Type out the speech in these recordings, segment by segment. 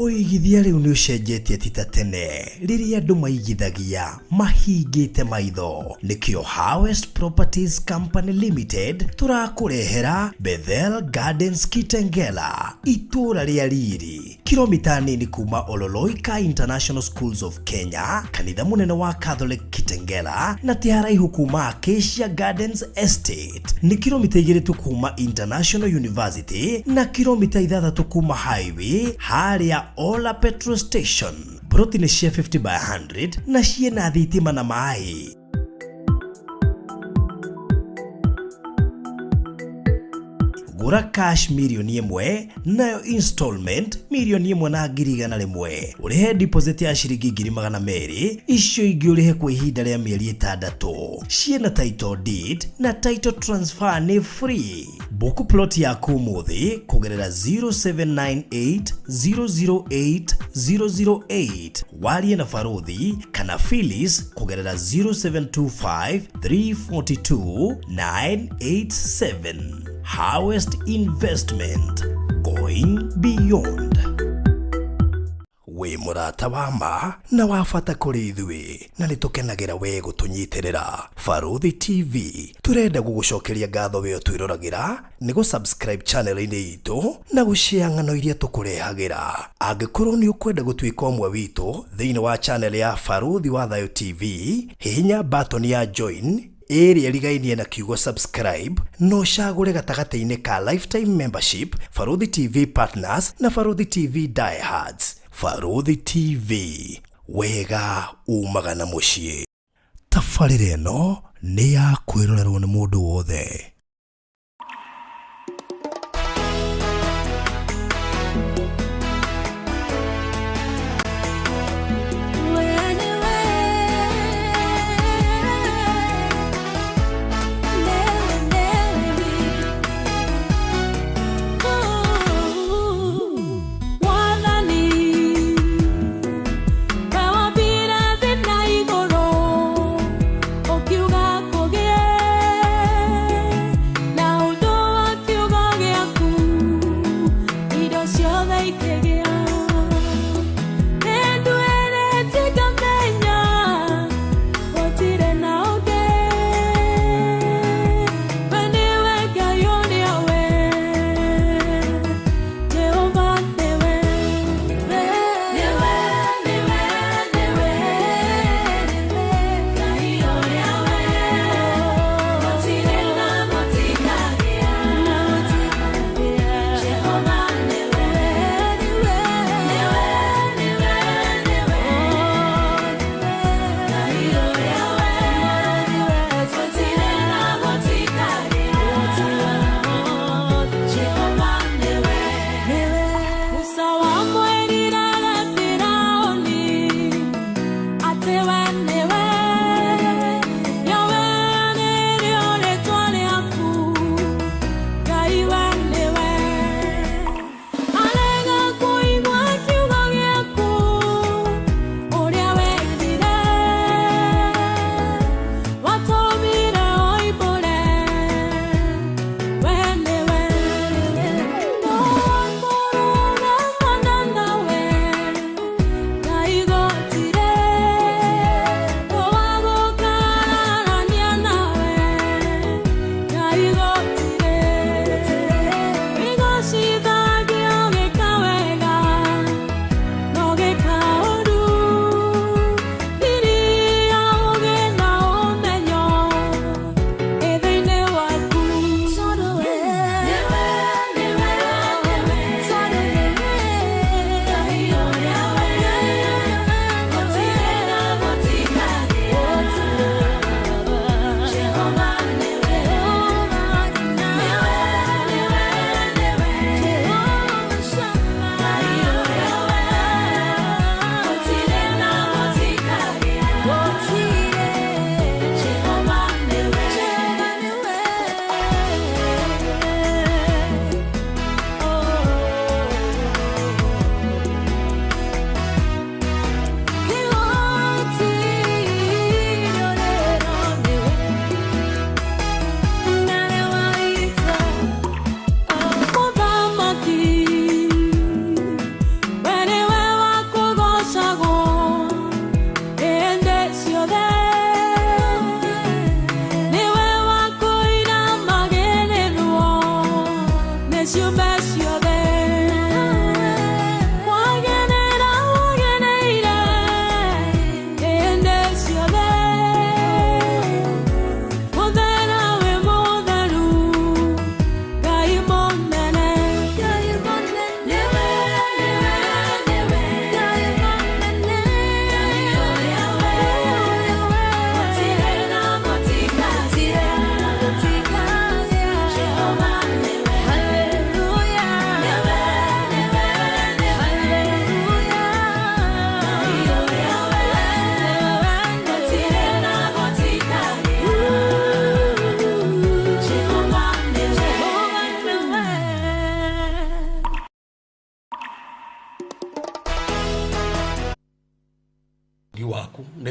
Ũigithia rĩu nĩ ũcenjetie ti ta tene rĩrĩa andũ maigithagia mahingĩte maitho. Nĩkĩo Harvest Properties Company Limited tũrakũrehera Bethel Gardens Kitengela, itũũra rĩa riri, kilomita nini kuma Ololoika International Schools of Kenya, kanitha mũnene wa Catholic Kitengela, na ti haraihu kuma Acacia Gardens Estate. Nĩ kilomita 2 tu kuma International University na kilomita 6 kuma highway harĩa Ola Petrol Station. Broti nĩ cia 50 by 100 na ciĩna thitima na maĩ. Gũra cash 1 mirioni, nayo installment 1,100,000. Ũrĩhe deposit ya ciringi 200,000, icio ingĩ ũrĩhe kwa ihinda rĩa mĩeri 6. Ciĩna title deed na title transfer nĩ free. Book plot yaku ũmũthĩ kũgerera 0798 008 008, warie na Baruthi kana Phyllis kũgerera 0725 342 987. Harvest Investment, going beyond. Wĩ mũrata wa ma na wa bata kũrĩ ithuĩ, na nĩ tũkenagĩra we gũtũnyitĩrĩra. Baruthi TV tũrenda gũgũcokeria ngatho we ũtwĩroragĩra nĩ gũ-subscribe channel-inĩ itũ na gũshare ng'ano iria tũkũrehagĩra. Angĩkorwo nĩ ũkwenda gũtuĩka ũmwe witũ thĩinĩ wa channel ya Baruthi wa Thayo TV, hihinya button ya join ĩrĩa ĩrigainie na kiugo subscribe, no ũcagũre gatagatĩ-inĩ ka lifetime membership, Baruthi TV partners na Baruthi TV diehards. Baruthi TV, wega umaga na mũciĩ. Tabarĩra ĩno nĩ ya kwĩrorerwo nĩ mũndũ wothe. Mwathani, we wambire thĩ na igũrũ, ũkiuga kũgĩe.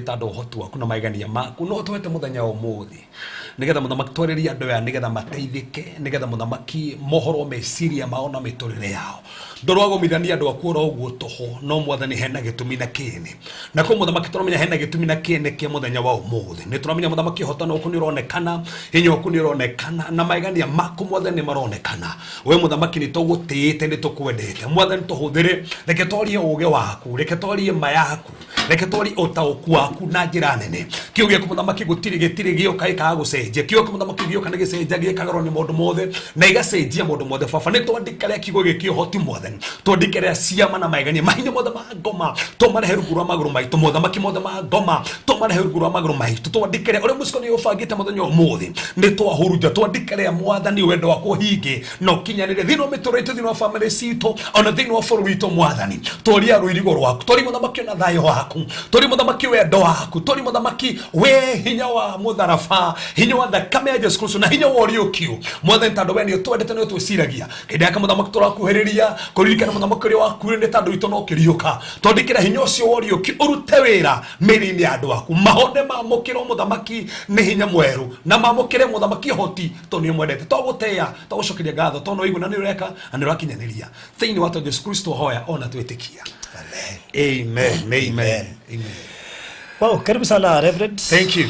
Tondũ ũhoti waku na maigania maku no ũtũhete mũthenya wa ũmũthĩ, nĩgetha mũthamaki twarĩrie andũ aya, nĩgetha mateithĩke, nĩgetha mũthamaki mohorwo meciria mao na mĩtũrĩre yao. Ndũrwagomithania andũ aku oro ũguo tũhũ, no mwathani hena gĩtũmi na kĩene. Na kwa mũthamaki tũramenya hena gĩtũmi na kĩene kĩa mũthenya wa ũmũthĩ. Nĩ tũramenya mũthamaki ũhotano waku nĩ ũronekana, hinya waku nĩ ũronekana, na maigania maku mwathani nĩ maronekana. We mũthamaki nĩ tũgũtĩĩte, nĩ tũkwendete mwathani, tũhũthĩre. Reke twarie ũũgĩ waku, reke twarie ma yaku, reke twarie ũtaũku waku na njĩra nene. Kiugo gĩaku mũthamaki gũtirĩ gĩtirĩ gĩũka gĩkaga gũcenjia. Kiugo gĩaku mũthamaki gĩũka nĩ gĩcenjagia, gĩkagarũra nĩ maũndũ mothe na igacenjia maũndũ mothe. Baba, nĩ twandĩka rĩa kiugo gĩkĩ ũhoti mwathani, twandĩke rĩa ciama na maegania mahinya mothe ma ngoma tũmarehe rungu rwa magũrũ maitũ. Mothamaki mothe ma ngoma tũmarehe rungu rwa magũrũ maitũ. Twandĩke rĩa ũrĩa mũciko nĩ ũbangĩte mũthenya ũmũthĩ nĩ twahurunja. Twandĩke rĩa mwathani wendo waku ũhinge na ũkinyanĩre thĩinĩ wa mĩtũrĩre itũ, thĩinĩ wa bamĩrĩ citũ, ona thĩinĩ wa bũrũri witũ. Mwathani, twaria rũirigo rwaku, twaria mũthamaki ona thayũ waku, twaria mũthamaki wendo waku, twaria mũthamaki we hinya wa mũtharaba, hinya wa thakame ya Jesu Kristo na hinya wa ũriũkio. Mwathani, tondũ we nĩ ũtwendete, nĩ ũtwĩciragia hĩndĩ yake mũthamaki, tũrakuhĩrĩria kũririkana mũthamaki ũrĩa wakuire nĩ tondũ witũ no kĩriũka. Twandĩkĩra hinya ũcio wa ũriũkio ũrute wĩra mĩrĩ-inĩ ya andũ aku, mahone mamũkĩrwo mũthamaki nĩ hinya mwerũ, na mamũkĩre mũthamaki ũhoti, tondũ nĩ ũmwendete. Twagũtĩĩa, twagũcokeria ngatho, tondũ nĩ waigua na nĩ ũreka na nĩ ũrakinyanĩria. Thĩinĩ wa Jesu Kristo hoya ona twĩtĩkia. Amen. Amen, amen. Amen. Amen. Well, karibu sana Reverend. Thank you.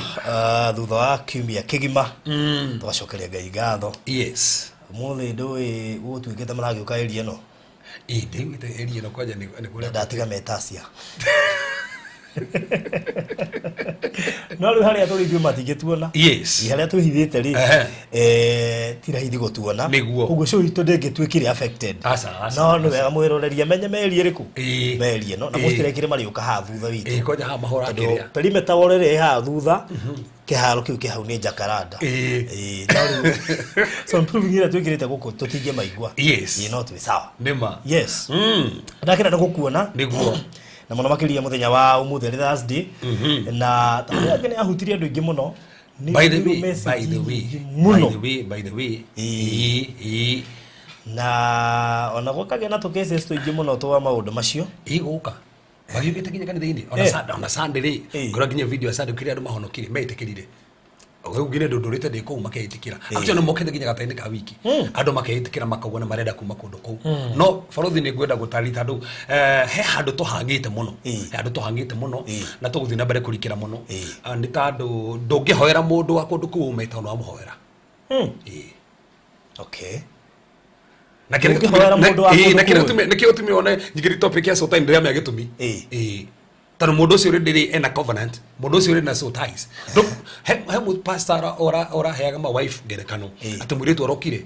Thutha wa kiumia kĩgima tũgacokeria Ngai ngatho. Yes. Ũmũthĩ ndũĩ gũgũtuĩkĩte maragĩũka area ĩno. Ĩ ndĩiguĩte area ĩno kwanja nĩ kũrĩa. Ndatiga metacia no rĩu harĩa tũrĩ ithuĩ matingĩtuona. Yes. Ĩ, harĩa twĩhithĩte rĩ, ti raithi gũtuona. Nĩguo. Koguo show itũ ndĩngĩtuĩkire affected. Aca, aca, no nĩ wega mwĩroreria menye merie ĩrĩkũ, merie no na mũtirekire marĩũka haha thutha witũ. Ĩ kwanja haha mahũra tondũ kĩrĩa. Perimeter wall ĩrĩa ĩ haha thutha, kĩharo kĩu kĩ hau nĩ jacaranda. Ĩ, no rĩu so improving ĩrĩa twĩkĩrĩte gũkũ tũtingĩmaigua. Ĩ, no twĩ sawa. Nĩma. Yes. Ndakena nĩ gũkuona. Nĩguo. Na mũno makĩria mũthenya wa ũmũthĩ arĩ Thursday, na tondũ angĩ nĩ ahutirie andũ aingĩ mũno. Nĩ By the ndĩrũ way, by message the way, nyingĩ by mũno. the way, by the way, Ĩ. ĩ Na ona gũkagĩa na tũ cases tũingĩ mũno twa maũndũ macio. Ĩ gũka magiũkĩte nginya kanitha-inĩ ona Sunday, ona Sunday rĩ, ngora nginya video ya Sunday kĩrĩa andũ mahonokire metĩkĩrire rĩu nginya ndũndũrĩte ndĩ kũu makeĩtĩkĩra. Actually nĩ mokĩte nginya gatagatĩ ka wiki, andũ makeĩtĩkĩra makauga nĩ marenda kuma kũndũ kũu. No barothi nĩ ngwenda gũtarĩria tondũ he handũ tũhang'ĩte mũno, he handũ tũhang'ĩte mũno na tũgũthiĩ na mbere kũrikĩra mũno. Ah, nĩ tondũ ndũngĩhoera mũndũ wa kũndũ kũu umĩte ona wamũhoera. Ĩ. Na kĩrĩa Ndũngĩhoera mũndũ wa kũndũ na kĩrĩa kũu. Nĩkĩo gĩtũmi one nyingĩri topic ya soul tie ndĩramenya gĩtũmi. Ĩ, tondũ mũndũ ũcio rĩndĩ ena covenant, mũndũ ũcio rĩ na soul ties. He pastor ũraheaga ma wife ngerekano atĩ mũirĩtu arokire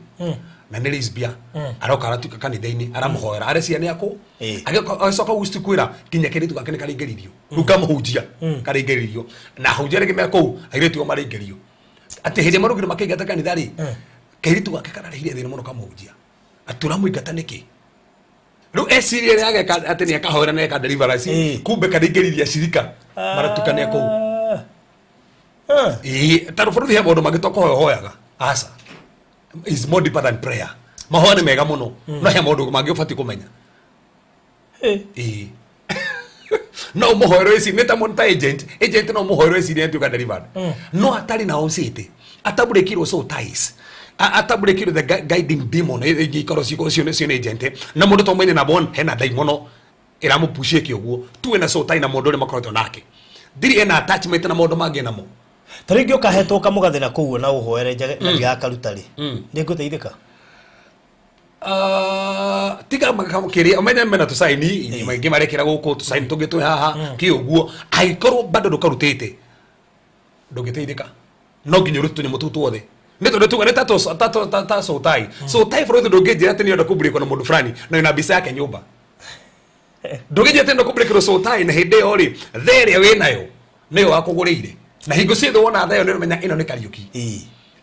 na nĩ lesbian, aroka aratuĩka kanitha-inĩ, aramũhoera arecia nĩ akũ. Agĩcoka guci kwĩra nginya kairĩtu gake nĩ karaingĩririo rĩu, kamũhunjia karaingĩririo na ahunjia rĩngĩ me kũu, airĩtu ao maraingĩrio atĩ hĩndĩ ĩrĩa marugire makĩingata kanitha rĩ, kairĩtu gake kararehire thĩna mũno kamũhunjia atĩ ũramũingata nĩkĩ. Rĩu eciria rĩ ageka atĩ nĩ akahoera na eka deliverance, kumbe karaingĩririe acirika maratukania kũu. Ĩĩ, tondũ bũrũri he maũndũ mangĩ to kũhoya ũhoyaga, aca, is more deeper than prayer. Mahoya nĩ mega mũno, no he maũndũ mangĩ ũbatiĩ kũmenya. Ĩĩ, no mũhoero ici nĩ ta mũndũ ta agent, agent no mũhoero ici nĩ atuĩka delivered, no atarĩ na ũcĩte atabũrĩkirwo soul ties, atabũrĩkirwo the guiding demon ĩngĩ ikorwo ciko cio nĩ agent na mũndũ to mwene na bon hena ndaimono ĩramũpushie ũguo tuwe na soul tie na mũndũ ũrĩa makoretwo nake ndirĩ ena attachment na maũndũ mangĩ namo. Ta rĩngĩ ũkahetwo kamũgathĩ na kũu na ũhoere njage na ndigakaruta rĩ, nĩ ngũteithĩka. Ah, tiga kĩrĩa ũmenye mena tũcaini maingĩ marekĩra gũkũ, tũcaini tũngĩ twĩ haha kĩ ũguo, angĩkorwo bado ndũkarutĩte ndũngĩteithĩka, no nginya ũrute tũnyamũ tũu tuothe nĩ tondũ tuga nĩ ta soul tie. Soul tie bũrũri ndũngĩnjĩra atĩ nĩũrenda kũbreakwo na mũndũ fulani na wĩna mbica yake nyũmba. Ndũngĩnjĩra atĩ nĩũrenda kũbreakĩrwo soul tie na hĩndĩ ĩyo rĩ thaa ĩrĩa wĩnayo nĩyo wakũgũrĩire, na hingo ciothe wona thaa ĩyo nĩ ũramenya ĩno nĩ Kariũki.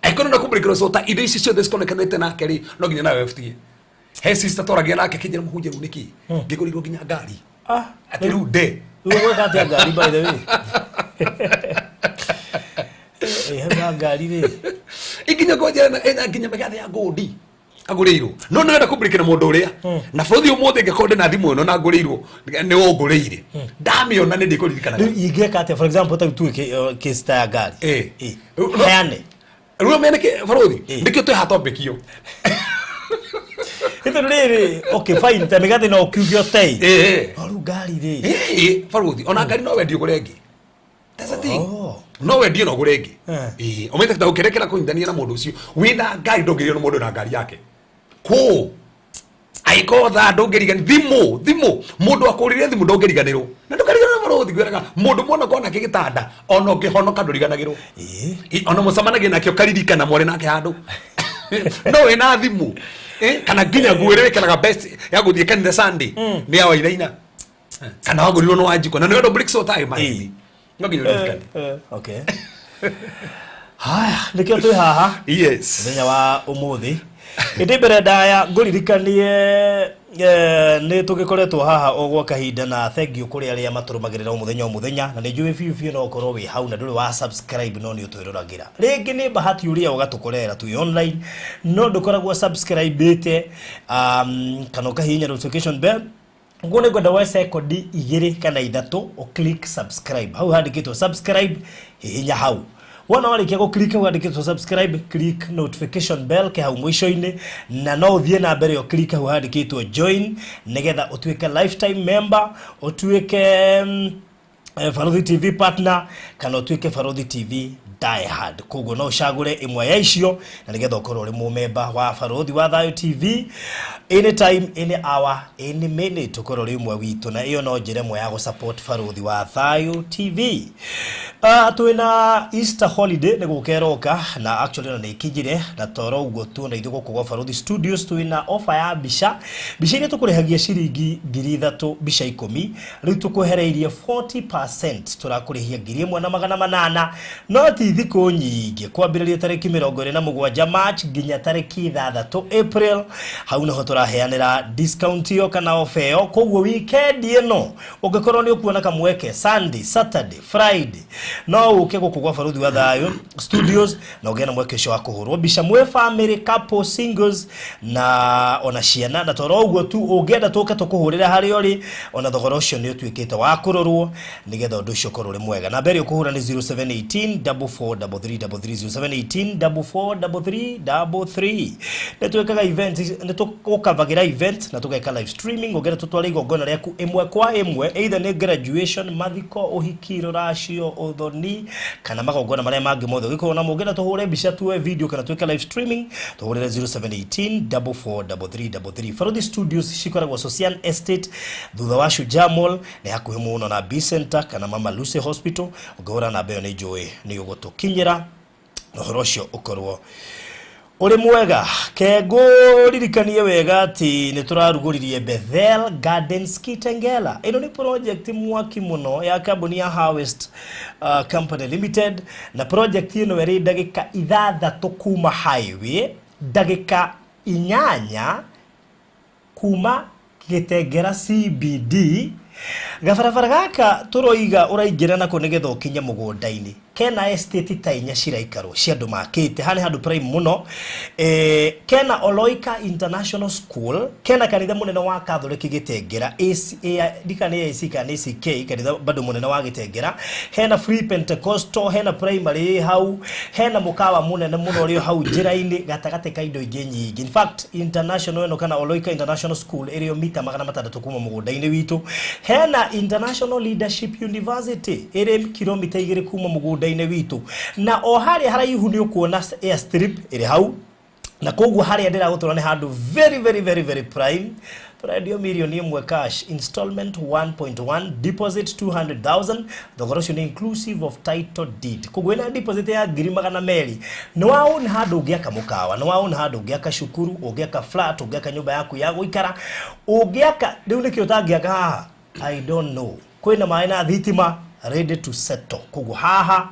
Angĩkorwo nĩũrenda kũbreakĩrwo soul tie, indo ici ciothe cikonekanĩte nake rĩ, no nginya nawe ũbutie. He sister twaragia nake akĩnjĩra, mũhunjia, rĩu nĩkĩ ngĩgũrĩirwo nginya ngari, atĩ rĩu nde Rĩu ũgwĩka atĩa ngari, by the way? Hau ha ngari rĩ? Ikinya kwanjĩra ĩna nginya mĩgathe ya ngondi. Agũrĩirwo no nĩrenda kũmbirikana mũndũ ũrĩa na bũrũri ũmũthĩ ngĩkorwo ndĩ na thimũ ĩno na ngũrĩirwo nĩ ũngũrĩire ndamĩona nĩ ndĩkũririkanaga. Rĩu ingĩka atĩa, for example, ta tuĩ case ta ya ngari? Heane. Rĩu mene kĩ bũrũri nĩkĩo twĩ haha topic ĩyo. Nĩ tondũ rĩrĩ, okay, fine, ta mĩgathe no ũkiuge ũtei. Eh. No rĩu ngari rĩ? Eh, bũrũri ona ngari no wendie ũgũre ĩngĩ. That's the thing. No wendie na ũgũre ĩngĩ. Ũmĩte ta ũkĩrekera kũnyitania na mũndũ ũcio wĩna ngari, ndũngĩrio nĩ mũndũ na ngari yake kũ aikotha ndũngĩrigani thimũ mũndũ akũrire thimũ ndũngĩriganĩrwo na ndũkariganĩrwo mũrũthi gwĩraga mũndũ mwana kona gĩtanda ona ũngĩhonoka ndũriganagĩrwo. Ona mũcemanagia nake ũkaririkana mwarĩ nake handũ no wĩna thimũ. Kana nginya nguo ĩrĩa wĩkĩraga best ya gũthiĩ kanitha Sunday nĩ ya Wainaina kana wagũrirwo nĩ Wanjikũ na nĩ ũndũ bricks ũtarĩ maheni no nginya ũririkane. Okay, haya, nĩkĩo twĩ haha mũthenya wa ũmũthĩ. Ĩndĩ mbere ndaya ngũririkanie, nĩ tũgĩkoretwo haha o gwa kahinda na thengiũ kũrĩ arĩa matũrũmagĩrĩra o mũthenya o mũthenya, na nĩ njũĩ biũ biũ no ũkorwo wĩ hau na ndũrĩ wa subscribe no nĩ ũtwĩroragĩra. Rĩngĩ nĩ bahati ũrĩa ũgatũkorera twĩ online no ndũkoragwo subscribe kana ũkahihinya notification bell. Nguo nĩ ngwenda woe sekondi 2 kana 3 ũ click subscribe hau handĩkĩtwo subscribe. Hihinya hau. Wona warĩkia gũ click hau handĩkĩtwo subscribe, click notification bell ke hau mũico-inĩ, na no ũthiĩ na mbere ũ click hau handĩkĩtwo join nĩgetha ũtuĩke lifetime member, ũtuĩke Baruthi TV partner kana ũtuĩke Baruthi TV die hard. Koguo no ũcagũre ĩmwe ya icio na nĩgetha ũkorwo ũrĩ mũmemba wa Baruthi wa Thayo TV anytime, any hour, any minute, ũkorwo ũrĩ ũmwe witũ, na ĩyo no njĩra ĩmwe ya gũ-support Baruthi wa Thayo TV. Twĩna Easter holiday nĩ gũka ĩroka na actually ona nĩ ikinyire, na toro ũguo tuona ithuĩ gũkũ gwa Baruthi Studios twĩna offer ya mbica. Mbica iria tũkũrĩhagia ciringi 3000 mbica 10, rĩu tũkwehereirie 40%, tũrakũrĩhia 1800. No ti thikũ nyingĩ, kwambĩrĩria tarĩki 27 March nginya tarĩki 6 April, hau nĩho tũraheanĩra discount ĩyo kana offer ĩyo. Koguo weekend ĩno ũngĩkorwo nĩ ũkuona kamweke, Sunday, Saturday, Friday, no ũke gũkũ gwa Baruthi wa Thayo Studios na ũgĩe na mweke ũcio wa kũhũrwo mbica mwĩ family, couple, singles na ona ciana. Na toro ũguo tu, ũngĩenda tũke tũkũhũrĩre harĩa ũrĩ, ona thogora ũcio nĩ ũtuĩkĩte wa kũrorwo nĩgetha ũndũ ũcio ũkorwo ũrĩ mwega. Namba ĩrĩa ũkũhũra nĩ 0718 443333, 0718 443333. Nĩ twĩkaga event, nĩ tũkavagĩra event na tũgeka live streaming. Ũngĩenda tũtware igongona rĩaku ĩmwe kwa ĩmwe, either nĩ graduation, mathiko, ũhiki, rũracio, ũthoni kana magongona marĩa mangĩ mothe ũngĩkorwo namo, ũngĩenda tũhũre mbica, tuoe video kana twĩke live streaming, tũhũrĩre 0718 443333. Baruthi Studios cikoragwo Socian Estate thutha wa Shujaa Mall, nĩ hakuhĩ mũno na B Center kana Mama Lucy Hospital. Ũngĩhũra namba ĩyo nĩ njũĩ nĩ ũgũtũkinyĩra na ũhoro ũcio ũkorwo ũrĩ mwega. Ke ngũririkanie wega atĩ nĩ tũrarugũririe Bethel Gardens Kitengela. Ĩno nĩ project mwaki mũno ya kambuni ya Harvest Company Limited, na project ĩno ĩrĩ ndagĩka 6 kuma highway, ndagĩka 8 kuma Gĩtengera CBD. Gabarabara gaka tũroiga ũraingĩra nako nĩgetha ũkinye mũgũnda-inĩ kena estate ta inya ciraikarwo cia andũ makĩte. Haha nĩ handũ prime mũno. Kena Oloika International School, kena kanitha mũnene wa Catholic Gĩtengera, AC, ndika nĩ AC kana nĩ ACK, kanitha bado mũnene wa Gĩtengera. Hena Free Pentecostal, hena primary ĩ hau, hena mũkawa mũnene mũno ũrĩ o hau njĩra-inĩ gatagatĩ ka indo ingĩ nyingĩ. In fact, international ĩno kana Oloika International School ĩrĩ o mita 600 kuma mũgũnda-inĩ witũ. Hena International Leadership University ĩrĩ kilomita 2 kuma mũgũnda-inĩ witũ, na o harĩa haraihu nĩ ũkuona airstrip ĩrĩ hau, na koguo harĩa ndĩragũtwara nĩ handũ very, very, very, very prime. Tũrendio 1 million cash, installment 1.1, deposit 200,000. Thogora ũcio nĩ inclusive of title deed. Koguo ĩna deposit ya 200,000 nĩ waona handũ ũngĩaka mũkawa, nĩ waona handũ ũngĩaka cukuru, ũngĩaka flat, ũngĩaka nyũmba yaku ya gũikara, ũngĩaka rĩu nĩkĩ ũtangĩaka haha? I don't know. Kwĩna maĩ na thitima, ready to settle. Koguo haha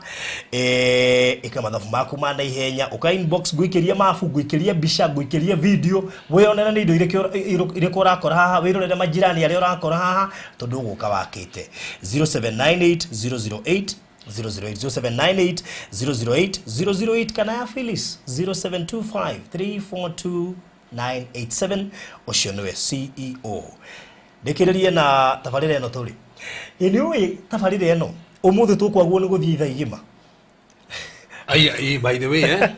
ĩka mathabu maku ma naihenya, ũka inbox, ngũikĩrie mabu, ngũikĩrie mbica, ngũikĩrie video, wĩyonere nĩ indo irĩkũ ũrakora haha, wĩrorere majirani arĩa ũrakora haha, tondũ ũgũka wakĩte. 0798 008 008, 0798 008 008, kana ya Phyllis 0725 342. 987. Ũcio nĩwe CEO. Ndĩkĩrĩrie na tabarĩra ĩno tũrĩ. Ĩ nĩ ũĩ tabarĩra ĩno ũmũthĩ tũkwagwo nĩ gũthiĩ ithaa igima. Ai, ai, by the way, eh?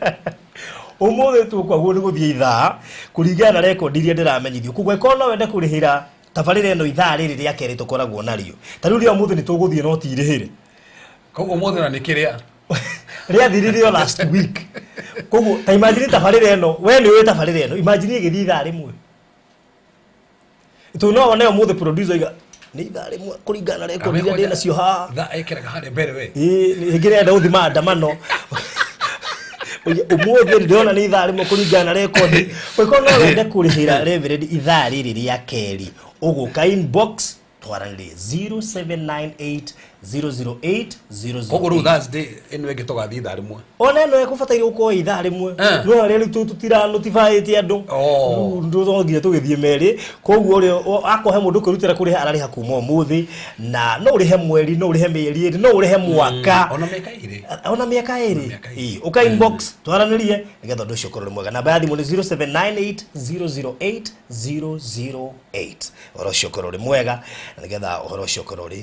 Ũmũthĩ tũkwagwo nĩ gũthiĩ ithaa kũringana na rekondi iria ndĩramenyithio. Koguo ĩkorwo no wende kũrĩhĩra tabarĩra ĩno ithaa rĩrĩ rĩa kerĩ tũkoragwo narĩo. Ta rĩu rĩa ũmũthĩ nĩ tũgũthiĩ no ti irĩhĩre. Koguo ũmũthĩ na nĩ kĩrĩa? Rĩathirire o last week. Koguo ta imagine tabarĩra ĩno, we nĩ ũĩ tabarĩra ĩno, imagine ĩgĩthiĩ ithaa rĩmwe. Tu no wone ũmũthĩ producer oiga nĩ ithaa rĩmwe kũringana na rekondi iria ndĩ nacio haha. Thaa ĩkĩraga harĩa mbere we. Ĩĩ, rĩngĩ rĩrenda gũthiĩ maandamano. Oige, ũmũthĩ ndĩrona nĩ ithaa rĩmwe kũringana na rekondi. Ũngĩkorwo no wende kũrĩhĩra Reverend ithaa rĩrĩ rĩa kerĩ, ũgũka inbox twaranĩrie 0798 008 008. Koguo rĩu Thursday ĩno ĩngĩ tũgathiĩ ithaa rĩmwe. Ona ĩno ĩkũbataire gũkorwo ithaa rĩmwe. Eh. No harĩa rĩu tũtira notifyĩte andũ. Oh. Rĩu no nginya tũgĩthiĩ merĩ. Koguo ũrĩa akorwo he mũndũ ũkwĩrutĩra kũrĩha ararĩha kuma ũmũthĩ, na no ũrĩhe mweri, no ũrĩhe mĩeri ĩrĩ, no ũrĩhe mwaka. Ona mĩaka ĩrĩ. Ona mĩaka ĩrĩ. Mĩaka ĩrĩ. Ĩĩ, ũka inbox twaranĩrie nĩgetha ũndũ ũcio ũkorwo ũrĩ mwega. Namba ya thimũ nĩ 0798 008 008. Ũhoro ũcio ũkorwo ũrĩ mwega na nĩgetha ũhoro ũcio ũkorwo ũrĩ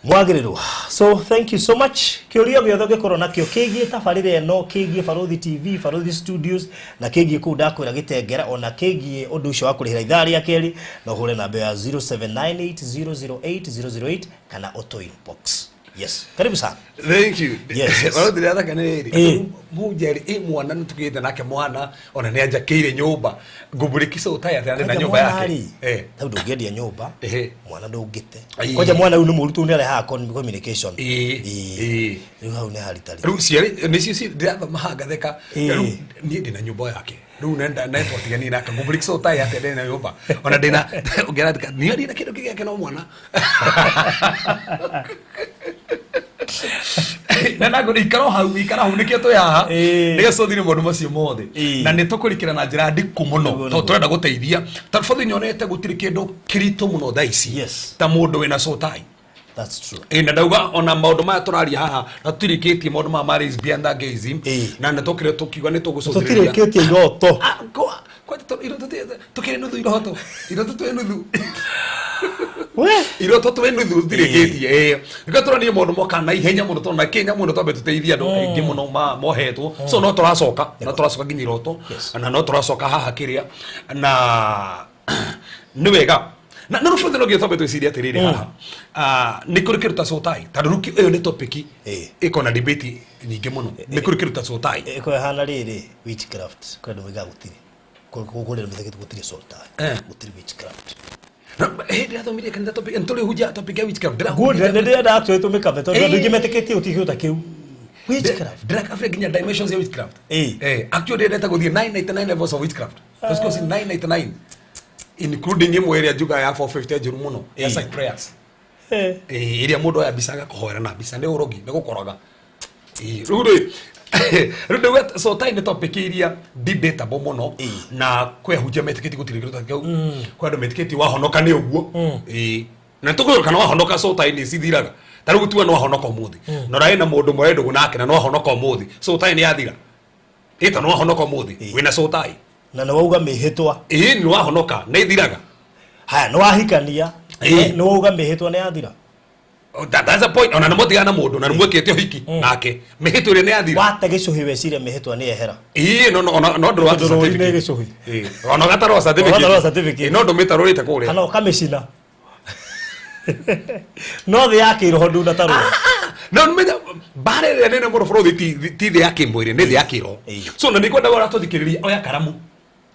mwagĩrĩru. So thank you so much. Kĩũria gĩothe ũngĩkorwo nakĩo kĩgiĩ tabarĩra ĩno, kĩgiĩ Barũthi TV, Barũthi Studios, na kĩgiĩ kũu ndakwĩra Gĩtengera, ona kĩgiĩ ũndũ ũcio wa kũrĩhĩra ithaa rĩa kerĩ, no ũhũre namba ya 0798008008 kana ũtũ inbox. Yes, karibu sana. Thank you. Yes, yes. Barũthi rĩa thaka nĩ rĩrĩ. Ĩĩ. Mũnjeri ĩ mwana nĩ tũgĩte nake mwana ona nĩ anjakĩire nyũmba. Ngũmũrĩki so tai atĩ arĩ na Kwanja nyũmba mwana yake. rĩ, Eh. tau ndũngĩendia nyũmba, Ehe. mwana ndũngĩte. Ĩĩ. Kwanja mwana rĩu nĩ mũru tondũ nĩ arehaga communication. Ĩĩ. Ĩĩ. Ĩĩ. Rĩu hau nĩ haritari. Rĩu ciarĩ nĩcio ndĩrathoma haha ngatheka. Ĩĩ. Rĩu niĩ ndĩna nyũmba yake. Rĩu nenda netwatiganire nake ngũmũrĩki so tai atĩ ndĩna nyũmba. Ona ndĩna ũngĩra niĩ ndĩna kĩndũ kĩgĩake no mwana. Na nango ikara hau, ikara hau nĩkĩo twĩ haha. Ĩĩ. Nĩgetha tũthire maũndũ macio mothe. Ĩĩ. Na nĩ tũkũrikĩra na njĩra ndiku mũno Nĩguo, tondũ nĩguo. tũrenda gũteithia. Tondũ bothe nyonete gũtirĩ kĩndũ kĩritũ mũno thaa ici Yes. ta mũndũ wĩna sotai. That's true. Ĩĩ, na ndauga ona maũndũ maya tũraria haha na tũtirĩkĩtie maũndũ maya ma lesbian na gayism Ĩĩ. na nĩ tũkire tũkiuga nĩ tũgũcũthĩrĩria. Tũtirĩkĩtie iroto. Ah, iroto tũkĩrĩ nuthu iroto. Iroto twĩ nuthu. We. Iroto twĩ nuthu tũtirĩkĩtie. Ĩĩ. Nĩkĩo tũronire maũndũ moka na ihenya mũno tondũ na kĩnya mũno twambe tũteithie andũ aingĩ mũno mohetwo. So no tũracoka, no tũracoka nginya iroto Yes. na no tũracoka haha kĩrĩa na nĩ wega. Na no rũbũthĩ no nginya twambe twĩcirie atĩrĩrĩ haha. Ah, nĩ kũrĩ kĩndũ ta sotai tondũ rĩu ĩyo nĩ topic Ĩĩ. ĩko na debate nyingĩ mũno. Nĩ kũrĩ kĩndũ ta sotai. Ĩko ĩhana rĩrĩ witchcraft kwĩ andũ moigaga gũtirĩ. Kũrĩ andũ metĩkĩtie gũtirĩ soul tie. Eh. Gũtirĩ witchcraft. Na hĩndĩ ĩrĩa kanitha topic nĩ tũrĩ topic ya witchcraft. Good, nĩ ndĩrenda actually tũmĩkave tondũ andũ Ĩĩ. aingĩ metĩkĩtie gũtirĩ kĩndũ ta kĩu. Witchcraft. Ndĩrakabire nginya dimensions ya witchcraft. Ĩĩ. Eh, actually ndĩrenda gũthiĩ 999 levels of witchcraft. Because course 999 including ĩmwe ĩrĩa njugaga ya 450 njũru mũno ya Ĩĩ. psych prayers. Eh. Ĩĩ, ĩrĩa mũndũ oya mbica agakũhoera na mbica nĩ ũrogi nĩ gũkoroga. Ĩĩ, rĩu rĩ rĩu ndauga so tai nĩ topic iria debatable mũno Ĩĩ. na kwĩ ahunjia metĩkĩtie gũtirĩ kĩndũ ta kĩu. Kwĩ andũ metĩkĩtie wahonoka nĩ ũguo. Ĩĩ. Na tũkũrora kana wahonoka so tai nĩ cithiraga. Ta rĩu tuga no wahonoka ũmũthĩ. Na ũrarĩ na mũndũ mũrĩ ndũgũ nake na no wahonoka ũmũthĩ. So tai nĩ yathira. Ĩĩ ta no wahonoka ũmũthĩ Ĩĩ. wĩna so tai. Na nĩ wauga mĩhĩtwa. Ĩĩ nĩ wahonoka nĩ ithiraga. Haya, nĩ wahikania. Ĩĩ. Nĩ wauga mĩhĩtwa nĩ yathira. Oh, that's the point. Ona nĩ mũtigana na mũndũ na nĩ mwĩkĩte ũhiki nake. Mĩhĩtwa ĩrĩa nĩ yathira. Wate gĩcũhĩ weciria mĩhĩtwa nĩ yehera. Ĩĩ no no no no ndũrwa Tondũ rũri nĩ gĩcũhĩ. Ĩĩ. Ona gatarwa certificate. Ũgatarwo certificate. Ĩĩ, no ndũmĩtarũrĩte kũrĩa. Kana ũkamĩcina. No thĩ ya kĩroho ndũnatarũra. No menya mbara ĩrĩa nene mũno bũrũri ti thĩ ya kĩmwĩrĩ nĩ thĩ ya kĩroho. Ĩĩ. So na nĩngwenda ũrĩa tũthikĩrĩria oya karamu.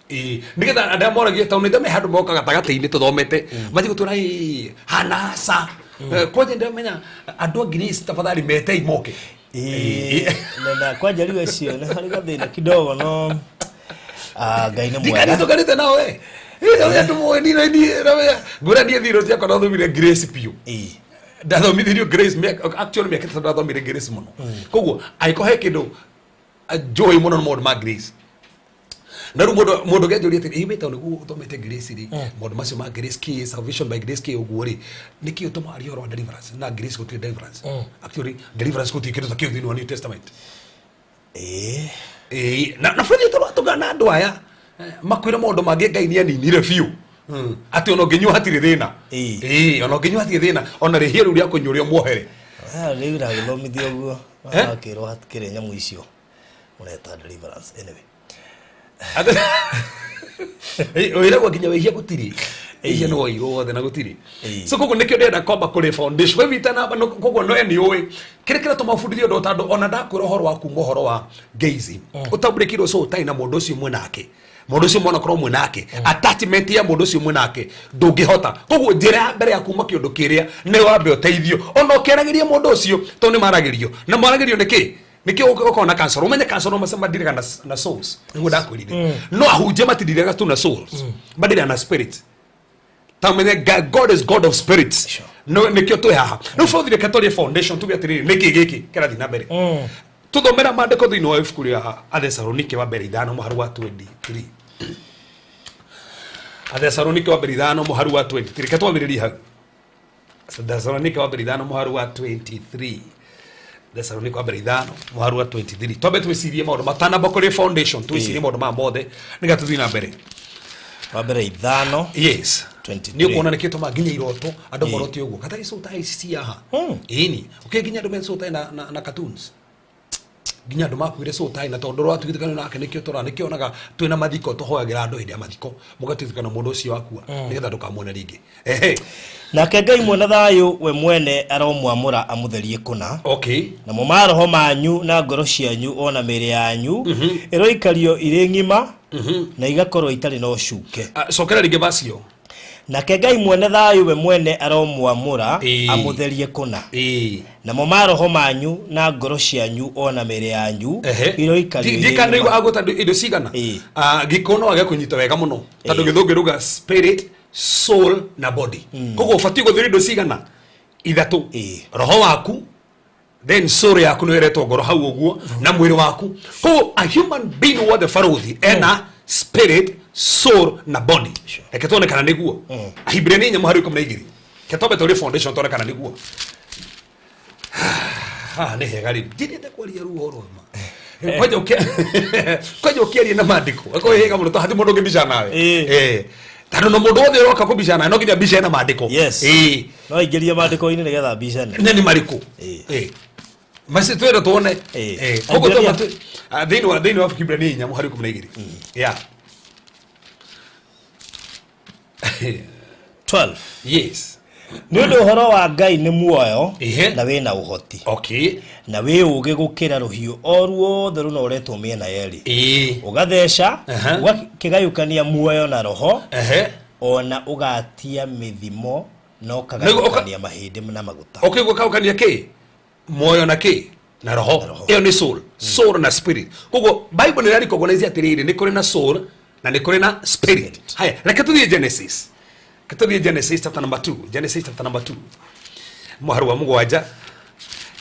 Ĩĩ, nĩgetha andũ arĩa moragia tondũ nĩndame handũ moka gatagatĩ-inĩ tũthomete mathiĩ gũtwĩra ĩĩ hanasa. Kwanja ndĩramenya andũ a Greece tafadhali metei moke. Ĩĩ, na kwanja rĩu acio nĩ harĩ gathĩna kidogo no Ngai nĩ Ndikani mwega. tũkanĩte nao we. Ĩĩ ndamenya andũ moĩ niĩ niĩ ndamenya ngwĩra niĩ thirũ ciakwa ndathomire Grace biũ. Ĩĩ. Ndathomithirio Grace actually mĩaka ĩtatũ ndathomire Grace mũno. Koguo angĩkorwo he kĩndũ njũĩ mũno nĩ maũndũ ma Grace. Na rĩu mũndũ ũngĩanjũria atĩrĩ, ĩ wĩ tondũ nĩguo ũthomete Grace rĩ, maũndũ macio ma Grace kĩ, salvation by grace kĩ ũguo rĩ, nĩkĩ ũtũmaga arie ũhoro wa deliverance? Na Grace gũtirĩ deliverance. Actually deliverance gũtirĩ kĩndũ ta kĩu thĩinĩ wa New Testament. Ĩĩ. Ĩĩ, na bũrũri tũratũngana na andũ aya. Makwĩre maũndũ mangĩ Ngai nĩ aninire biũ. Atĩ ona ũngĩnyua hatirĩ thĩna. Ĩĩ. Ĩĩ, ona ũngĩnyua hatirĩ thĩna, ona rĩhia rĩu rĩa kũnyua ũrĩa muohere. Ah, rĩu ndagĩthomithio ũguo. Eh? Akĩrwo hatikĩrĩ nyamũ icio mũreta deliverance anyway. Wĩragwo nginya wĩhia gũtirĩ. Wĩhia nĩ woirwo wothe na gũtirĩ. Ĩĩ. So koguo nĩkĩo ndĩrenda kwamba kũrĩ foundation. Kwa hivyo itanamba koguo no nĩ ũĩ kĩrĩa kĩratũma ũbundithio ũndũ tondũ ona ndakwĩra ũhoro wa kuma ũhoro wa gayism. Ũtambũrĩkirwo so ũtarĩ na mũndũ ũcio mwĩnake. Mũndũ ũcio mwanakorwo mwĩnake. Attachment ya mũndũ ũcio mwĩnake ndũngĩhota. Koguo njĩra ya mbere ya kuma kĩũndũ kĩrĩa nĩ wambe ũteithio. Ona ũkĩaragĩria mũndũ ũcio tondũ nĩ maragĩrio. Na maragĩrio nĩ kĩ? Nĩkĩo ũkoragwo na cancer. Ũmenye cancer no mace madirega na souls. Nĩguo ndakwĩrire. No ahunjia matindirega tu na souls. Madirega na spirit. Ta ũmenye God is God of spirits. Sure. No nĩkĩo twĩ haha. Rĩu bũthi reke twarie foundation tuge atĩrĩrĩ nĩkĩ gĩkĩ kĩrathiĩ na mbere. Tũthomera maandĩko thĩinĩ wa ibuku rĩa Athesalonike wa mbere 5 mũhari wa 23. Athesalonike wa mbere 5 mũhari wa 23. Reke twambĩrĩrie hau. Thessalonike wa mbere 5 mũhari wa 23. Thessalonike wa mbere 5 mũhari wa 23. Twambe twĩcirie maũndũ matanamba kũrĩ foundation, twĩcirie maũndũ maya mothe nĩgetha tũthiĩ na mbere. Wa mbere 5 Yes. 23. Nĩ ũkuona nĩkĩo tũmaga nginya iroto andũ morote ũguo. Katarĩ soul tie ici ci haha. Ĩni. Ũkĩ nginya andũ me soul tie na cartoons. Nginya andũ makuire soul tie na tondũ rwatuithĩkana nake nĩkĩo tũra nĩkĩo onaga twĩna mathiko tũhoyagĩra andũ hĩndĩ ya mathiko mũgatuithĩkana mũndũ ũcio wakua nĩgetha ndũkamuone rĩngĩ. Ehe. Nake Ngai mwene thayũ we mwene aromwamũra amũtherie kũna. Okay. Namo maroho manyu na ngoro cianyu ona mĩĩrĩ yanyu ĩroikario irĩ ng'ima na igakorwo itarĩ na ũcuke. Ah, cokera rĩngĩ vacio. Nake Ngai mwene thayũ we mwene aromwamũra Ĩĩ. amũtherie kũna. Ĩĩ. Namo maroho manyu na ngoro cianyu ona mĩĩrĩ yanyu iroikario irĩ ndikana ng'ima. agũta indo cigana. Ĩĩ. Ah, gĩkũyũ no age kũnyita wega mũno tondũ Ĩĩ. gĩthũngũ ruga spirit, soul na body. Koguo ũbatiĩ gũtheria indo cigana ithatũ. Ĩĩ. Roho waku, then soul yaku nĩ ĩretwo ngoro hau ũguo na mwĩrĩ waku. Koguo a human being wothe barũthi ena spirit, soul na body. Reke tuone kana nĩguo. Ahibirania 4 mũhari 12. Reke twambe tũrie foundation tuone kana nĩguo. Haha nĩ hega rĩu. Ndirenda kwaria rĩu ũhoro ma. Kwanja kwanja ũkĩaria na maandĩko. Akorwo hega mũno tondũ hatirĩ mũndũ ũngĩmbica nawe. Ĩĩ. Ĩĩ. Tondũ no mũndũ wothe ũroka kũmbica nawe no nginya mbica ĩna maandĩko. Yes. Ĩĩ. No aingĩrie maandĩko-inĩ nĩgetha mbicane. Na nĩ marĩkũ? Ĩĩ. Ĩĩ. Macio twĩra tuone. Ĩĩ. Ĩĩ. Koguo Aingĩria- twamba thĩinĩ wa Kĩhibirania 4 mũhari 12. Yeah. 12. Yes. Nĩ ũndũ ũhoro wa Ngai nĩ muoyo Ehe. na wĩna ũhoti Okay. na wĩ ũũgĩ gũkĩra rũhiũ o ruothe rũnoretwo mĩena yerĩ. Ĩĩ. Ũgatheca, Aha. ũgakĩgayũkania muoyo na roho Ehe. ona ũgatia mĩthimo na ũkagayũkania mahĩndĩ na maguta. Okay, gũkaũkania kĩ? Muoyo na kĩ? Na roho. Ĩyo nĩ soul. Soul na spirit. Koguo Bible nĩ ĩrarecognize atĩrĩrĩ nĩ kũrĩ na soul na nĩ kũrĩ na spirit. Haya, reke tũthiĩ Genesis. Reke tũthiĩ Genesis chapter number 2. Genesis chapter number 2. Mũhari wa 7.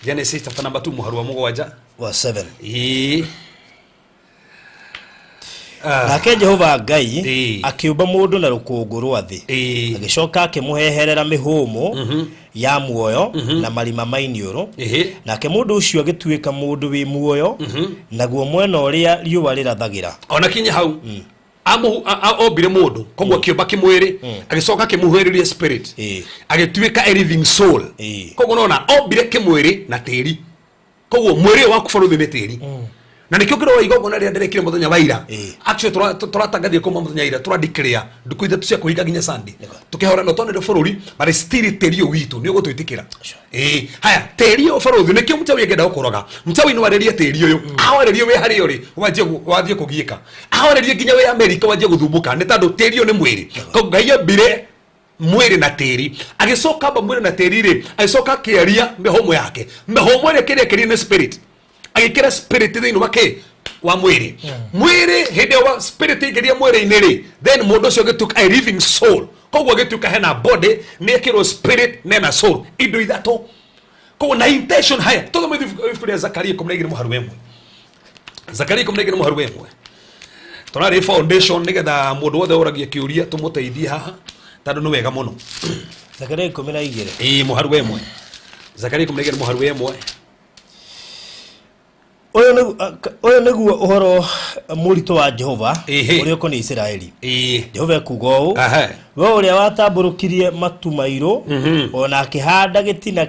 Genesis chapter number 2 mũhari wa 7. Wa 7. Ĩĩ. Nake Jehova Ngai Ĩĩ. akĩũmba mũndũ na rũkũngũ rwa thĩ. Ĩĩ. Agĩcoka akĩmũheherera mĩhũmũ ya muoyo na marima ma iniũrũ. Ĩhĩ. Nake mũndũ ũcio agĩtuĩka mũndũ wĩ muoyo naguo mwena ũrĩa riũa rĩrathagĩra. Ona kinya hau. Ombire mũndũ koguo akĩũmba kĩmwĩrĩ agĩcoka akĩmũhĩrĩria spirit Ĩĩ. agĩtuĩka a living soul. Ĩĩ. Koguo nona ombire kĩmwĩrĩ na tĩri koguo mwĩrĩ ũyũ waku barũthi nĩ tĩri na nĩkĩo ngĩrora igongona rĩrĩa ndĩrekire mũthenya wa ira. Ĩĩ. Actually tũratangathire kuma mũthenya wa ira tũra declare ndukũ ithatũ cia kũhinga nginya Sunday tũkĩhora no tondũ bũrũri but still tĩri ũyũ witũ nĩ ũgũtwĩtĩkĩra. Ĩĩ, haya tĩri ũyũ barũthi nĩkĩo mũchawi angĩenda gũkũroga mũchawi no arĩrie tĩri ũyũ awarĩrie wĩ harĩa ũrĩ wanjie wathiĩ kũgiĩka awarĩrie nginya wĩ Amerika wanjie gũthumbũka nĩ tondũ tĩri ũyũ nĩ mwĩrĩ. Koguo Ngai ambire mwĩrĩ na tĩri agĩcoka amba mwĩrĩ na tĩri rĩ agĩcoka akĩaria mĩhũmũ yake mĩhũmũ ĩrĩa kĩrĩa kĩrĩ nĩ spirit agĩkĩra spirit thĩinĩ wa kĩ wa mwĩrĩ mwĩrĩ hĩndĩ ĩyo spirit ĩingĩria mwĩrĩ-inĩ rĩ then mũndũ ũcio agĩtuĩka a living soul koguo agĩtuĩka hena body nĩ ĩkĩrwo spirit na ena soul indo ithatũ koguo na intention haya tũthome ibuku rĩa Zakaria 12 mũhari wa 1. Zakaria 12 mũhari wa 1. Tũrarĩ foundation nĩgetha mũndũ wothe ũragia kĩũria tũmũteithie haha tondũ nĩ wega mũno. Zakaria 12. Ĩĩ mũhari wa 1. Zakaria 12 mũhari wa 1. Ũyũ nĩguo ũhoro mũritũ wa Jehova Ĩhĩ. ũrĩa ũkoniĩ Isiraeli. Ĩĩ. Jehova ekuga ũũ: Aha. We ũrĩa watambũrũkirie matu mairũ, ona akĩhanda gĩtina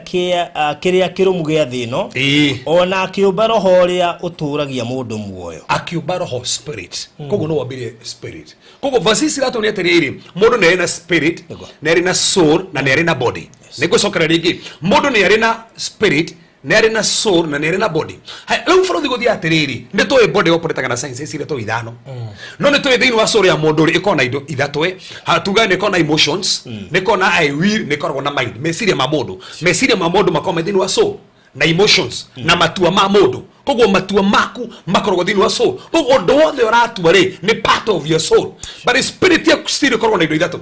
kĩrĩa kĩrũmu gĩa thĩ ĩno, Ĩĩ. ona akĩũmba roho ũrĩa ũtũũragia mũndũ muoyo. Akiumba roho, spirit. Koguo no wambirie spirit. Koguo verse ici iratuonia atĩrĩrĩ, mũndũ nĩ arĩ na spirit, nĩ arĩ na soul na nĩ arĩ na body. Nĩ ngũcokera rĩngĩ, mũndũ nĩ arĩ na spirit, nĩ arĩ na soul na nĩ arĩ na body. Haya, rĩu bũrũri gũthiĩ atĩrĩrĩ, nĩ tũĩ body operataga na science iria tũĩ ithano, no nĩ tũĩ thĩinĩ wa soul ya mũndũ rĩ, ĩkoragwo na indo ithatũ. Tuga nĩ ĩkoragwo na emotions, nĩ ĩkoragwo na I will, nĩ ĩkoragwo na mind. Meciria ma mũndũ makoragwo me thĩinĩ wa soul na emotions na matua ma mũndũ. Koguo matua maku makoragwo thĩinĩ wa soul. Koguo ũndũ wothe ũratua rĩ, nĩ part of your soul, but spirit yaku still ĩkoragwo na indo ithatũ,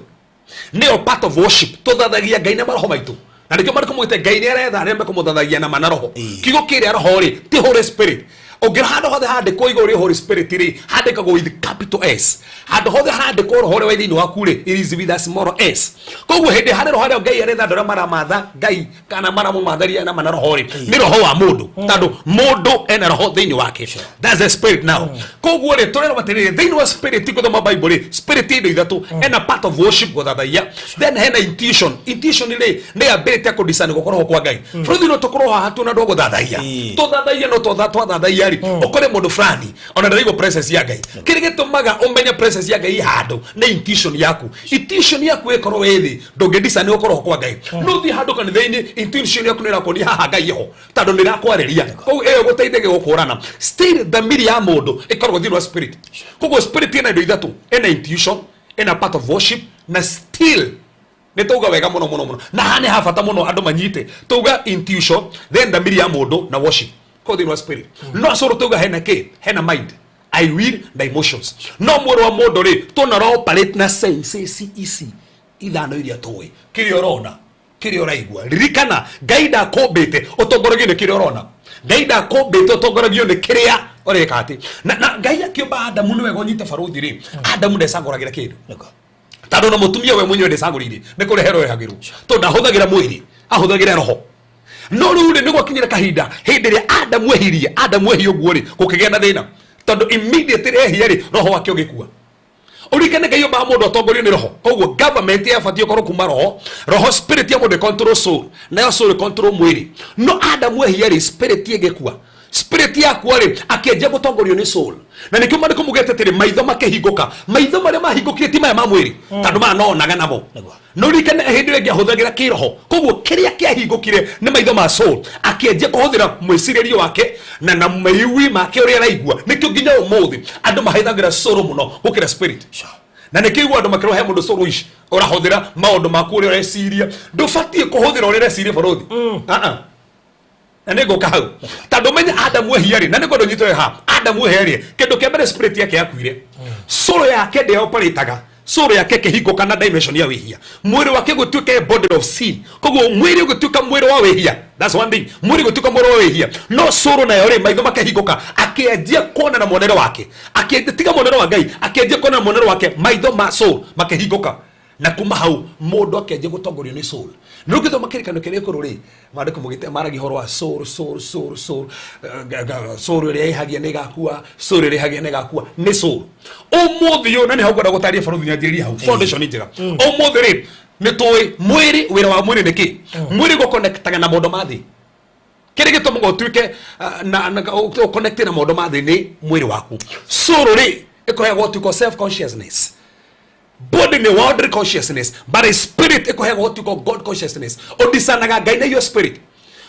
nĩyo part of worship. Tũthathagia Ngai na maroho maitũ, na nĩkĩo marĩkũ mwĩte Ngai nĩ aretha arĩa mekũmũthathagia na mana roho. Kiugo kĩrĩa roho rĩ, ti Holy Spirit. Ũngĩra handũ hothe handĩkwo igũrũ rĩ Holy Spirit rĩ, handĩkagwo with capital S. Handũ hothe handĩkwo roho ũrĩa wĩ thĩinĩ waku rĩ, it is with a small s. Koguo hĩndĩ harĩ roho arĩa Ngai aretha, andũ arĩa maramatha Ngai kana maramũmatharia na mana roho rĩ, nĩ roho wa mũndũ, tondũ mũndũ ena roho thĩinĩ wake. That's the spirit now. Koguo rĩ, tũrerwo atĩrĩrĩ, thĩinĩ wa spirit, gũthoma Bible rĩ, spirit indo ithatũ: ena part of worship, gũthathaiya, then hena intuition. Intuition rĩ, nĩ ability ya kũdiscern gũkorwo kwa Ngai. Bũrũri no tũkorwo haha tuona andũ a gũthathaiya, tũthathaiya, no twathathaiya rĩ, ũkore mũndũ fulani ona ndaraigua presence ya Ngai. Kĩrĩa gĩtũmaga ũmenye presence ya Ngai handũ nĩ intuition yaku. Intuition yaku ĩkorwo ĩ thĩ, ndũngĩdiscern gũkorwo kwa Ngai. No ũthiĩ handũ kanitha-inĩ, intuition yaku nĩ ĩrakuonia haha Ngai ĩho, tondũ nĩ ĩrakwarĩria. Koguo ĩyo gũteithagia gũkũrana. Still thamiri ya mũndũ ĩkoragwo thĩinĩ wa spirit. Koguo spirit ĩna indo ithatũ: ĩna intuition, ĩna part of worship, na still nĩ tauga wega mũno mũno mũno, na haha nĩ ha bata mũno andũ manyite. Tauga intuition, then thamiri ya mũndũ na worship koguo thĩinĩ wa spirit. No cũrũ tauga hena kĩ? Hena mind, I will na emotions. No mwĩrĩ wa mũndũ rĩ, tuona operate na senses ici ithano iria tũĩ: kĩrĩa ũrona, kĩrĩa ũraigua. Ririkana, Ngai ndakũmbĩte ũtongoragio nĩ kĩrĩa ũrona. Ngai ndakũmbĩte ũtongoragio nĩ kĩrĩa ũreka atĩ na Ngai akĩũmba Adamu, nĩ wega ũnyite barũthi rĩ, Adamu ndecagũragĩra kĩndũ, tondũ na mũtumia we mwenyewe ndecagũrĩire, nĩ kũreherwo rehagĩrwo, tondũ ndahũthagĩra mwĩrĩ, ahũthagĩra roho. No rĩu rĩ, nĩ gwakinyĩra kahinda hĩndĩ ĩrĩa Adamu ehirie. Adamu ehia ũguo rĩ, gũkĩgĩa na thĩna, tondũ immediately ehia rĩ, roho wake ũgĩkua. Ũririkane Ngai ombaga mũndũ atongorio nĩ roho. Koguo government yabatiĩ ũkorwo kuma roho. Roho, spirit ya mũndũ control soul, nayo soul control mwĩrĩ. No Adamu ehia rĩ, spirit ĩgĩkua. Spirit yakua rĩ, akĩanjia gũtongorio nĩ soul, na nĩkĩo maandĩko mugĩte atĩrĩ, maitho makĩhingũka. Maitho marĩa mahingũkire ti maya ma mwĩrĩ, tondũ maya noonaga namo. No ririkane hĩndĩ ĩrĩa ĩngĩ ahũthagĩra kĩroho. Koguo kĩrĩa kĩahingũkire nĩ maitho ma soul, akĩanjia kũhũthĩra mwĩcirĩrio wake na maiui make ũrĩa araigua. Nĩkĩo nginya ũmũthĩ andũ mahĩthagĩra soul mũno gũkĩra spirit, na nĩkĩo igua andũ makĩrwo he mũndũ soul ici ũrahũthĩra maũndũ maku ũrĩa ũreciria. Ndũbatiĩ kũhũthĩra ũrĩa ũreciria, bũrũthi. Ah, ah. Na nĩ ngũka hau, tondũ menye Adamu ehia rĩ, na nĩ ngwenda ũnyite ha Adamu ehia rĩ, kĩndũ kĩa mbere spirit yake yakuire, soul yake ndĩoperĩtaga. Soul yake ĩkĩhingũka na dimension ya wĩhia, mwĩrĩ wake gũtuĩka a body of sin. Koguo mwĩrĩ ũgĩtuĩka mwĩrĩ wa wĩhia. That's one thing. Mwĩrĩ gũtuĩka mwĩrĩ wa wĩhia, no soul nayo rĩ, maitho makĩhingũka, akĩanjia kuona na muonere wake, akĩanjia tiga muonere wa Ngai, akĩanjia kuona na muonere wake. Maitho ma soul makĩhingũka, na kuma hau mũndũ akĩanjia gũtongorio nĩ soul. Nĩ ũngĩthoma kĩrĩkanĩro kĩrĩa gĩkũrũ rĩ, maandĩko mũgĩte maragia ũhoro wa soul, soul, soul, soul. Soul ĩrĩa ĩhagia nĩ ĩgakua, soul ĩrĩa ĩhagia nĩ ĩgakua, nĩ soul. Ũmũthĩ ũyũ, na nĩ hau ngwenda gũtarĩria barũthi, nyanjĩrĩria hau, foundation njega. Ũmũthĩ rĩ, nĩ tũĩ mwĩrĩ, wĩra wa mwĩrĩ nĩ kĩ? Mwĩrĩ gũconnectaga na maũndũ ma thĩ. Kĩrĩa gĩtũmaga ũtuĩke na ũconnect na maũndũ ma thĩ nĩ mwĩrĩ waku. Soul rĩ, ĩkũheagwo ũtuĩka self consciousness. Body nĩ worldly consciousness, but a spirit ĩkũheagwo ũtuĩka God consciousness. Ũdiscernaga Ngai na iyo spirit.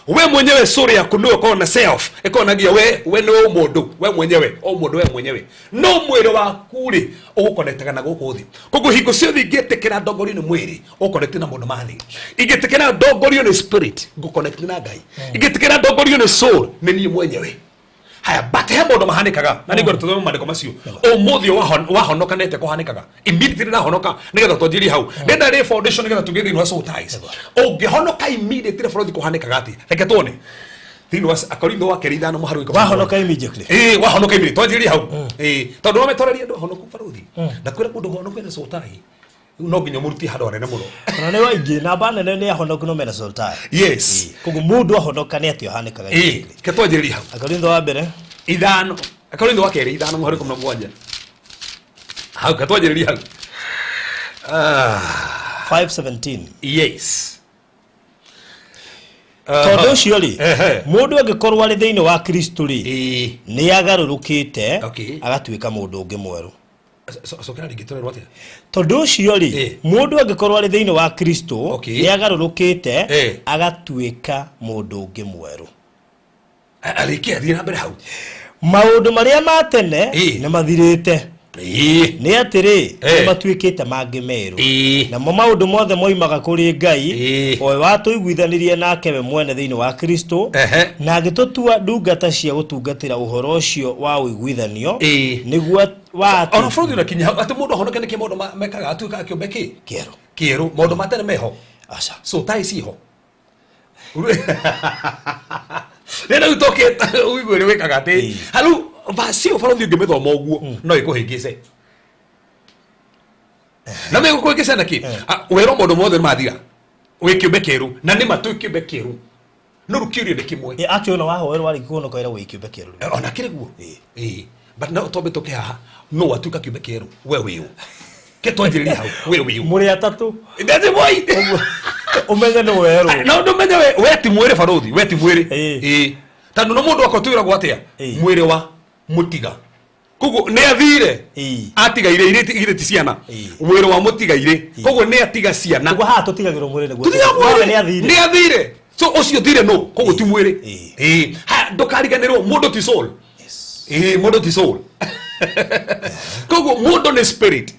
We mwenyewe soul yaku nĩwe ũkoragwo na self, ĩkonagia we nĩ ũmũndũ, we mwenyewe ũmũndũ, we mwenyewe. No mwĩrĩ waku rĩ, ũgũconnectaga na gũkũ thĩ. Koguo hingo ciothe ingĩtĩkĩra ndongorio nĩ mwĩrĩ, ũconnect na maũndũ ma thĩ. Ingĩtĩkĩra ndongorio nĩ spirit, ngũconnect na Ngai. Ingĩtĩkĩra ndongorio nĩ soul, nĩ niĩ mwenyewe. Haya, but he maũndũ mahanĩkaga, na nĩngwenda tũthome maandĩko macio ũmũthĩ. Wahonoka nĩte kũhanĩkaga immediately ndahonoka, nĩgetha twanjĩrie hau ndenda rĩ foundation, nĩgetha tũgĩe thĩinĩ wa soul ties. Ũngĩhonoka immediately, bũrũri, kũhanĩkaga atĩ? Reke tuone thĩinĩ wa Akorintho wa kerĩ 5 mũhari wa 10. Wahonoka immediately. Ĩĩ, wahonoka immediately. Twanjĩrĩrie hau, ĩĩ, tondũ wametoreria andũ ahonoku, barũthi, na kwĩra mũndũ honoku ena soul tie, no nginya ũmũrutie handũ hanene mũno. Ona nĩ waingĩ namba nene nĩ ahonoku no mena soul tie. Koguo mũndũ ahonoka nĩ atĩ ahanĩkaga Ĩĩ, immediately? Ke twanjĩrĩrie hau. Akorintho wa mbere. Ithano Akorintho wa kerĩ 5 mũhari 17. Hau katwanjĩrĩria hau. Ah, 5:17. Yes. Tondũ ũcio rĩ, Ehe. mũndũ angĩkorwo arĩ thĩinĩ wa Kristo rĩ, Ĩĩ. nĩ agarũrũkĩte Okay. agatuĩka mũndũ ũngĩ mwerũ. Cokera rĩngĩ, tũrerwo atĩa? Tondũ ũcio rĩ, mũndũ angĩkorwo arĩ thĩinĩ wa Kristo, nĩ agarũrũkĩte agatuĩka mũndũ ũngĩ mwerũ. Arĩkia, thiĩ na mbere hau. Maũndũ marĩa ma tene nĩ mathirĩte, nĩ atĩrĩ, nĩ matuĩkĩte mangĩ merũ. Namo maũndũ mothe moimaga kũrĩ Ngai, o we watũiguithanirie nake we mwene thĩinĩ wa Kristo, na agĩtũtua ndungata cia gũtungatĩra ũhoro ũcio wa ũiguithanio, nĩguo wa Ona bũrũri ũrakinya hau atĩ mũndũ ahonoke nĩkĩ maũndũ mekaga atuĩkaga kĩũmbe kĩ kĩerũ. Kĩerũ. Maũndũ ma tene meho? Aca. So tai ciho rĩrĩa rĩu tũkĩte ũigue ũrĩa wĩkaga atĩ haru vacio barothi ũngĩmĩthoma ũguo no ĩkũhĩngĩce na mĩgũkũhĩngĩca na kĩ? Ah, werwo maũndũ mothe nĩ mathira, wĩ kĩũmbe kĩerũ, na nĩ ma twĩ kĩũmbe kĩerũ, no rĩu kĩũria nĩ kĩmwe. Actually, ona wahoerwo warĩkia kũhonoka wĩra wĩ kĩũmbe kĩerũ. Ona kĩrĩ guo. Ĩĩ, but no twambe tũke haha, no watuĩka kĩũmbe kĩerũ, we wĩũ? Ke twanjĩrĩrie hau, we wĩũ? Mũrĩ atatũ. Ndathi moi. Ũmenye nĩ werũ. No ndũmenye we ti mwĩrĩ, barothi, we ti mwĩrĩ. Ĩĩ, tondũ no mũndũ akwa twĩragwo atĩa? Mwĩrĩ wa mũtiga, koguo nĩ athire atigaire igĩrĩ ti ciana, mwĩrĩ wa mũtigaire, koguo nĩ atiga ciana. Ũguo haha tũtigagĩrwo mwĩrĩ nĩguo Tũtiga Nĩ mwĩrĩ. athire. Nĩ athire, so ũcio thire no koguo ti mwĩrĩ. Ĩĩ, ha ndũkariganĩrwo mũndũ ti soul. Ĩĩ, mũndũ ti soul, koguo mũndũ nĩ spirit,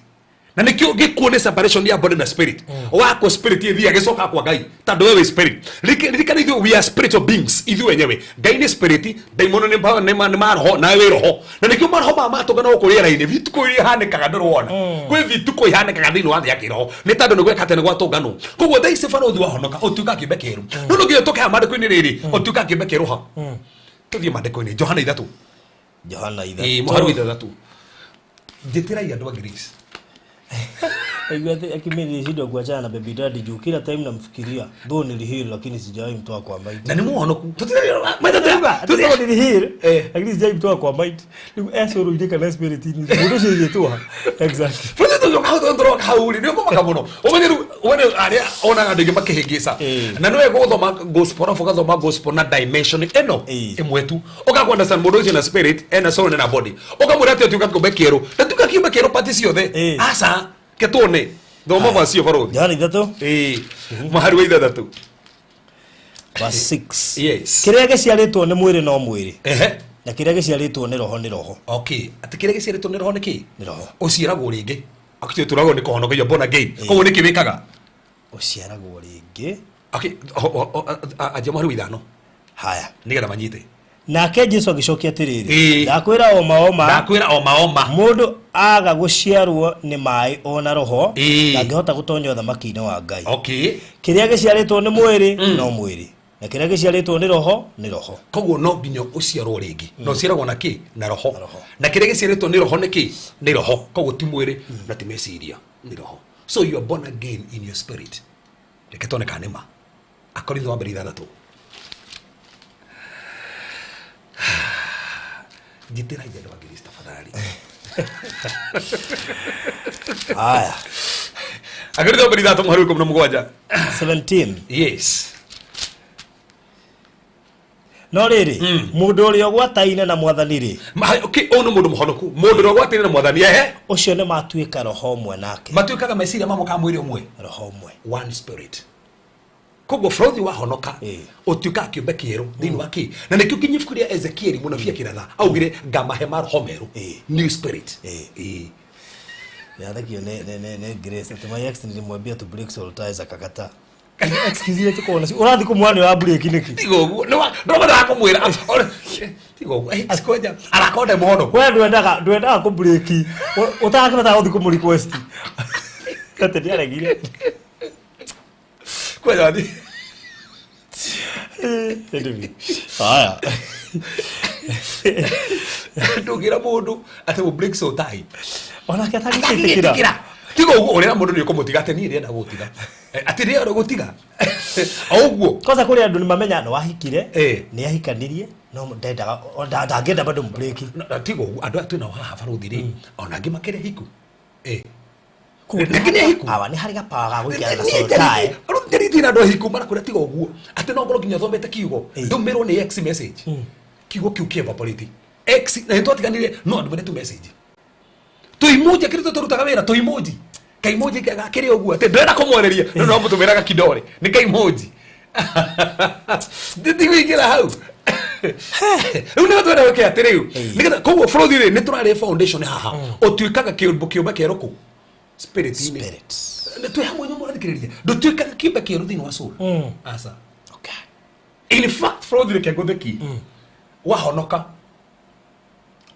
na nĩkĩo gĩkuũ nĩ separation ya body na spirit. Wako spirit ĩthiĩ agĩcoka kwa Ngai tondũ wewe spirit. Ririkana ithuĩ we are spiritual beings ithuĩ wenyewe. Ngai nĩ spirit, ndaimono nĩ maroho, nawe wĩ roho, na nĩkĩo maroho maya matũngana gũkũ rĩera-inĩ. Vituko iria ihanĩkaga ndũrĩ wona, kwĩ vituko ihanĩkaga thĩinĩ wa thĩ ya kĩroho, nĩ tondũ nĩ gweka atĩ nĩ gwatũnganwo. Koguo thaa ici barothi wahonoka ũtuĩka kĩũmbe kĩerũ, no ndũngĩũka tũkĩha maandĩko-inĩ rĩrĩ ũtuĩka kĩũmbe kĩerũ ha. Tũthiĩ maandĩko-inĩ, Johana 3. Johana. Ĩĩ, mũhari wa 6. Njĩtĩrai andũ a Greece. Najua ati mimi nilishindwa kuachana na baby daddy juu kila time namfikiria, though niliheal, lakini sijawahi mtoa kwa mind. Na nĩ mũhonoku. Though niliheal, lakini sijawahi mtoa kwa mind. Rĩu ecũrũ-inĩ kana spirit-inĩ mũndũ ũcio igĩtũha exactly. Bũrũri tũcoka hau, tũroka hau rĩ, nĩ ũkũmaka mũno ũmenye rĩu wene arĩa onaga andũ aingĩ makĩhĩngĩca, na nĩwe gũthoma gospel arabu ũgathoma gospel na dimension ĩno ĩmwe tu, ũkagu understand mũndũ ũcio na spirit ena soul na body, ũkamwĩra atĩ ũtuĩka kĩũmbe kĩerũ na tuĩka kĩũmbe kĩerũ pati ciothe. Aca, ke tuone, thoma vacio, barothi. Johana 3. Ĩĩ, mũhari wa 6. Verse 6. Yes. Kĩrĩa gĩciarĩtwo nĩ mwĩrĩ no mwĩrĩ, na kĩrĩa gĩciarĩtwo nĩ roho nĩ roho. Okay, atĩ kĩrĩa gĩciarĩtwo nĩ roho nĩ kĩ? Nĩ roho. Ũciaragwo rĩngĩ. Actually tũragwo nĩ kũhonokio, born again. Koguo nĩkĩ wĩkaga? Ũciaragwo rĩngĩ. Okay, anjia mũhari wa 5. Haya. Nĩgetha manyite. Nake Jesu agĩcokia atĩrĩrĩ, ndakwĩra oma oma, Ndakwĩra oma oma, mũndũ aga gũciarwo nĩ maĩ ona roho, ndangĩhota gũtonya ũthamaki-inĩ wa Ngai. Kĩrĩa gĩciarĩtwo nĩ mwĩrĩ no mwĩrĩ, na kĩrĩa gĩciarĩtwo nĩ roho nĩ roho. Koguo no nginya ũciarwo rĩngĩ, na ũciaragwo na kĩ? Na roho. Na kĩrĩa gĩciarĩtwo nĩ roho nĩ kĩ? Nĩ roho. Koguo ti mwĩrĩ na ti meciria, nĩ roho. So you are born again in your spirit. Reke tuone kana nĩ ma. Akorintho wa mbere 6. Njĩtĩra andũ a Grace tafadhali. Haya. Akorintho wa mbere 6 mũhari wa 17. 17. Yes. No rĩrĩ, mũndũ ũrĩa ũgwataine na Mwathani rĩ, Okay, ũyũ nĩ mũndũ mũhonoku, mũndũ ũrĩa ũgwataine na Mwathani, ehe. Ũcio nĩ matuĩka roho ũmwe nake. Matuĩkaga meciria mamwe ka mwĩrĩ ũmwe. Roho ũmwe. One spirit. Koguo bũrũthi wahonoka ũtuĩkaga kĩũmbe kĩerũ thĩinĩ wa kĩ, na nĩkĩo nginya ibuku rĩa Ezekieli mũnabii akĩratha augire, "Ngamahe maroho merũ," new spirit. Ĩĩ. Nĩathekio nĩ Grace atĩ my ex nilimwambia to break soul ties, akakataa. Excuse iria tũkoragwo nacio ũrathiĩ kũmwana wa break nĩkĩ? Tiga ũguo, nĩwa kũmwĩra, tiga ũguo. Eh, sikwenja arakorwo ndĩ mũhonoku. We ndwendaga kũ break ũtakĩbatara gũthiĩ kũmũ request atĩ nĩaregire. Kwenja wathi. Anyway, haya. Ndũngĩra mũndũ atĩ mũ break soul tie onake atangĩgĩtĩkĩra. Atangĩgĩtĩkĩra. Tiga ũguo, ũrera mũndũ nĩ ũkũmũtiga atĩ niĩ ndĩrenda gũtiga. Eh, atĩ rĩera gũtiga o ũguo. Kwanza kũrĩ andũ nĩ mamenya nĩ wahikire, nĩ ahikanirie No ndendaga o ndangĩenda bado break. Na tiga ũguo andũ aya twĩnao haha barothi rĩ, ona angĩ makĩrĩ hiku. Koguo Nĩ nginya hiku. Awa nĩ harĩ gapawa ga gũikara na soul tie. Rĩu na andũ ahiku marakwĩra tiga ũguo atĩ no ngorwo nginya ũthomete kiugo ndũmĩrwo nĩ ex message, kiugo kĩu kĩ evaporate ex na nĩtwatiganire no andũmĩre tu message tũimunji kĩrĩa tũrutaga wĩra tũimunji kaimunji gakĩrĩ ũguo atĩ ndĩrenda kũmwarĩria no no mũtũmĩraga kidore nĩ kaimunji ndigũingĩra hau rĩu nĩho twenda gwĩke atĩ rĩu nĩgetha koguo bũrũri rĩ nĩ tũrarĩ foundation haha ũtuĩkaga kĩũmbe kĩũmbe kĩerũ kũ spirit-inĩ. Spirit. Nĩ twĩ hamwe nyũmba ũrathikĩrĩria ndũtuĩkaga kĩũmbe kĩerũ thĩinĩ wa soul. Aca. In fact, bũrũri reke ngũtheki wahonoka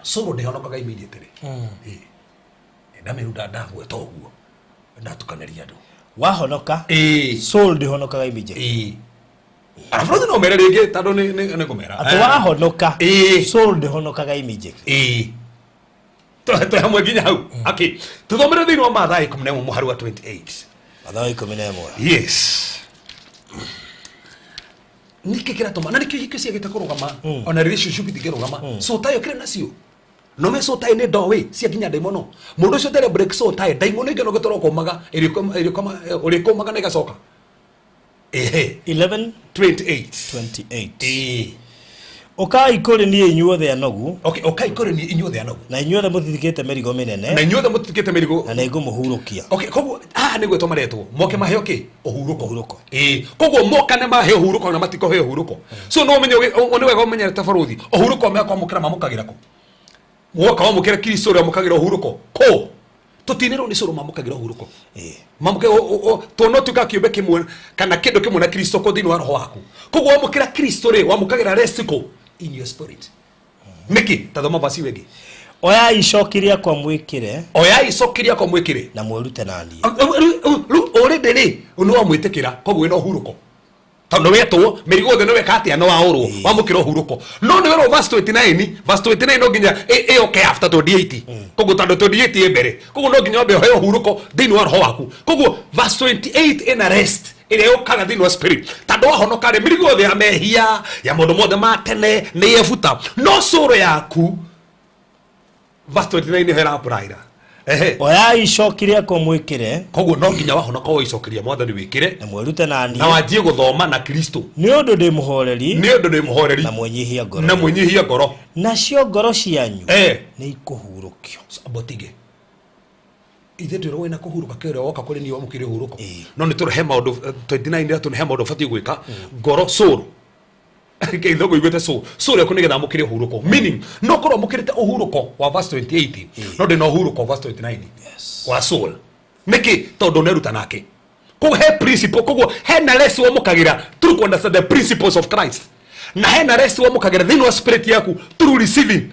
soul ndĩhonokaga immediately. Ĩĩ. Ndamĩruta ndagweta ũguo ndatukanĩria andũ. Wahonoka soul ndĩhonokaga immediately. Ĩĩ, arabu rĩu no mere rĩngĩ tondũ nĩ ngũmera. Atĩ wahonoka soul ndĩhonokaga immediately. Ĩĩ, twĩ hamwe nginya hau. Okay, tũthomere thĩinĩ wa Mathayo 11 mũhari wa 28. Mathayo 11. Yes, nĩkĩ kĩratũma na nĩkĩo hikio ciagĩte kũrũgama ona relationship itingĩrũgama? So tayo kĩrĩ nacio no me soul tie nĩ ndoĩ cia nginya ndaimono mũndũ ũcio ũtarĩ break soul tie ndaimono ingĩ no gĩtũra kũmaga ĩrĩkũmaga na ĩgacoka ehe. 11 28. 28. Ĩĩ. Ũkai kũrĩ niĩ inyuothe anogu. Okay, ũkai kũrĩ niĩ inyuothe anogu. Na inyuothe mũthithikĩte mĩrigo mĩnene. Na inyuothe mũtitikĩte mĩrigo. Na nĩngũmũhurũkia. Okay, koguo haha nĩ gwĩtwo maretwo moke maheo kĩ? Ũhurũko. Ũhurũko. Ĩĩ, koguo moka nĩ maheo ũhurũko na matikoheo ũhurũko. So no ũmenye nĩ wega ũmenye ta barũthi ũhurũko mekwamũkĩra mamũkagĩra kũ? Woka wamũkĩra Kristo ũrĩa wamũkagĩra ũhurũko kũ? Tũtinĩrwo nĩ cũrũ mamũkagĩra ũhurũko. Mamũke tondũ tuĩka kĩũmbe kĩmwe kana kĩndũ kĩmwe na Kristo kũ thĩinĩ wa roho waku. Koguo wamũkĩra Kristo rĩ, wamũkagĩra rest kũ? In your spirit. Nĩkĩ? Ta thoma verse ĩyo ĩngĩ. Oyai icoki rĩakwa mwĩkĩre. Oyai icoki rĩakwa mwĩkĩre. Na mwĩrute na niĩ. Rĩu already rĩ nĩ wamwĩtĩkĩra, koguo wĩna ũhurũko tondũ wetwo mĩrigo yothe nĩ weka atĩa? Nĩ waũrwo wamũkĩra ũhurũko. No nĩ werwo verse 29, verse 29 no nginya ĩyoke after 28. Koguo tondũ 28 ĩ mbere, koguo no nginya wambe ũheo ũhurũko thĩinĩ wa roho waku. Koguo verse 28 ĩna rest ĩrĩa yũkaga thĩinĩ wa spirit tondũ wahonoka rĩ, mĩrigo yothe ya mehia ya maũndũ mothe ma tene nĩ yebuta, no soul yaku verse 29 nĩho ĩrapuraira. Ehe. Oyai icoki rĩakwa mwĩkĩre. Koguo no nginya wahonoka woicokeria Mwathani wĩkĩre. Na mwĩrute na niĩ. Na wanjie gũthoma na Kristo. Nĩ ũndũ ndĩ mũhoreri. Nĩ ũndũ ndĩ mũhoreri. Na mwĩnyihia ngoro. Na mwĩnyihia ngoro. Nacio ngoro cianyu nĩ ikũhurũkio. Abotige ithe twĩrwo wĩna kũhurũka kĩrĩa woka kũrĩ niĩ wamũkĩre ũhurũko, no nĩ tũrehe maũndũ 29 rĩa tũrehe maũndũ ũbatiĩ gwĩka ngoro soul gĩthũngũ iguĩte soul soul yaku nĩgetha amũkĩre ũhurũko, meaning no korwo amũkĩrĩte ũhurũko wa verse 28 no ndĩna ũhurũko verse 29 wa soul. Nĩkĩ? Tondũ neruta nake. Koguo he principle, koguo hena rest wamũkagĩra through understand the principles of Christ, na hena rest wamũkagĩra thĩinĩ wa spirit yaku through receiving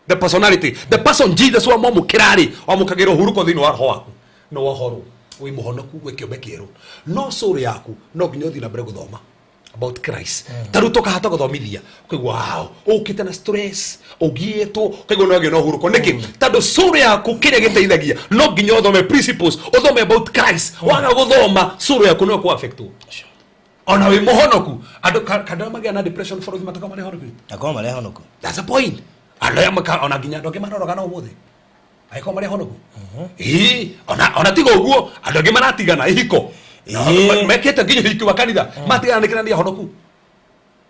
the personality, the person Jesus. Wamwamũkĩra rĩ, wamũkagĩra ũhurũko thĩinĩ wa roho waku no wohorwo wĩ mũhonoku, wĩ kĩũmbe kĩerũ, no soul yaku no nginya ũthiĩ na mbere gũthoma about Christ. Ta rĩu tũkahota gũthomithia ũkaigua wow, ũkĩte na stress ũgiĩtwo ũkaigua no na ũhurũko. Nĩkĩ? Tondũ soul yaku kĩrĩa gĩteithagia no nginya ũthome principles, ũthome about Christ. Waga gũthoma, soul yaku no ĩkũ affectwo ona wĩ mũhonoku. Andũ andũ arĩa magĩa na depression for mataka marĩ honoku. Akorwo marĩ honoku. That's the point. Andũ aya ona nginya andũ angĩ maroraga na ũmũthĩ angĩkorwo marĩ honoku. Ĩĩ, ona tiga ũguo andũ angĩ maratigana ihiko. Mekĩte nginya hiki wa kanitha matigana nĩ nĩ ahonoku.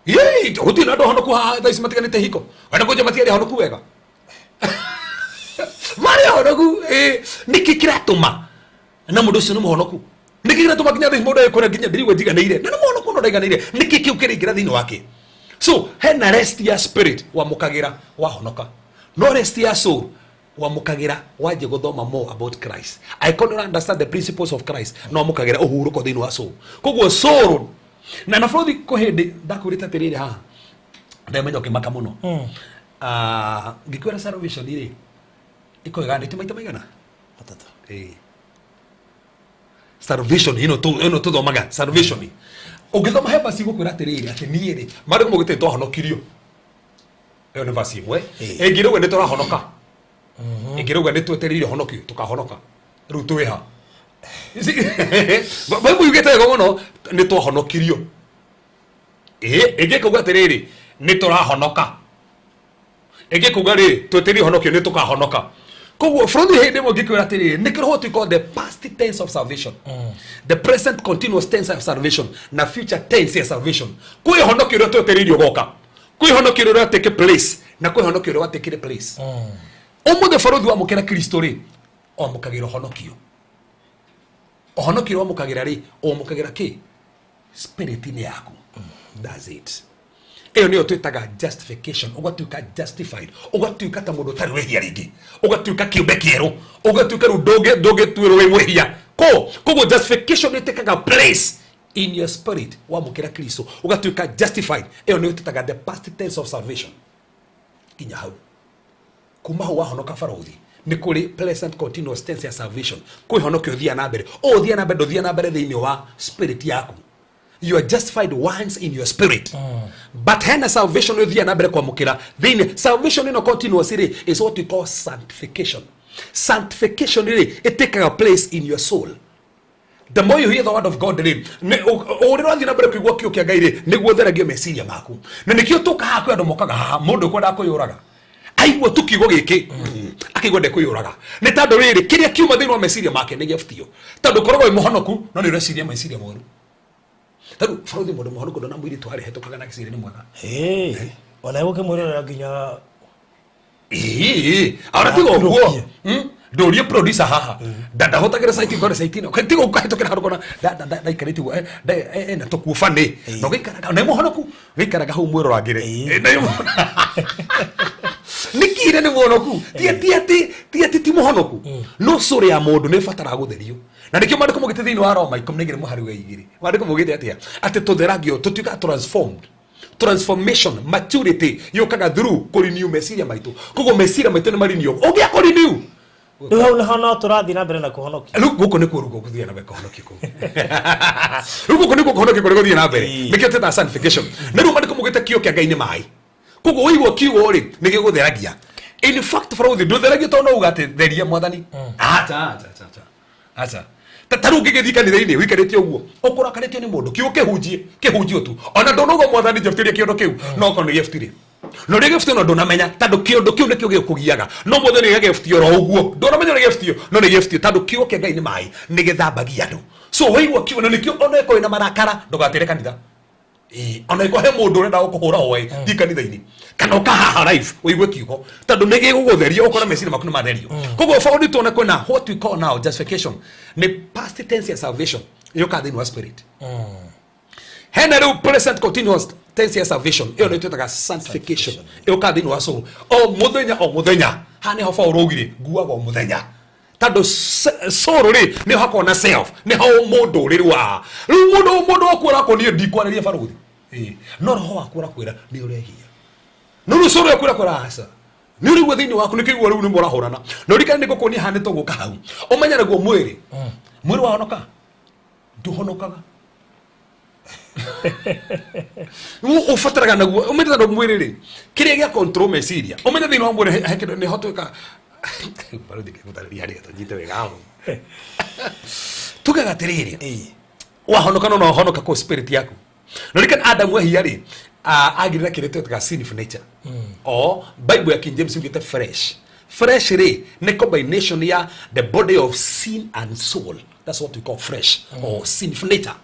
Ĩĩ, gũtirĩ na andũ ahonoku haha thaa ici matiganĩte hiko wenda kũnjia matiarĩ ahonoku wega, marĩ ahonoku. Ĩĩ, nĩkĩ kĩratũma na mũndũ ũcio nĩ mũhonoku? Nĩkĩ kĩratũma nginya thaa ici mũndũ agĩkora nginya ndĩrigua njiganĩire na nĩ mũhonoku no ndaiganĩire? Nĩkĩ kĩu kĩraingĩra thĩinĩ wake? So hena rest ya spirit wamũkagĩra wahonoka, no rest ya soul wamũkagĩra wanjia gũthoma more about Christ. Angĩkorwo nĩ ũra understand the principles of Christ, no wamũkagĩra ũhurũko thĩinĩ wa soul. Koguo soul na bũrũri kwĩ hĩndĩ ndakwĩrĩte atĩrĩrĩ haha ndamenya ũkĩmaka mũno. Ah, ngĩkwĩra salvation rĩ ĩkoiganĩte maita maigana? Matatũ. Ĩĩ. Salvation ĩno tu ĩno tuthomaga salvation ũngĩthoma he verse igũkwĩra atĩrĩrĩ atĩ niĩ rĩ marĩ mũgĩte twahonokirio, ĩyo nĩ verse ĩmwe. Ĩngĩ rauga nĩ tũrahonoka, ĩngĩ rauga nĩ twetereire honokio tũkahonoka. Rĩu twĩ ha? Bible yugĩte wega mũno nĩ twahonokirio. Ĩĩ, ĩngĩ ĩkauga atĩrĩrĩ Nĩ tũrahonoka. Ĩngĩ kuga rĩ, twĩtĩrie ũhonokio nĩ tũkahonoka. Koguo bũrũri hĩndĩ ĩmwe ngĩkwĩra atĩrĩrĩ, nĩ kĩrĩ what we call the past tense of salvation, the present continuous tense of salvation na future tense ya salvation. Kwĩ ũhonokio ũrĩa twetereirio ũgoka, kwĩ ũhonokio ũrĩa take place, na kwĩ ũhonokio ũrĩa watekire place. Ũmũthĩ bũrũri wamũkĩra Kristo rĩ, wamũkagĩra ũhonokio. Ũhonokio ũrĩa wamũkagĩra rĩ, wamũkagĩra kĩ? Spirit-inĩ yaku. That's it. Ĩyo nĩyo twĩtaga justification. Ũgatuĩka justified, ũgatuĩka ta mũndũ ũtarĩ wĩhia rĩngĩ, ũgatuĩka kĩũmbe kĩerũ, ũgatuĩka rĩu ndũngĩtuĩrwo wĩ mwĩhia. Koguo justification ĩtĩkaga place in your spirit. Wamũkĩra Kristo ũgatuĩka justified. Ĩyo nĩyo twĩtaga the past tense of salvation. Nginya hau, kuma hau wahonoka barũthi, nĩ kũrĩ present continuous tense ya salvation. Kwĩ honokio ũthiaga na mbere, ũũ ũthiaga na mbere, ndũthiaga na mbere thĩinĩ wa spirit yaku. You are justified once in your spirit, but hena salvation ũthiaga na mbere kwamũkĩra thĩinĩ. Salvation ĩno continuous rĩ is what we call sanctification. Sanctification rĩ, it takes a place in your soul. The more you hear the word of God rĩ, ũrĩa ũrathiĩ na mbere kũigua kiugo kĩa Ngai rĩ, nĩguo ũtheragio meciria maku. Na nĩkĩo tũka haha, kwĩ andũ mokaga haha, mũndũ ũkwendaga kwĩyũraga, aigua tu kiugo gĩkĩ akaigua ndekwĩyũraga, nĩ tondũ rĩrĩ, kĩrĩa kiuma thĩinĩ wa meciria make nĩ gĩabutio, tondũ ũkoragwo wĩ mũhonoku no nĩ ũreciria meciria moru. Tarĩu barũthi, mũndũ mũhonoku ndona mũirĩtu harĩa hetũkaga na gĩcirĩ nĩ mwega. Ĩĩ, ona gũkĩmwĩrorera nginya. Ĩĩ, ona tiga ũguo. Ndũrie producer haha, ndahũtagĩra site ngore site ĩno, tiga ũkahĩtũkĩra handũ kona ndaikarĩte ũguo, ena tũkuo bani na ũgĩikaraga na mũhonoku, gĩikaraga hau mwĩrorangĩre. Nĩkire nĩ mũhonoku, ti atĩ ti mũhonoku, no cũrĩ ya mũndũ nĩ ĩbataraga gũtherio. Na nĩkĩo maandĩko maugĩte thĩinĩ wa Roma 12 mũhari wa 2, maandĩko maugĩte atĩa? Atĩ tũtheragio, tũtuĩkaga transformed. Transformation, maturity yũkaga through kũrenew meciria maitũ. Koguo meciria maitũ nĩ marenew, ũngĩa kũrenew. Rĩu hau naho no tũrathiĩ na mbere na kũhonokia. Rĩu gũkũ nĩkuo, rĩu gũthiĩ na mbere kũhonokio kũu, rĩu gũkũ nĩkuo kũhonokio kũrĩa gũthiĩ na mbere. Nĩkĩo twĩtaga sanctification. Na rĩu maandĩko maugĩte kiugo kĩa Ngai nĩ maĩ, koguo waigua kiugo rĩ, nĩ gĩgũtheragia. In fact, barũthi, ndũtheragio tondũ no uga atĩ theria Mwathani. Acha, acha, acha, acha, acha. Ta rĩu ũngĩgĩthiĩ kanitha-inĩ ũikarĩte ũguo ũkũrakarĩtio nĩ mũndũ, kiugo kĩhunjie, kĩhunjio tu, ona ndũnauga Mwathani njabutĩrie kĩũndũ kĩu, no okorwo nĩ gĩbutire, no rĩrĩa gĩbutio no ndũnamenya, tondũ kĩũndũ kĩu nĩkĩo gĩkũgiaga, no mũthenya nĩ gĩbutio oro ũguo, ndũnamenya nĩ gĩbutio, no nĩ gĩbutio, tondũ kiugo kĩa Ngai nĩ maĩ, nĩ gĩthambagia andũ. So waigua kiugo, na nĩkĩo ona ĩkorwo ĩna marakara, ndũgatĩre kanitha. Ĩĩ, ona ĩkorwo he mũndũ ũrenda gũkũhũra hwaĩ, thiĩ kanitha-inĩ kana ũkahaha live ũigue kiugo, tondũ nĩ gĩgũgũtheria, ũkore meciria maku nĩ matherio. Koguo bũrũri tuone kwĩna what we call now justification, nĩ past tense ya salvation yũkaga thĩinĩ wa spirit. Hena rĩu present continuous tense ya salvation, ĩyo nĩ twĩtaga sanctification, ĩũkaga thĩinĩ wa soul o mũthenya o mũthenya. Haha nĩho Paul augire nguaga o mũthenya, tondũ soul rĩ, nĩho hakoragwo na self, nĩho mũndũ ũrĩ rĩu haha. Rĩu mũndũ waku arakwo, niĩ ndikwarĩria barũthi. Ĩĩ, no roho waku ũrakwĩra nĩ ũrehia, no rĩu soul yaku ĩrakwĩra aca, nĩ ũraigua thĩinĩ waku nĩ kĩigua rĩu nĩ mũrahũrana. Na ũririkane nĩ ngũkuonia haha, nĩ tũgũka hau ũmenye naguo mwĩrĩ wahonoka ndũhonokaga. Rĩu ũbataraga naguo ũmenye, tondũ mwĩrĩ rĩ, kĩrĩa gĩa control meciria, ũmenye thĩinĩ wa mwĩrĩ he kĩndũ nĩho twĩka barũthi, ngĩgũtarĩria harĩa tũnyite wega hau. Tugaga atĩrĩrĩ, wahonoka no honoka kũ spirit yaku. No rikana Adamu ehia rĩ, agire na kĩrĩa twĩtaga sinful nature, o Bible ya King James yugĩte flesh. Flesh rĩ, nĩ combination ya the body of sin and soul. That's what we call flesh or sinful nature.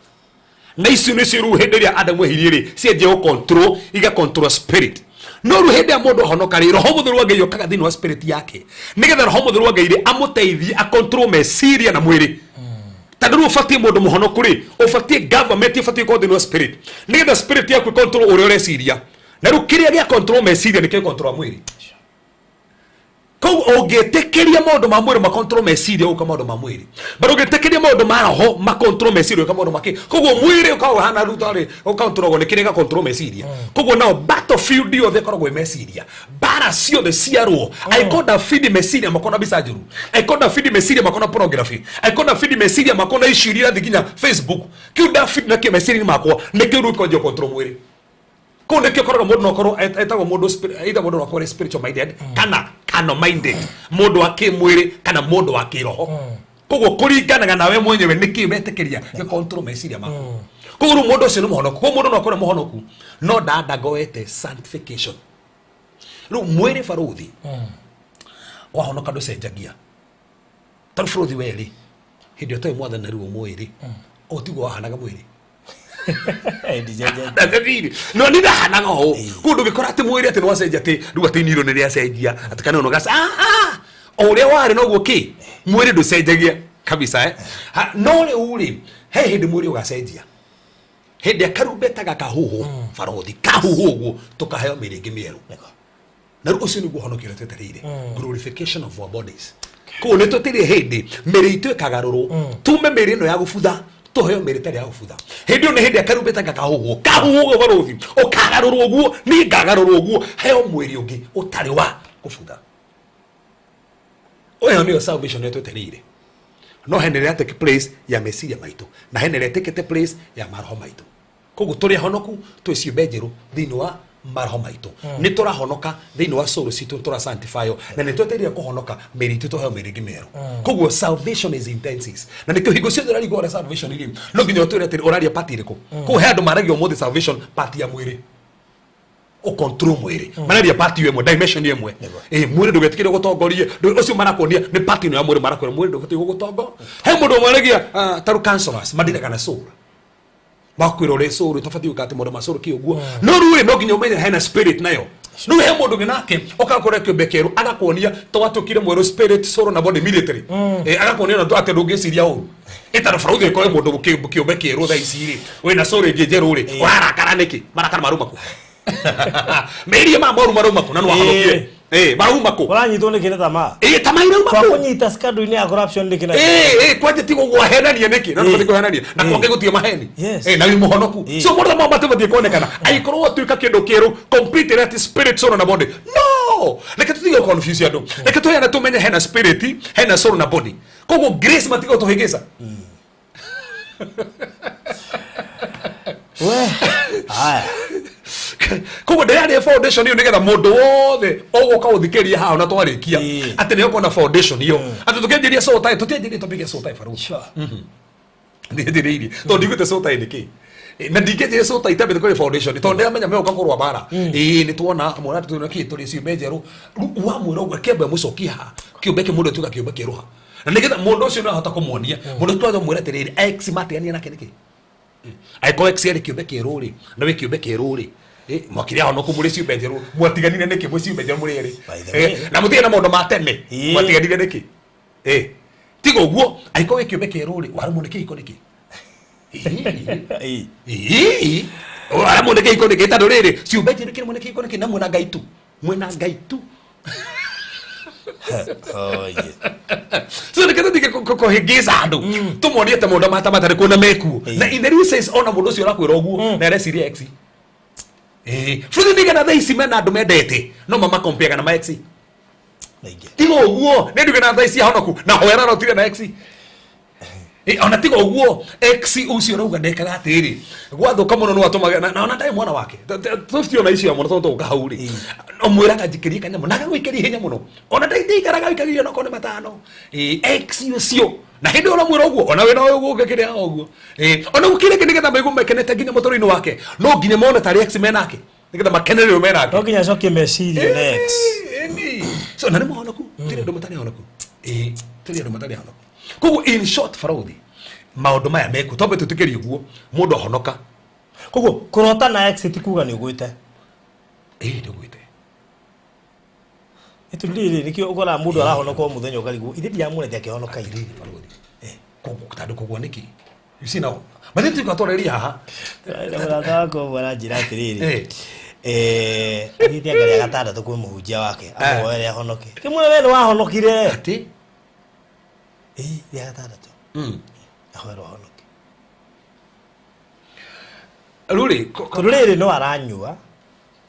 Na icio nĩcio rĩu hĩndĩ ĩrĩa Adamu ehirie rĩ, cianjia gũ control, iga control spirit. No rĩu hĩndĩ ĩrĩa mũndũ ahonoka rĩ, roho mũtheru wa Ngai okaga thĩinĩ wa spirit yake, nĩgetha roho mũtheru wa Ngai rĩ amũteithie a control meciria na mwĩrĩ. Tondũ rĩu ũbatiĩ mũndũ mũhonoku rĩ, ũbatiĩ government ũbatiĩ gũkorwo thĩinĩ wa spirit, nĩgetha spirit yaku control ũrĩa ũreciria. Na rĩu kĩrĩa gĩa control meciria nĩkĩo control mwĩrĩ. Koguo ũngĩtĩkĩria maũndũ ma mwĩrĩ macontrol meciria, ũka maũndũ ma mwĩrĩ, but ũngĩtĩkĩria maũndũ ma roho macontrol meciria, ũka maũndũ makĩ. Koguo mwĩrĩ ũkoragwo ũhana rĩu tarĩ ũcontrolagwo nĩ kĩrĩa gĩcontrol meciria. Koguo nao battlefield yothe ĩkoragwo ĩ meciria, mbara ciothe ciarwo. Angĩkorwo ndabidi meciria makona mbica njũru, angĩkorwo ndabidi meciria makona pornography, angĩkorwo ndabidi meciria makona icio iria irathiĩ nginya Facebook, kĩu ndabidi nakĩo meciria-inĩ makwa nĩkĩo rĩu gĩkwanjia control mwĩrĩ. Kũu nĩkĩo ũkoraga mũndũ no akorwo etagwo mũndũ either mũndũ no akorwo arĩ spiritual minded kana carnal minded, mũndũ wa kĩmwĩrĩ kana mũndũ wa kĩroho. Koguo kũringanaga nawe mwenyewe nĩkĩ wetĩkĩria gĩ control meciria maku. Koguo rĩu mũndũ ũcio nĩ mũhonoku. Koguo mũndũ no akorwo mũhonoku no ndandagoete sanctification. Rĩu mwĩrĩ barũthi wahonoka ndũcenjagia. Tarĩu barũthi werĩ hĩndĩ ĩyo ũtarĩ mwathani na rĩu ũmũĩ rĩ, o tiguo wahanaga mwĩrĩ. Ndathiri. No nĩ ndahanaga ũũ. Koguo ndũngĩkora atĩ mwĩrĩ atĩ nĩwacenjia atĩ rĩu atĩ iniũrũ nĩrĩacenjia atĩ kana ũnogaca. Ah ah. O ũrĩa warĩ noguo kĩ mwĩrĩ ndũcenjagia kabisa eh. Ha, no rĩu rĩ he hĩndĩ mwĩrĩ ũgacenjia. Hĩndĩ ya karumbeta gakahuhwo barothi kahuhwo ũguo tũkaheo mĩrĩ ĩngĩ mĩerũ. Na rĩu ũcio nĩguo ũhonokio ũrĩa twetereire, glorification of our bodies. Koguo nĩ twetereire hĩndĩ mĩrĩ itũ ĩkagarũrwo, tume mĩrĩ ĩno ya gũbutha tũheo mĩrĩ ĩtarĩ ya gũbutha. Hĩndĩ ĩyo nĩ hĩndĩ ya karumbeta gakahuhwo, kahuhwo ũguo barothi ũkagarũrwo ũguo, niĩ ngagarũrwo ũguo heo mwĩrĩ ũngĩ ũtarĩ wa gũbutha. Ĩyo nĩyo salvation ĩrĩa twetereire. No hena ĩrĩa take place ya meciria maitũ na hena ĩrĩa ĩtekete place ya maroho maitũ. Koguo tũrĩ ahonoku twĩ ciũmbe njerũ thĩinĩ wa maroho maitũ. Nĩ tũrahonoka thĩinĩ wa soul citũ, nĩ tũra sanctify na nĩ twetereire kũhonoka mĩrĩ itũ tũheo mĩrĩ ĩngĩ mĩerũ. Koguo salvation is intensive. Na nĩkĩo hingo ciothe ũrarigwo ũrĩa salvation ĩrĩ, no nginya ũtwĩre atĩrĩ ũraria part ĩrĩkũ. Koguo he andũ maragia ũmũthĩ salvation part ya mwĩrĩ, ũcontrol mwĩrĩ, mararia part ĩyo ĩmwe, dimension ĩmwe. Mwĩrĩ ndũgetĩkĩre gũtongorie ũcio marakuonia nĩ part ĩno ya mwĩrĩ, marakwĩra mwĩrĩ ndũbatiĩ gũgũtongo. He mũndũ mwaragia tarũ counselors mandiraga na soul, makwĩra ũrĩa soul ũtabatiĩ gwĩka atĩ maũndũ ma soul kĩ ũguo. No rĩu rĩ no nginya ũmenye hena spirit nayo. Rĩu he mũndũ ũngĩ nake ũkakora kĩũmbe kĩerũ agakuonia twatuĩkire mwerũ spirit, soul na body immediately. Agakuonia na atĩ ndũngĩciria ũru ĩtarĩ barũthi ĩkorwo mũndũ kĩũmbe kĩerũ thaa ici rĩ wĩna soul ĩngĩ njerũ rĩ ũrarakara nĩkĩ? Marakara marauma kũ? Meiria ma moru marauma kũ? Na nĩwahonokire marauma kũ? Ũranyitwo nĩkĩ nĩ tamaa? Tamaa irauma kũ? Twakũnyita scandal-inĩ ya corruption nĩkĩ na Kwanja tigo gwahenania nĩkĩ? Na ndũbatiĩ kũhenania na kwange gũtiga maheni. Na wĩ mũhonoku. So mũndũ ma matibatiĩ kuonekana angĩkorwo watuĩka kĩndũ kĩerũ complete that spirit, soul na body. No reke tũtige confuse andũ, reke tũheane tũmenye hena spirit, hena soul na body. Koguo grace matiga gũtũhĩngĩca. We. Haya. Koguo ndĩraria foundation ĩyo nĩgetha mũndũ wothe ũgũka gũthikĩrĩria haha na twarĩkia atĩ nĩ ũkona foundation ĩyo atĩ tũkĩanjĩria soul tie, tũtianjĩrie topic ya soul tie barũthi. Ndianjĩrĩirie tondũ ndiguĩte soul tie nĩkĩ na ndingĩanjĩria soul tie itambĩte kũrĩ foundation tondũ ndĩramenya megũka kũrũa mbara. Nĩ tuona mwana tũna kĩ tũrĩ ciũmbe njerũ. Rĩu wamwĩra ũguo kĩambe mũcokie haha kĩũmbe kĩ mũndũ atuĩka kĩũmbe kĩerũ ha na nĩgetha mũndũ ũcio no ahota kũmuonia mũndũ ũcio twamwĩra atĩrĩrĩ ex matigania nake nĩkĩ. Angĩkorwo ex arĩ kĩũmbe kĩerũ rĩ na wĩ kĩũmbe kĩerũ rĩ mwakĩrĩ ahonoku mũrĩ ciũmbe njerũ mwatiganire nĩkĩ mwĩ ciũmbe njerũ mũrĩ erĩ? By the way. Na mũtige na maũndũ ma tene. Mwatiganire nĩkĩ? Tiga ũguo angĩkorwo wĩ kĩũmbe kĩerũ rĩ waremwo nĩ kĩhiko nĩkĩ? Waremwo nĩ kĩhiko nĩkĩ? Tondũ rĩrĩ ciũmbe njerũ kĩremwo nĩ kĩhiko nĩkĩ na mwĩna Ngai tu, mwĩna Ngai tu. Oh, yeah. So nĩkĩo tũtige kũhĩngĩca andũ tũmonie atĩ maũndũ mata matarĩ kuo na mekuo. Na in the real sense ona mũndũ ũcio ũrakwĩra ũguo na areciria ex bũrũri nĩgetha thaa ici mena andũ mendete no mamakompeaga na ma ex. Maingĩ. Tiga ũguo nĩ nduge na thaa ici ahonoku na hoera no tire na ex. Ona tiga ũguo ex ũcio ũrauga ndekaga atĩrĩ gwathuka mũno no atũmaga na ona ndarĩ mwana wake tũtiona icio mũno tondũ tũgũka hau rĩ ũmwĩraga njikĩrie kanyamũ na agagũikĩria ihenya mũno ona ndaikaraga aikagĩria onokorwo nĩ matano. Ex ũcio na hĩndĩ ĩyo ũramwĩra ũguo ona wĩna ũyũ gũkĩkĩrĩa ũguo. Ona gũkĩrĩ kĩ nĩgetha maigue makenete nginya mũtũrĩre-inĩ wake no nginya mone tarĩ ex menake nĩgetha makenerere ũyũ menake. No nginya acokie meciria na ex. Ĩni. So na nĩ mũhonoku tũrĩ andũ matarĩ ahonoku. Tũrĩ andũ matarĩ ahonoku. Koguo in short barũthi maũndũ maya mekuo twambe twĩtĩkĩrie ũguo mũndũ ahonoka. Koguo kũrota na ex ti kuga nĩ ũgwĩte. Ndũgwĩte. Ĩtũ rĩrĩ nĩkĩo ũkoraga mũndũ arahonoka o mũthenya ũkarigwo ithe ndiamuonete akĩhonoka ira. Atĩrĩrĩ barũthi tondũ kũgwa nĩkĩ? You see now mathĩ tuĩka twarĩria haha. Mũrata wakwa ũmwe aranjĩra atĩrĩrĩ athiĩte anga rĩa gatandatũ kwĩ mũhunjia wake amũhoere ahonoke. Kĩmwĩra we nĩ wahonokire. Atĩ? Rĩa gatandatũ ahoerwo ahonoke. Rĩu rĩ Tondũ rĩrĩ no aranyua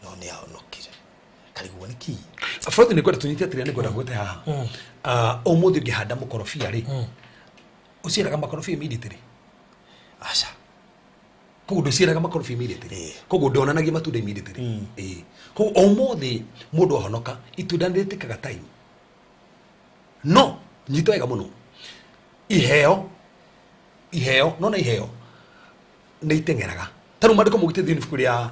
no nĩ ahonokire. Karigwo nĩ kĩ? Barũthi nĩ ngwenda tũnyite atĩrĩrĩ nĩ ngwenda gwĩte haha. Ũmũthĩ ũngĩhanda mũkorobia rĩ ũciaraga makorobia immediately? Aca. Koguo ndũciaraga makorobia immediately. Koguo ndonanagia matunda immediately. Koguo ũmũthĩ mũndũ ahonoka itunda nĩ rĩtĩkaga time. No nyita wega mũno iheo iheo nona iheo Nĩ iteng'eraga. Ta rĩu maandĩko maugĩte thĩinĩ ibuku rĩa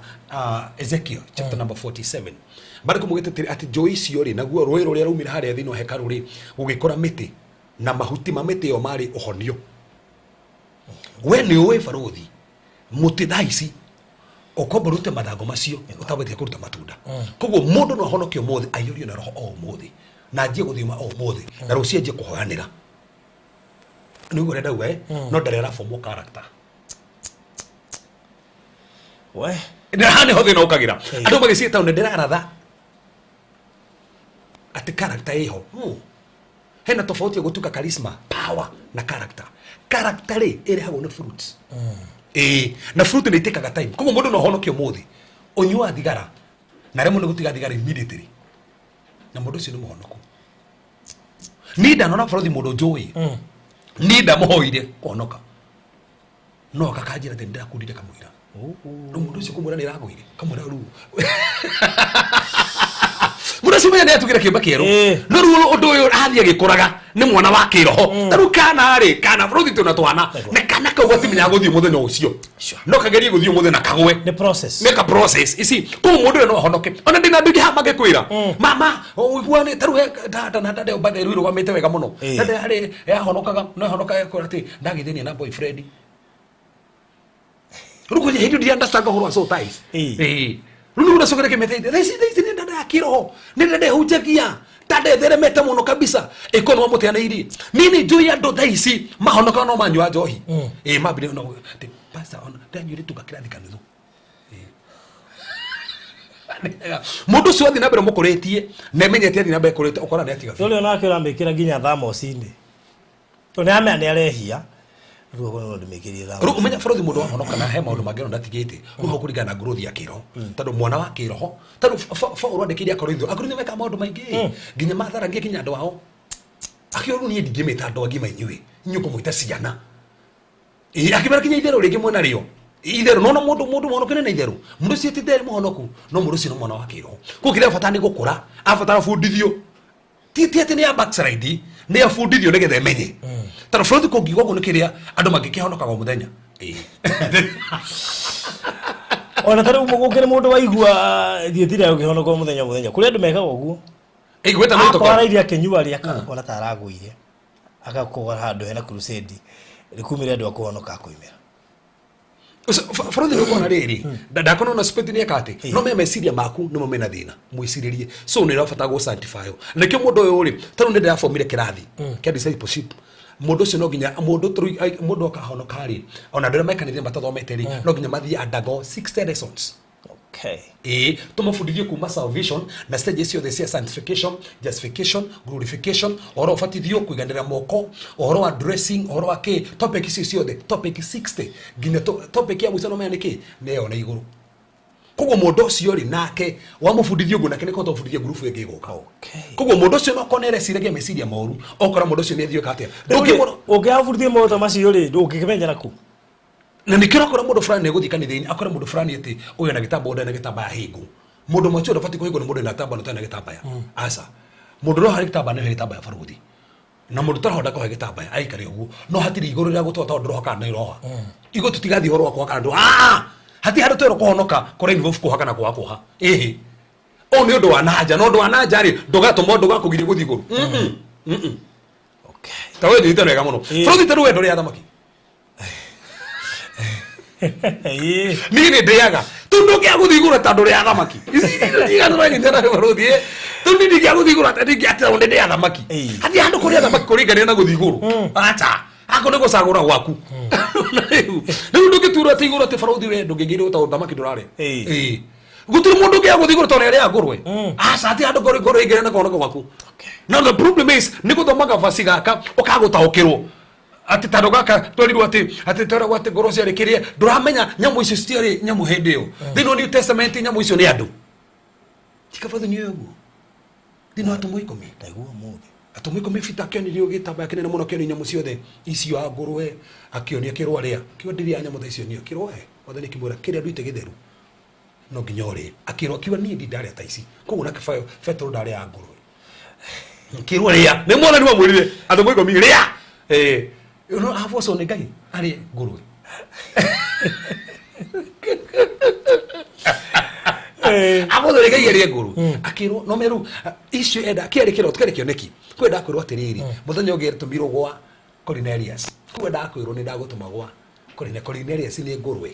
Ezekiel chapter number 47, maandĩko maugĩte atĩ njũĩ icio rĩ, naguo rũĩ rũrĩa raumire harĩa thĩinĩ wa hekarũ rĩ, gũgĩkũra mĩtĩ na mahuti ma mĩtĩ ĩyo marĩ ũhonio. We nĩ ũĩ barũthi mũtĩ thaa ici ũkomba ũrute mathangũ macio ũtabatiĩ kũruta matunda. Koguo mũndũ no ahonokio ũmũthĩ, aiyũrio na roho o ũmũthĩ, na anjie gũthiũma o ũmũthĩ, na rũciũ anjie kũhoyanĩra. Nĩguo ũrĩa ndauga, eh? No ndarĩ araformwo character. We. Haha nĩho thĩna ũkagĩra. Andũ magĩciĩ taũni ndĩraratha atĩ character ĩho. Hena tofauti ya gũtuĩka charisma, power na character. Character rĩ, ĩrehagwo nĩ fruits. Ĩĩ, na fruit nĩ itĩkaga time. Koguo mũndũ no ahonokio ũmũthĩ ũnyuaga thigara na rĩmwe nĩ gũtiga thigara immediately, na mũndũ ũcio nĩ mũhonoku. Niĩ ndanona bũrũthi mũndũ njũĩ, niĩ ndamũhoire kũhonoka, no akakanjĩra atĩ ndĩrakundire kamũira. Rĩu mũndũ ũcio kũmwĩra nĩ ĩragũire kamũira, rĩu mũndũ ũcio menya nĩ atugire kĩũmbe kĩerũ. No rĩu ũndũ ũyũ athiĩ agĩkũraga nĩ mwana wa kĩroho. Ta rĩu kana rĩ, kana bũrũthi twĩna twana, na kana kau gatimenyaga gũthiĩ mũthenya ũcio. No kagerie gũthiĩ ũmũthĩ na kagwe. Nĩ process. Nĩ ka process ici. Koguo mũndũ ũyũ no ahonoke. Ona ndĩna andũ aingĩ haha mangĩkwĩra, mama ũiguane ta rĩu he dada na dada ĩyo rĩu ĩrũgamĩte wega mũno. Dada yarĩ yahonokaga, no yahonokaga ĩkora atĩ ndagĩthĩnia na boyfriend. Rĩu kwenye hĩndĩ ndiĩ understand ũhoro wa soul ties. Rĩu nĩguo ndacokera kĩmĩteithia. Thaa ici nĩ dada ya kĩroho, nĩ dada ĩhunjagia, dada ĩtheremete mũno kabisa, ĩkorwo nĩ wamũteanĩirie. Niĩ nĩ njũĩ andũ thaa ici mahonokaga no manyua njohi. Mambire no atĩ pastor ona ndanyuire tu gakĩrathi kanuthu. Mũndũ ũcio athiĩ na mbere mũkũrĩtie na emenyete athiĩ na mbere kũrĩte, ũkora nĩ atiga biũ. Ũrĩa onake ũramĩkĩra nginya thamoci-inĩ, tondũ nĩ aramenya nĩ arehia, rĩu ũguo no ndĩmĩkĩrie Rĩu thamoci. Ũmenya bũrũri mũndũ wahonoka na he maũndũ mangĩ ona ndatigĩte rĩu hau kũringana na growth ya kĩroho, tondũ mwana wa kĩroho, tondũ Paũlũ andĩkĩire Akorintho, Akorintho mekaga maũndũ maingĩ nginya matharagia nginya andũ ao. Akiuga rĩu niĩ ndingĩmĩta andũ agima, inyuĩ inyuĩ kũmwĩta ciana. Ĩĩ, akĩmera kinya itherũ rĩngĩ mwena rĩo itherũ nona mũndũ mũhonoku nĩ na itherũ mũndũ ũcio ti therĩ mũhonoku, no mũndũ ũcio nĩ mwana wa kĩroho. Koguo kĩrĩa bata nĩ gũkũra, abatara bundithio, ti atĩ nĩ ya backslide, nĩ abundithio nĩgetha emenye. Tondũ bũrũri kũngiuga ũguo nĩ kĩrĩa andũ mangĩkĩhonokaga o mũthenya. Ĩĩ. Ona ta rĩu gũkĩrĩ mũndũ waigua thiĩtire ũkĩhonoka o mũthenya o mũthenya, kũrĩ andũ mekaga ũguo. Ĩĩ, gwĩta nĩ akorwo arairie akĩnyua rĩ, akona ta aragũire, agakorwo handũ hena crusade rĩkumĩre andũ akũhonoka akoimĩra. Bũrũri nĩ ũkona rĩrĩ ndakona ona speti nĩ eka atĩ no me meciria maku nĩmo mena thĩna mwĩcirĩrie, so nĩ ũrabatara gũ sanctify. Nĩkĩo mũndũ ũyũ rĩ, tarĩu nĩ ndĩrabomire kĩrathi kĩa discipleship. Mũndũ ũcio no nginya mũndũ tarĩu mũndũ akahonoka rĩ, ona andũ arĩa mekanithia matathomete rĩ, no nginya mathiĩ undergo 60 lessons. Ĩĩ, tũmabundithie kuma salvation na stages ciothe cia sanctification, justification, glorification, ũhoro wa ũbatithio, kũiganĩra moko, ũhoro wa dressing, ũhoro wa kĩ, topic icio ciothe, topic 60 nginya topic ya mũico no menya nĩ kĩ, nĩ ĩyo na igũrũ. Koguo mũndũ ũcio rĩ, nake wamũbundithia ũguo, nake nĩ kũhota gũbundithia ngurubu ĩngĩ ĩgũka. Koguo mũndũ ũcio no akorwo nĩ areciragia meciria moru, okora mũndũ ũcio nĩ athiĩ atĩa. Ndũngĩmũro Ũngĩabundithia maũndũ ta macio rĩ, ũngĩkĩmenyera kũ? Na nĩkĩo ũrakora mũndũ fulani nĩegũthiĩ kanitha-inĩ, akore mũndũ fulani atĩ ũyũ ena gĩtambaya, ũyũ ndarĩ na gĩtambaya hĩngũ. Mũndũ mature ndũbatiĩ kũhĩngwo nĩ mũndũ wĩna gĩtambaya na ũtarĩ na gĩtambaya. Aca. Mũndũ ũroha gĩtambaya nĩohe gĩtambaya barũthi. Na mũndũ ũtaroha ndakohe gĩtambaya, aikare ũguo. No hatirĩ igũrũ rĩa gũtoa tondũ ndũroha kana nĩũroha. Igũrũ tũtigathiĩ ũhoro wa kuoha kana ndũ. Hatirĩ handũ twerwo kũhonoka kũra involve kuoha kana kwaga kuoha. Ĩhĩ. Ũyũ nĩ ũndũ wa nanja, na ũndũ wa nanja rĩ, ndũgatũma ũndũ ũgakũgiria gũthiĩ igũrũ. Ta we nyite wega mũno. Bũrũri ta rĩu we ndũrĩ athamaki. Niĩ nĩ ndĩaga tondũ ndũngĩaga gũthiĩ igũrũ tondũ ndũrĩ athamaki. Ici tondũ ndingĩaga gũthiĩ igũrũ atĩ ndingĩatĩ tondũ ndĩ athamaki. Hatirĩ handũ kũrĩ athamaki kũringania na gũthiĩ igũrũ. Aca, ako nĩ gũcagũra gwaku. Rĩu ndũngĩturwo atĩ igũrũ atĩ barũthi we ndũngĩingĩrwo tondũ thamaki ndũrarĩa. Gũtirĩ mũndũ ũngĩaga gũthiĩ igũrũ tondũ nĩ arĩaga ngũrwe. Aca, hatirĩ handũ kũringania na kũhonoka gwaku. Now the problem is nĩ gũthoma gabasi gaka ũkagũtaũkĩrwo atĩ tondũ gaka twerirwo atĩ tweragwo atĩ ngoro ciarĩ kĩrĩa, ndũramenya nyamũ icio citiarĩ nyamũ hĩndĩ ĩyo. Thĩinĩ wa New Testament nyamũ icio nĩ andũ. Tikabathi nĩ ũguo thĩinĩ wa atũmwo 10. Ndaigua ũmũthĩ. Atũmwo 10, Peter akĩonirio gĩtambaya kĩnene mũno, akĩonia nyamũ ciothe icio a ngũrwe, akĩonia kĩrwo arĩa kiuga ndĩrĩa nyamũ ta icio niĩ kĩrwo he Mwathani akĩmwĩra kĩrĩa nduĩte gĩtheru no nginya ũrĩe. Akĩrwo akiuga niĩ ndindarĩa ta ici. Koguo nake Petero ndarĩa ngũrwe. Kĩrwo rĩa nĩ Mwathani wamwĩrire atũmwo 10 rĩa. No abocwo nĩ Ngai arĩe ngũrwe. Agũthũrĩka igerie ngũrũ akĩrwo no meru icio enda kĩarĩ kĩroto kĩarĩ kĩoneki kwenda kwĩrwo atĩrĩrĩ mũthenya ũngĩ atũmirwo gwa Cornelius kwenda kwĩrwo nĩ ndagũtũma gwa Cornelius. Cornelius nĩ ngũrwe.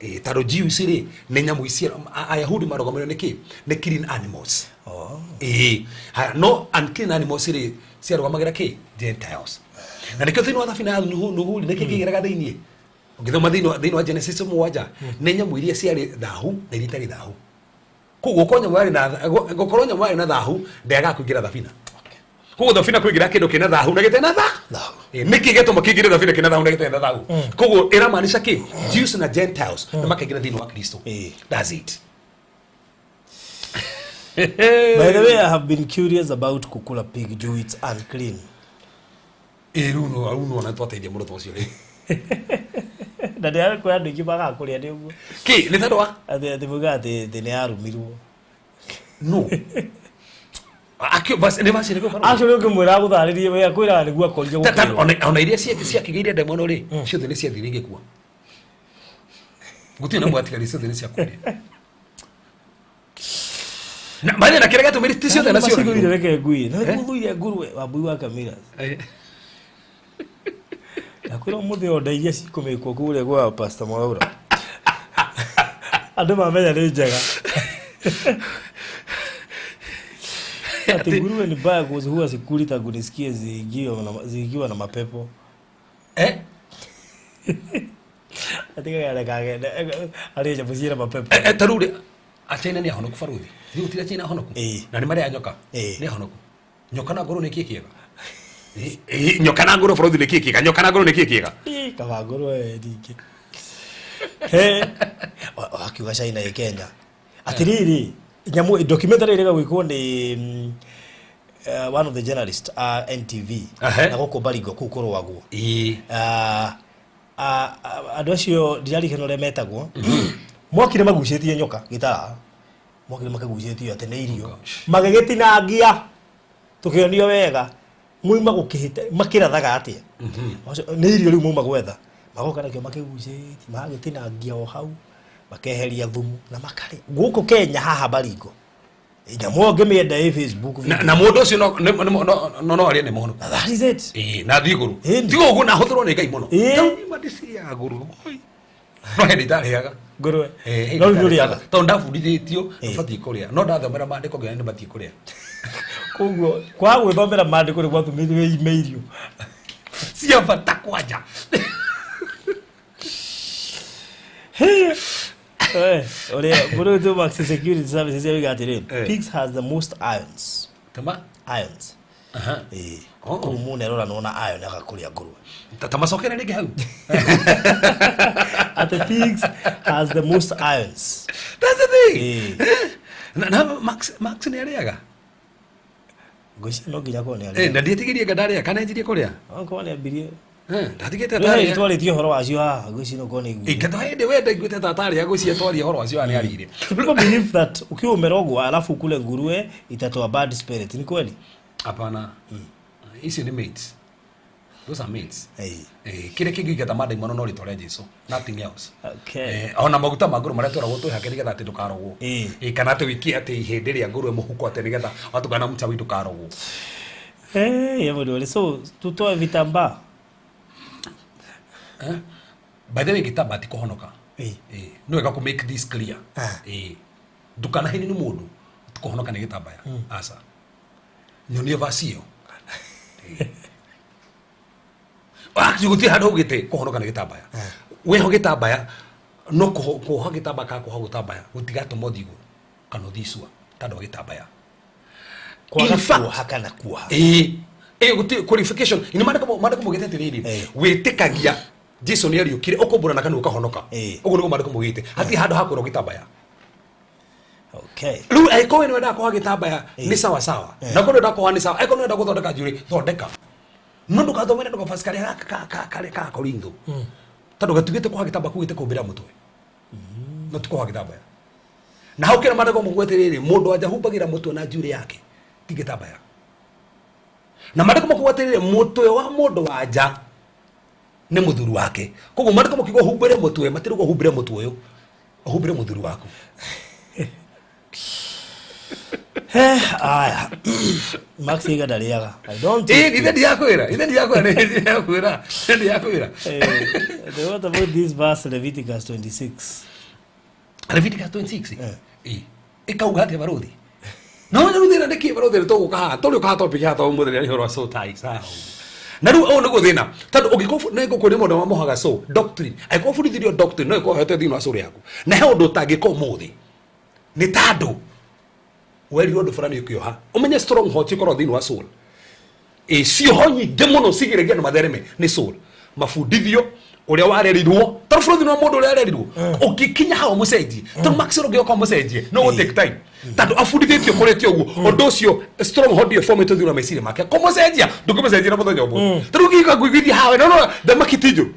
Ĩ tondũ Jews rĩ nĩ nyamũ ici Ayahudi marũgamĩrĩirwo nĩ kĩ? Nĩ clean animals. Oh. Ĩ haya, no unclean animals rĩ ciarũgamagĩra kĩ? Gentiles. Na nĩkĩo thĩinĩ wa thabina ya Nuhu, Nuhu rĩ, nĩkĩ kĩgeraga thĩinĩ? Ũngĩthoma thĩinĩ wa Genesis 7 nĩ nyamũ iria ciarĩ thahu na iria itarĩ thahu. Koguo gũkorwo nyamũ yarĩ na gũkorwo nyamũ yarĩ na thahu ndĩagaga kũingĩra thabina. Koguo thabina kũingĩra kĩndũ kĩna thahu na gĩtarĩ na thahu. Nĩkĩ gĩatũma kĩingĩre thabina kĩna thahu na gĩtarĩ na thahu? Koguo ĩramaanisha kĩ? Jews na Gentiles nĩ makaingĩra thĩinĩ wa Kristo. That's it. By the way, I have been curious about kukula pig juu it's unclean. Ĩ rĩu no rĩu no ona twateithia mũno ta ũcio rĩ. Na nĩ kwĩ andũ aingĩ magaga kũrĩa nĩ ũguo. Kĩ nĩ tondũ wa? Atĩ maugaga atĩ thĩ nĩ yarumirwo. No. Akio basi nĩ basi nĩkĩo barũthi. Actually ũngĩmwĩra agũtharĩrie we akwĩraga nĩguo akorire gũkĩrwo. Ona iria ciakĩgĩire ndaimono rĩ ciothe nĩ ciathire igĩkua. Gũtirĩ na mwatigarire, ciothe nĩ ciakuire. Na mathĩ na kĩrĩa gĩatũmire ti ciothe na Macithũire cioragirwo. reke ngui. Na gũthũire nguruwe Wambui wa Kamira. Ndakwĩra ũmũthĩ onda iria cikũmĩkwo kũrĩa gwa Pastor Mwaura. Andũ mamenya nĩ njega. Ati nguruwe ni mbaya kuhusu huwa sikuli tangu nisikie ziingiwa na mapepo. Eh? Ati kagere arĩ nyamũ ciĩna mapepo. Ta rĩu rĩ Achina nĩ ahonoku baruthi. Rĩu gũtirĩ Achina ahonoku. Na nĩ marĩa nyoka. Nĩ ahonoku. Nyoka na ngũrũ nĩ kĩ kĩega? Nyoka na ngũrũ baruthi nĩ kĩ kĩega? Nyoka na ngũrũ nĩ kĩ kĩega? Ĩ, kaba ngũrwe ningĩ. He, wakiuga China ĩ Kenya. Atĩrĩrĩ, nyamũ documentary ĩrĩa gwĩkwo nĩ one of the journalist a NTV na gũkũ Baringo kũu kũrũagwo. Andũ acio ndirarikana ũrĩa metagwo, mokire magucĩtie nyoka gĩtara, mokire makĩgucĩtio atĩ nĩ irio. Gosh. Magĩgĩtinangia tũkĩonio wega muima gũkĩhĩta makĩrathaga atĩa. Nĩ irio rĩu mauma gwetha, magoka nakĩo makĩgucĩtie, magagĩtinangia o hau, makeheria thumu na makarĩa. Gũkũ Kenya haha Baringo nyamũ ĩyo ngĩmĩenda ĩ Facebook. Na mũndũ ũcio no arĩe nĩ mũhonoku. That is it. Ĩ, na thiĩ igũrũ. Ĩni. Tiga ũguo na ahũthĩrwo nĩ Ngai mũno. Ĩĩ. Rĩu niĩ ndicirĩaga ngũrũ. Oi. No hĩndĩ itarĩaga. Ngũrwe? Eh, No rĩu nĩũrĩaga? Tondũ ndabundithĩtio ndũbatiĩ kũrĩa, no ndathomera maandĩko ngĩona nĩ batiĩ kũrĩa. Koguo kwaga gwĩthomera maandĩko nĩ gwatũmire wĩime irio cia bata kwanja. Ũrĩa mũndũ witũ Max Security Services yoiga atĩrĩ, pigs has the most irons. Tama? Irons. Aha. Ĩĩ. Oh. Koguo mũndũ aroranwo na iron agakũrĩa ngũrwe. Ta macokere rĩngĩ hau. Atĩ pigs has the most irons. That's the thing. Ĩĩ. Na Max nĩ arĩaga. Ngwĩciria no nginya akorwo nĩ Eh, arĩaga. na ndietigĩrie nga ndarĩa kana enjirie kũrĩa. Okorwo nĩ ambirie. Eh, ndatigĩte Rĩu atarĩa. twarĩtie ũhoro wacio haha, ngwĩciria no korwo nĩ aiguire. Ingĩtwa hĩndĩ wenda iguĩte ta atarĩa ngwĩciria twaria ũhoro wacio nĩ arĩire. People believe that ukiwa umerogwa alafu ukule nguruwe itatoa bad spirit. Ni kweli? Hapana. Icio nĩ mates. Those are mates. Hey. Eh, kĩrĩa kĩngĩingata mandaimono no rĩtwa rĩa Jesu. Nothing else. Okay. Eh, ona maguta ma ngũrũ marĩa tweragwo twĩhake nĩgetha atĩ ndũkarogwo. Eh. Kana atĩ wĩkie atĩ ihĩndĩ rĩa ngũrwe mũhuko atĩ nĩgetha watukana mchawi ndũkarogwo. Hey, everybody. So tutoe vitambaa. Eh? By the way, gĩtamba ti kũhonoka. Eh. Eh, nĩ wega kũ make this clear. Eh, ndũkanaheni nĩ mũndũ kũhonoka nĩ gĩtambaya. Aca. Nyonie verse ĩyo. Eh. Actually, gũtirĩ handũ haugĩte kũhonoka nĩ gĩtambaya. Weho gĩtambaya no kuoha gĩtambaya kana kuoha gĩtambaya gũtigatũma ũthiĩ igũrũ kana ũthiĩ icua tondũ wa gĩtambaya. Kwaga In fact, kuoha kana kuoha. Ĩĩ. Ĩĩ, gũtirĩ qualification. Nĩ maandĩko maugĩte atĩrĩrĩ, wĩtĩkagia Jesu nĩ ariũkire ũkũmbũra na kanua ũkahonoka. Ũguo nĩguo maandĩko maugĩte. Hatirĩ handũ ha kwĩrwo gĩtambaya. Okay. Rĩu angĩkorwo we nĩwendaga kuoha gĩtambaya nĩ sawa sawa. Na korwo ndũrenda kuoha nĩ sawa. Angĩkorwo nĩũrenda gũthondeka njuĩrĩ thondeka. No ndũgathomere ndũgabaci karĩa gaka karĩa ka Korintho. Tondũ gatugĩte kuoha gĩtambaya kugĩte kũhumbĩra mũtwe. No ti kuoha gĩtambaya. Na hau kĩrĩa maandĩko maugĩte rĩrĩ, mũndũ wanja humbagĩra mũtwe na njuĩrĩ yake ti gĩtambaya. Na maandĩko makuga atĩrĩrĩ, mũtwe wa mũndũ wanja Nĩ mũthuri wake. Koguo maandĩko makiuga ũhumbĩre mũtwe, matirauga ũhumbĩre mũtwe ũyũ, ũhumbĩre mũthuri waku. Aya, Max Iga ndarĩaga. I don't. Ĩ, ithe ndiakwĩra, ithe ndiakwĩra, nĩ ndiakwĩra, ithe ndiakwĩra. Eh, what about this verse, Leviticus 26? Leviticus 26. Ĩ, ĩkauga atĩa barũthi? No rĩu thĩna nĩ kĩ barũthi? Nĩ tũgũka haha, tũrĩũka haha topic haha tondũ mũthenya nĩ ũhoro wa soul ties haha ũguo. Na rĩu ũyũ nĩguo thĩna, tondũ ũngĩkorwo nĩ ngũkwĩra maũndũ marĩa mohaga soul doctrine, angĩkorwo ũbundithirio doctrine no ĩkorwo ũhete thĩinĩ wa soul yaku, na he ũndũ ũtangĩka ũmũthĩ nĩ tandũ werirwo ũndũ fulani ũkĩoha. Ũmenye stronghold cikoragwo thĩinĩ wa soul. Ĩ, cioho nyingĩ mũno cigiragia andũ mathereme nĩ soul, mabundithio ũrĩa warerirwo, tondũ bũrũri no mũndũ ũrĩa arerirwo ũngĩkinya hau mũcenjie, tondũ Maxwell ũngĩoka mũcenjie no gũ take time, tondũ abundithĩtio kũrĩte ũguo. Ũndũ ũcio stronghold ĩyo formĩtwo thĩinĩ wa meciria make, kũmũcenjia ndũngĩmũcenjia na mũthenya ũmwe. Tondũ ũngĩũka ngũiguithia haha, no no thamaki ti njũru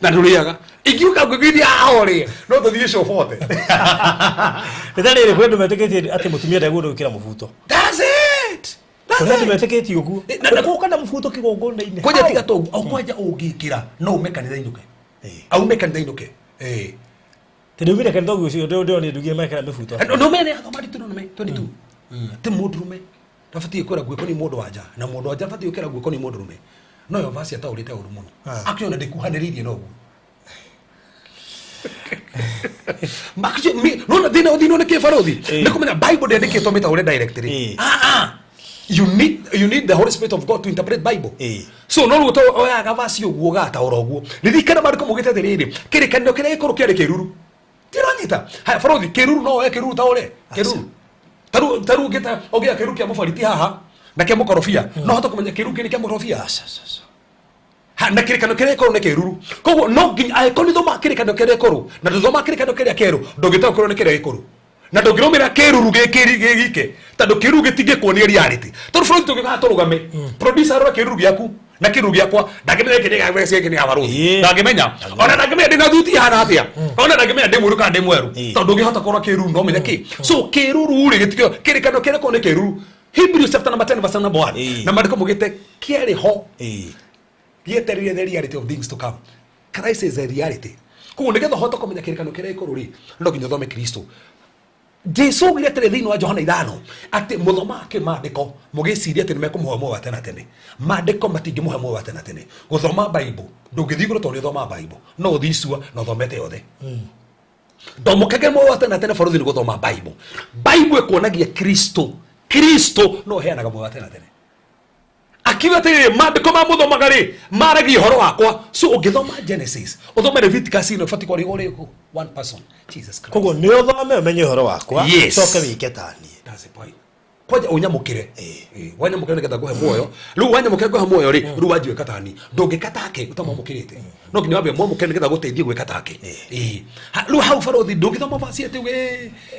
na ndũrĩaga, ingiuka ngũiguithia haha ũrĩe, no tũthiĩ cobote. Nĩ ta rĩrĩ, kwĩ andũ metĩkĩtie atĩ mũtumia ndagĩrĩirwo gwĩkĩra mũbuto. That's it. That's Kũrĩ andũ it. metĩkĩtie ũguo. Na- Ũgũka na mũbuto kĩgongona-inĩ. Kwanja How? tiga to o kwanja ũngĩkĩra no ume kanitha inũke. Aume kanitha inũke. Tondũ umire kanitha ũguo ũcio ndĩronire ndugire mekĩra mĩbuto. No mene athoma nditũ no me 22 ti mũndũrũme ndabatiĩ kwĩra nguo ĩkoniĩ mũndũ wa nja, na mũndũ wa nja abatiĩ gwĩkĩra nguo ĩkoniĩ mũndũrũme. No yo vasi ataũrĩte ũru mũno. Akĩona ndĩkuhanĩrĩirie na ũguo. Nona thĩna ũthino nĩ kĩ barũthi? Nĩ kũmenya Bible ndĩandĩkĩtwo mĩtaũre directly. Ah, ah. You need the Holy Spirit of God to interpret Bible. So no rĩu oyaga vasi ũguo ũgataũra ũguo. Ririkana maandĩko maugĩte atĩrĩrĩ, kĩrĩkanĩro kĩrĩa gĩkũrũ kĩarĩ kĩruru. Ndiranyita haya barũthi, kĩruru no oe kĩruru taũre kĩruru taru taru ũngĩta ũngĩoya kĩruru kĩa mũbariti haha na kĩa mũkorobia, no hote kũmenya kĩruru kĩrĩ kĩa mũkorobia. Ha, na kĩrĩkanĩro kĩrĩa gĩkũrũ nĩ kĩruru, koguo no nginya angĩkorwo nĩ thoma kĩrĩkanĩro kĩrĩa gĩkũrũ na ndũthoma kĩrĩkanĩro kĩrĩa kĩerũ, ndũngĩtaũkĩrwo nĩ kĩrĩa gĩkũrũ na ndũngĩrũmĩrĩra kĩruru gĩkĩ gĩ gike, tondũ kĩruru gĩtingĩkuonia reality. Tondũ bũrũri tũngĩkaga tũrũgame, producer arore kĩruru gĩaku na kĩruru gĩakwa, ndangĩmenya gĩkĩ nĩ gĩa gĩkĩ nĩ gĩa barũthi. Ndangĩmenya, ona ndangĩmenya ndĩna thuti ihana atĩa, ona ndangĩmenya ndĩ mũirũ kana ndĩ mwerũ, tondũ ndũngĩhota kũrora kĩruru no menye kĩ. So kĩruru rĩ gĩtikĩ kĩrĩkanĩro kĩrĩa gĩkoragwo nĩ kĩruru. Hebrews chapter number 10 verse number 1. Na maandĩko maugĩte kĩarĩ ho gĩetereire the reality of things to come. Christ is a reality. Koguo nĩgetha ũhote kũmenya kĩrĩkanĩro kĩrĩa gĩkũrũ rĩ, no nginya ũthome Kristo. Jesu augire atĩrĩ thĩinĩ wa Johana 5 atĩ mũthomaga kĩ maandĩko mũgĩciria atĩ nĩmekũmũhe muoyo wa tene na tene. Maandĩko matingĩmũhe muoyo wa tene na tene. Gũthoma Bible ndũngĩthiĩ igũrũ tondũ nĩ ũthomaga Bible, no ũthiĩ icua na ũthomete yothe. Ndomũkage muoyo wa tene na tene barũthi nĩ gũthoma Bible. Bible ĩkuonagia Kristo. Kristo no ũheanaga muoyo wa tene na tene. Akiuga atĩrĩrĩ, maandĩko ma mũthomaga rĩ maragia ũhoro wakwa. So ũngĩthoma Genesis, ũthome Leviticus, ĩno ĩbatiĩ kwarĩgwo rĩkũ one person, Jesus Christ. Koguo nĩ ũthome ũmenye ũhoro wakwa. Yes. Ũcoke wĩke taniĩ. That's the point. Kwanja ũnyamũkĩre. Wanyamũkĩra nĩgetha ngũhe muoyo. Rĩu wanyamũkĩra ngũhe muoyo rĩ, rĩu wanjie gwĩka tani. Ndũngĩka take ũtamwamũkĩrĩte, no nginya wambe mwamũkĩre nĩgetha gũteithie gwĩka take. Rĩu hau barũthi ndũngĩthoma basi atĩ we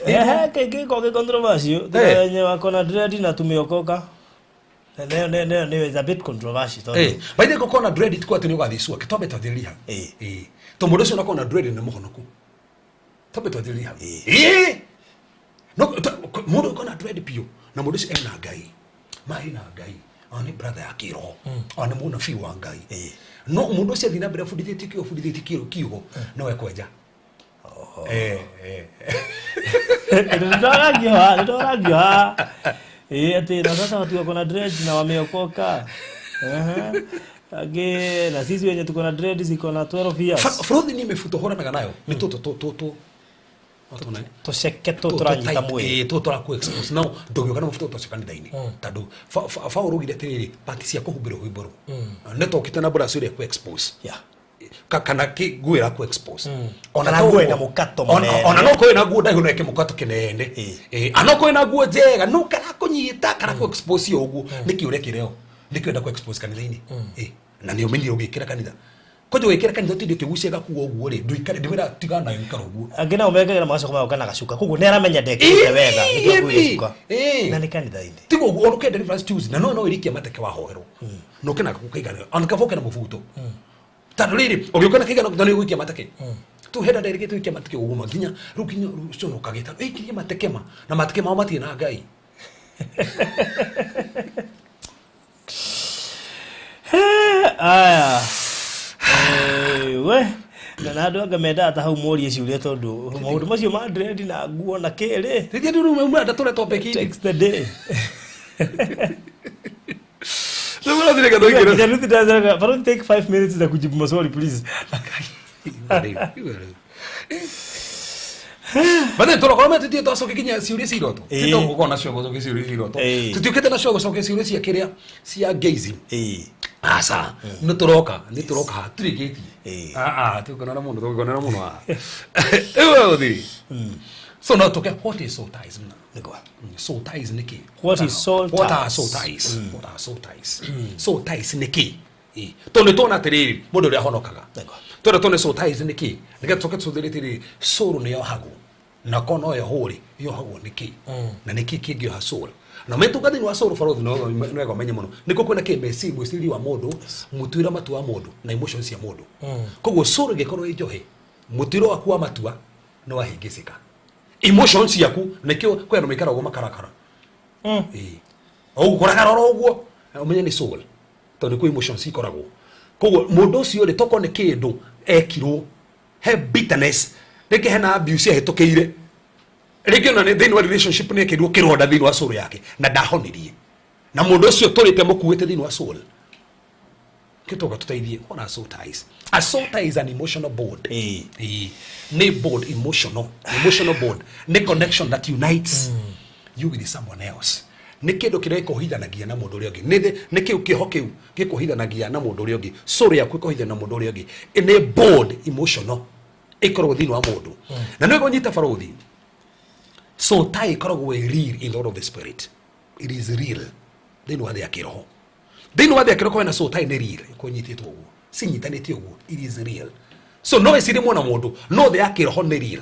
Ehe, kĩngĩkorwo gĩ controversial, tiga wenye wako na dread na tumeokoka. Ne is a bit controversial tondũ Eh, by the way, gũkorwo na dread ti kuga atĩ nĩ ũgathiĩ cua. Twambe twanjĩrĩrie hau. To mũndũ ũcio ũnakorwo na dread nĩ mũhonoku? Twambe twanjĩrĩrie hau. No mũndũ ũkorwo na dread biũ na mũndũ ũcio ena Ngai, ma ena Ngai, ona nĩ brother ya kĩroho, ona nĩ mũnabii wa Ngai, no mũndũ ũcio athiĩ na mbere abundithĩtie kiugo, abundithĩtie kiugo, no ekwenja. Nĩndoragio haha. Ĩĩ, atĩ na sasa watu wako na dread na wameokoka. Ehe. Angĩ na sisi wenye tuko na dread ziko na 12 years. Bũrũthi niĩ mĩbuto hũranaga nayo nĩ tũtũ tũtũ Tũceke tũtũ tũranyita mwĩrĩ. Tũtũ tũrakũ expose. No ndũngĩũka na mũbuto ũcio kanitha-inĩ, tondũ Paũlũ augire atĩrĩrĩ, pati cia kũhumbĩrwo humbĩrwo nĩ tokĩte na mbũracu ĩrĩa ĩkũ expose. Kana nguo ĩrakũ expose. Ona Kana to nguo ĩna ũguo. mũkato Ona mũnene. Ona no korwo ĩna nguo ndaihu no ĩke mũkato kĩnene. Ana okorwo ĩna nguo njega no karakũnyita karakũ expose ũguo, nĩkĩ ũrekĩra ĩyo? Nĩkĩ ũrenda kũ expose kanitha-inĩ? Na nĩ ũmenyire ũgĩkĩra kanitha, kwanja ũgĩkĩra kanitha ũtinde ũkĩgucia gakuo ũguo rĩ, ndũikare ndĩmwĩra tigana nayo, ikara ũguo. Angĩ nao mekagĩra magacoka magoka na gacuka, koguo nĩ aramenya ndekĩrĩte wega nĩkĩo akuire cuka. Na nĩ kanitha-inĩ. Tiga ũguo ona ũkenda deliverance Tuesday na no no ĩrikia mateke wahoerwo na ũke na gakuo kaigana, ona kaba ũke na mũbuto, tondũ rĩrĩ ũgĩũka na kaigana nĩ ũgũikia mateke tu henda nderĩgĩte ũikia mateke ũguo ma nginya rĩu nginya rũcio no kagĩta ĩikirie mateke ma na mateke mao matirĩ na Ngai. Aya. Na andũ anga mendaga ta hau morie ciũria tondũ maũndũ macio ma dread na nguo na kĩrĩ. Rĩrĩa rĩu umĩra tũre topic inĩ. Takes the day. Rĩu ũrathire gathoingĩra. Kijaruthi ndazaga, but take 5 minutes za kujibu maswali please. Bathe tũrokorwo metĩtie twacoke kinya ciũria cia iroto. Ĩĩ. Tũgũkorwo nacio gũcokia ciũria cia iroto. Ĩĩ. Tũtiũkĩte nacio gũcokia ciũria cia kĩrĩa cia gayism. Ĩĩ. Aca, nĩ tũroka, nĩ tũroka hatirĩkĩtie. Ĩĩ. Ah ah, tũkonana mũno, tũkonana mũno haha. Ĩwe ũthiri. So no tũke what is soul ties? Nĩkwa. Soul ties nĩ kĩ? What is soul What are ties? soul ties? What are soul ties? Soul ties nĩ kĩ? Ĩĩ. Tondũ nĩ tuona atĩrĩrĩ, mũndũ ũrĩa ahonokaga. Nĩkwa. Tondũ tuone soul ties nĩ kĩ? Nĩgetha tũcoke tũthĩre atĩrĩrĩ, soul nĩ yohagwo. Na korwo no yohwo rĩ, yohagwo nĩ kĩ? Na nĩ kĩ kĩngĩoha soul? Na metuka thĩinĩ wa soul barothi no wega ũmenye mũno. Nĩkuo kwĩna kĩ meciria, mwĩcirĩrie wa mũndũ, mũtuĩre matua wa mũndũ na emotions cia mũndũ. Koguo soul ĩngĩkorwo ĩ njohe, mũtuĩre waku wa matua nĩ wahĩngĩcĩka. Emotions ciaku nĩkĩo kwĩ andũ maikaraga ũguo makarakara. Ĩĩ. O ũkoraga oro ũguo, ũmenye nĩ soul. Tondũ nĩkuo emotions ikoragwo. Koguo mũndũ ũcio rĩ, tokorwo nĩ kĩndũ ekirwo, he bitterness, rĩngĩ hena abuse ahĩtũkĩire. Rĩngĩ ona nĩ thĩinĩ wa relationship nĩ ekĩrirwo kĩronda thĩinĩ wa soul yake na ndahonirie. Na mũndũ ũcio tũrĩte mũkuĩte thĩinĩ wa soul. Kĩtoka tũteithie, what are soul ties? A soul tie is an emotional bond. Ĩĩ. Ĩĩ. Nĩ bond emotional, emotional bond. Nĩ connection that unites you with someone else. Nĩ kĩndũ kĩrĩa gĩkũhithanagia na mũndũ ũrĩa ũngĩ. Nĩ kĩu kĩoho kĩu gĩkũhithanagia na mũndũ ũrĩa ũngĩ. Soul yaku ĩkũhithana na mũndũ ũrĩa ũngĩ. Nĩ bond emotional ĩkoragwo thĩinĩ wa mũndũ. Na nĩ ũnyite barothi. Soul tie ĩkoragwo ĩ real in the world of the spirit. It is real thĩinĩ wa thĩ ya kĩroho. Thĩinĩ wa thĩ ya kĩroho kwĩna soul tie nĩ real, ĩkũnyitĩtwo ũguo. Cinyitanĩte ũguo, it is real. So no ĩcirĩ mwena mũndũ, no thĩ ya kĩroho nĩ real.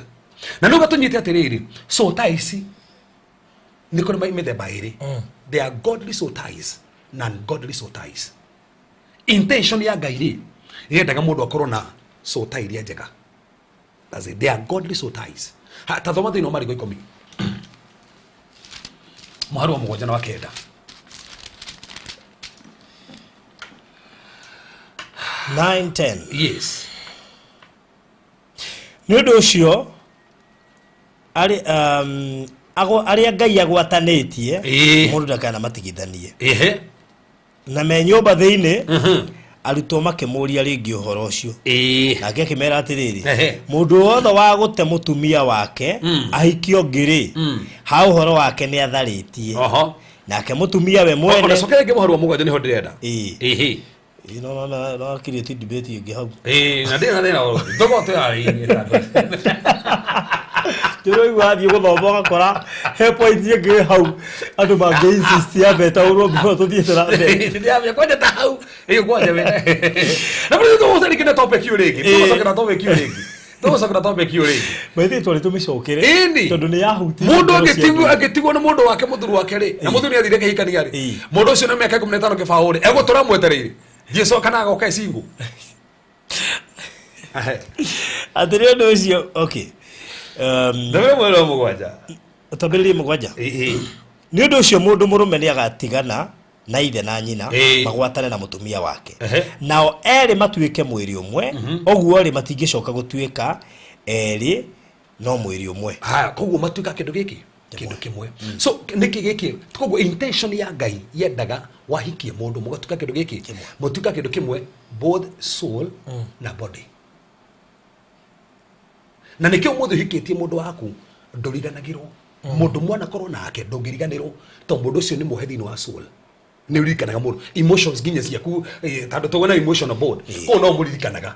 Na nĩguo tũnyite atĩrĩrĩ, soul tie ici nĩ kũrĩ mĩthemba ĩrĩ. They are godly soul ties na ungodly soul ties. Intention ya Ngai rĩ, yendaga mũndũ akorwo na soul tie iria njega. That's it. They are godly soul ties. Ha, ta thoma thĩinĩ wa Mariko 10. Mũhari wa 7 na wa 9. 9 10. Yes. Nĩ ũndũ ũcio arĩa Ngai agwatanĩtie, Ĩĩ. mũndũ ndakanamatigithanie. Ehe. Na me nyũmba thĩinĩ, arutwo makĩmũũria rĩngĩ ũhoro ũcio. Ĩĩ. Nake akĩmera atĩrĩrĩ, Ehe. mũndũ wothe wa gũte mũtumia wake ahikio ũngĩ rĩ, ha ũhoro wake nĩ atharĩtie. Oho. Nake mũtumia we mwene. Ona coke rĩngĩ mũhari wa 7 nĩho ndĩrenda. Ĩĩ. Ĩhĩ. Ĩĩ, no, no, no, no, create debate ĩngĩ hau. Ĩĩ, na ndĩrĩ na thĩna o. Ndogo tũyarĩirie. Ndĩraigua athiĩ gũthoma ũgakora he point ĩngĩ hau andũ mangĩ insist ya mbeta ũrwo before tũthiĩte na mbere. Ndĩramenya kwanja ta hau. Ĩĩ, kwanja wena. Na bado tũgũcoka na topic ĩyo rĩngĩ. Tũgũcoka na topic ĩyo rĩngĩ. Tũgũcoka na topic ĩyo rĩngĩ. Maithe twarĩ tũmĩcokere. Ĩni. Tondũ nĩ yahutirie Mũndũ ngoro cia andũ. angĩtigwo nĩ mũndũ wake mũthuri wake rĩ, na mũthuri nĩ athire kĩhikania rĩ. Ĩĩ. Mũndũ ũcio nĩ mĩaka 15 kĩbaũ rĩ, egũtũra mwetereire. Jesu kana agoka single. Atĩrĩ ũndũ ũcio, okay. Ndabere mweri wa 7. Twambĩrĩrie 7. Ĩĩ. Nĩ ũndũ ũcio mũndũ mũrũme nĩ agatigana na ithe na nyina, Ĩĩ. magwatane na mũtumia wake. Ehe. Nao erĩ matuĩke mwĩrĩ ũmwe, ũguo rĩ matingĩcoka gũtuĩka erĩ no mwĩrĩ ũmwe. Haya, koguo matuĩka kĩndũ gĩkĩ? Kĩndũ kĩmwe. So nĩkĩ gĩkĩ? Koguo intention ya Ngai yendaga wahikie mũndũ mũgatuĩka kĩndũ gĩkĩ? Mũtuĩka kĩndũ kĩmwe, both soul na body. Na nĩkĩo ũmũthĩ ũhikĩtie mũndũ waku ndũriganagĩrwo. Mũndũ mwanakorwo nake ndũngĩriganĩrwo tondũ mũndũ ũcio nĩ muohe thĩinĩ wa soul. Nĩ ũririkanaga mũndũ. Emotions nginya ciaku, tondũ tũgũ na emotional board. Koguo no ũmũririkanaga.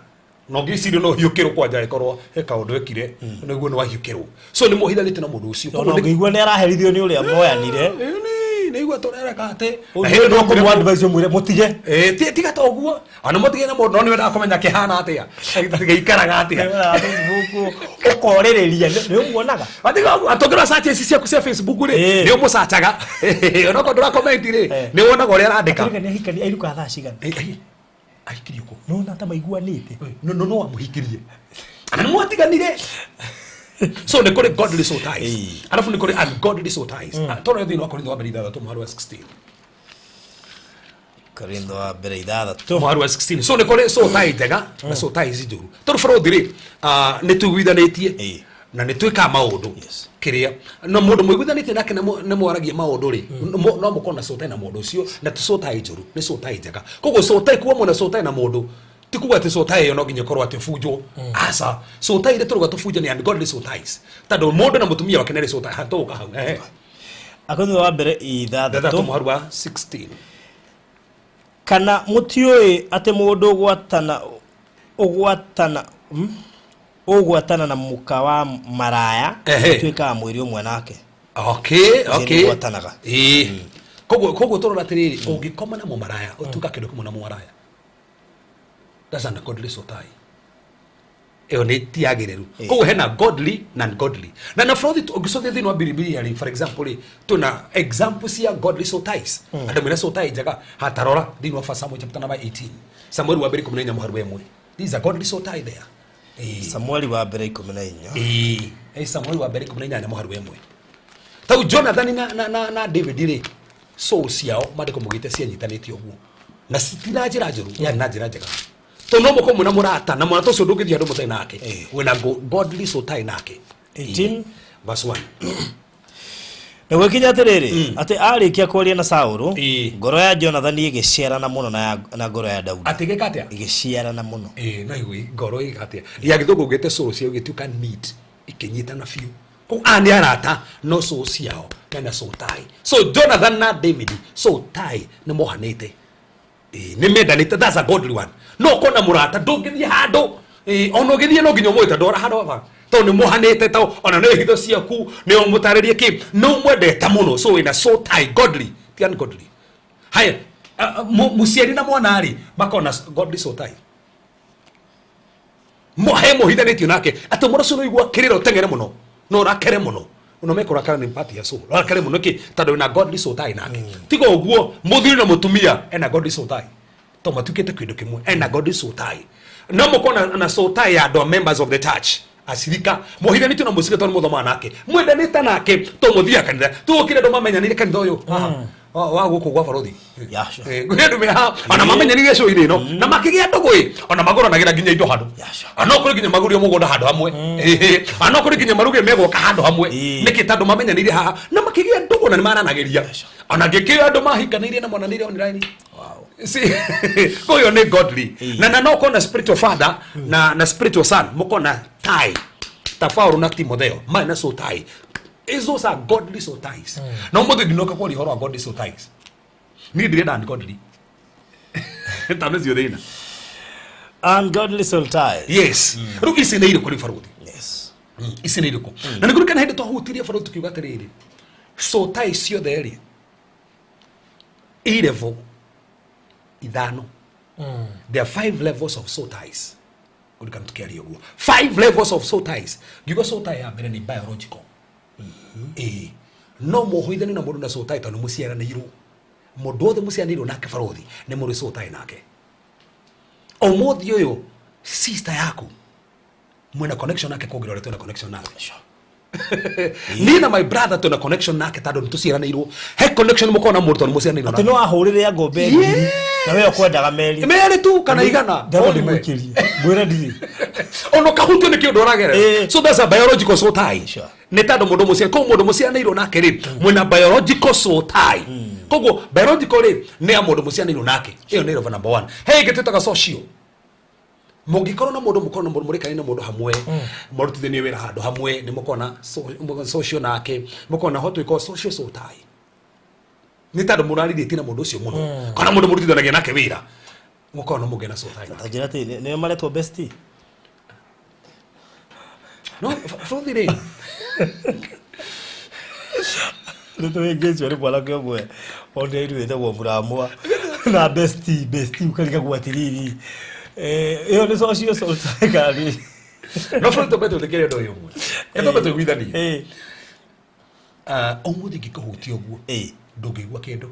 Na ũngĩciria no ũhiũkĩrwo kwanja ĩkorwo he kaũndũ ekire, nĩguo nĩ wahiũkĩrwo. So nĩ muohithanĩtie na mũndũ ũcio. Ona ũngĩigua nĩ araherithio nĩ ũrĩa moyanire. Ĩĩ, nĩ igua tũrereka atĩ. Ũndũ Na hĩndĩ no no kũmũ advice ũmwĩre mũtige. Ĩĩ, tiga ta ũguo. Ona mũtige na mũndũ no nĩ wendaga kũmenya kĩhana atĩa. Gĩikaraga atĩa. Facebook ũkorĩrĩria, nĩ ũmuonaga? Atiga ũguo, atũngĩrwo search ici ciaku cia Facebook rĩ, Ĩĩ. nĩ ũmũcacaga. Onokorwo ndũra comment rĩ, Ĩĩ. nĩ wonaga ũrĩa arandĩka. Atĩrĩga nĩ ahikania, airukaga thaa cigana? Ĩĩ, ĩĩ, ahikirio kũ? Nĩwona ta maiguanĩte? No, no, no wamũhikirie. Na nĩ mwatiganire. So nĩ kũrĩ godly soul ties. Ĩĩ. Alafu nĩ kũrĩ ungodly soul ties. Tondũ thĩinĩ wa Korintho wa mbere 6 mũhari wa 16. Korintho wa mbere 6 mũhari wa 16. So nĩ kũrĩ soul tie njega na soul ties njũru. Tondũ bũrũthi rĩ, nĩ tũiguithanĩtie na nĩ twĩkaga maũndũ kĩrĩa na mũndũ mũiguithanĩtie nake nĩ mwaragia maũndũ rĩ, no mũkorwo na soul tie na mũndũ ũcio, na ti soul tie njũru, nĩ soul tie njega. Koguo soul tie kuwa mwena soul tie na mũndũ ti kuga atĩ soul tie ĩyo no nginya ĩkorwo atĩ ũbunjwo. Aca, soul tie iria tũrauga tũbunje nĩ ungodly soul ties, tondũ mũndũ na mũtumia wake nĩ arĩ soul tie. Hatũka hau. Akorintho wa mbere 6 mũhari wa 16. Kana mũtiũĩ atĩ mũndũ ũgwatana na mũka wa maraya atuĩkaga mwĩrĩ ũmwe nake. Okay, okay. Ũgwatanaga. Koguo tũrora atĩrĩrĩ, ũngĩkoma na mũmaraya ũtuĩka kĩndũ kĩmwe na mũmaraya. That's an ungodly soul tie. Ĩyo nĩ ti yagĩrĩru. Koguo hena godly na ungodly. Na bũrũri ũngĩcokia thĩinĩ wa Bibilia rĩ, for example rĩ, twĩna example cia godly soul ties. Andũ mena soul tie njega, hatarora thĩinĩ wa 1 Samuel chapter number 18. Samuel wa mbere 14 mũhari wa 1. This is a godly soul tie there. Samuel wa mbere 14. Samuel wa mbere 14 mũhari wa 1. Tau Jonathan na David rĩ, soul ciao maandĩko maugĩte cianyitanĩte ũguo. Na ti na njĩra njũru, yarĩ na njĩra njega. Tondũ no mũkorwo mwĩna mũrata, na mũrata ũcio ndũngĩthiĩ handũ mũtarĩ nake. Wĩna godly soul tie nake. 18 verse 1. Na gwĩkinya atĩrĩrĩ, atĩ arĩkia kwaria na Saũlũ, ngoro ya Jonathani ĩgĩciarana mũno na ngoro ya Daudi. Atĩ gĩka atĩa? Ĩgĩciarana mũno. No igui, ngoro ĩgĩka atĩa? Ya gĩthũngũ gĩte soul ciao igĩtuĩka neat, ikĩnyitana biũ. Koguo aya nĩ arata, no soul ciao mena soul tie. So Jonathan na David soul tie nĩ mohanĩte. Nĩ mendanĩte, that's a godly one. No ũkona mũrata ndũngĩthiĩ handũ, ona ũgĩthiĩ no nginya ũmwĩte ndwara handũ haba. Tondũ nĩ mohanĩte, tondũ ona nĩ hitho ciaku, nĩ ũmũtarĩrie kĩ, nĩ ũmwendete mũno. So wĩna soul tie, godly, ti ungodly. Haya, mũciari na mwana rĩ, makona godly soul tie. He mũhithanĩtio nake, atĩ mwana ũcio nĩ ũigua kĩrĩro teng'ere mũno, no ũrakere mũno. Ũno mekũrakara nĩ part ya soul. Ũrakere mũno kĩ? Tondũ wĩna godly soul tie nake. Tiga ũguo, mũthuri na mũtumia ena godly soul tie. Tondũ matuĩkĩte kĩndũ kĩmwe, ena godly soul tie. No mũkorwo na soul tie ya andũ a members of the church. Acirika, mũhithanĩtio na mũcirika tondũ mũthomaga nake. Mwendanĩte nake tondũ mũthiaga kanitha. Tũgũkire andũ mamenyanire kanitha ũyũ. Wa gũkũ gwa barothi. Kwĩ andũ me haha, ona mamenyanire cũinĩ ĩno, na makĩgĩa ndũgũ ĩ, ona magũranagĩra nginya indo handũ. Ona kũrĩ nginya magũrire mũgũnda handũ hamwe. Ona kũrĩ nginya maruge megwaka handũ hamwe. Nĩkĩ? Tondũ mamenyanire haha na makĩgĩa ndũgũ na nĩmaranagĩria. Ona ngĩkĩra andũ mahikanĩire na monanĩire online. See, koyo nĩ godly. Na no kona spiritual father na spiritual son, mukona tie. Ta Paulo na Timotheo, marĩ na soul tie. Those are godly soul ties. No mũthĩ ndinoka kwaria ũhoro wa godly soul ties. Niĩ ndirenda ungodly. Ta nĩcio thĩna. Ungodly soul ties. Yes. Rĩu ici nĩ irĩkũ rĩu barothi? Yes. Ici nĩ irĩkũ? Na nĩ kũrĩ hĩndĩ twahutirie barothi tukiuga atĩrĩrĩ, soul ties ciothe rĩ, i level 5. There are 5 levels of soul ties. Kũrikana tũkĩaria ũguo. 5 levels of soul ties. Ngiuga soul tie ya mbere nĩ biological. No mũhũithanie na mũndũ na soul tie tondũ nĩ mũciaranĩirwo. Mũndũ wothe mũciaranĩirwo nake barothi nĩ mũrĩ soul tie nake. Ũmũthĩ ũyũ sister yaku mwĩna connection nake kũngĩra ũrĩa twĩna connection nake. Niĩ na my brother twĩna connection nake tondũ nĩ tũciaranĩirwo. He connection mũkoragwo na mũndũ tondũ nĩ mũciaranĩirwo nake. Atĩ no ahũrĩre ngombe ngiri na we ũkwendaga merĩ. Merĩ tu kana igana. Ndagwo ndimũikĩrie. Ngwĩre ndirĩ. Ona ũkahutio nĩ kĩũndũ ũragerera. So that's a biological soul tie. Nĩ tondũ mũndũ mũciaranĩirwo, koguo mũndũ mũciaranĩirwo nake rĩ, mwĩna biological soul tie. Koguo biological rĩ, nĩ ya mũndũ mũciaranĩirwo nake. Ĩyo nĩ level number 1. He ĩngĩ twĩtaga social. Mũngĩkorwo na mũndũ, mũkorwo na mũndũ, mũrĩkanie na mũndũ hamwe, mũrutithanie wĩra handũ hamwe, nĩ mũkorwo na social nake, mũkorwo na what we call social soul tie. Nĩ tondũ mũrarĩrĩtie na mũndũ ũcio mũno, kana mũndũ mũrutithanagia nake wĩra, mũkorwo na mũngĩ na soul tie. Ta njĩra atĩ, nĩo maretwo bestie? No, bũrũri rĩ. Nĩ tũhĩngĩcwo nĩ mwanake ũmwe onire wĩtagwo Mũramwa na bestie, bestie ũkarigagwo atĩrĩrĩ, ĩyo nĩ social soul tie kana nĩ? No bũrũri twambe twĩtĩkĩre ũndũ ũyũ ũmwe. Nĩ twambe tũiguithanie. Ũmũthĩ ingĩkũhutia ũguo, ndũngĩigua kĩndũ.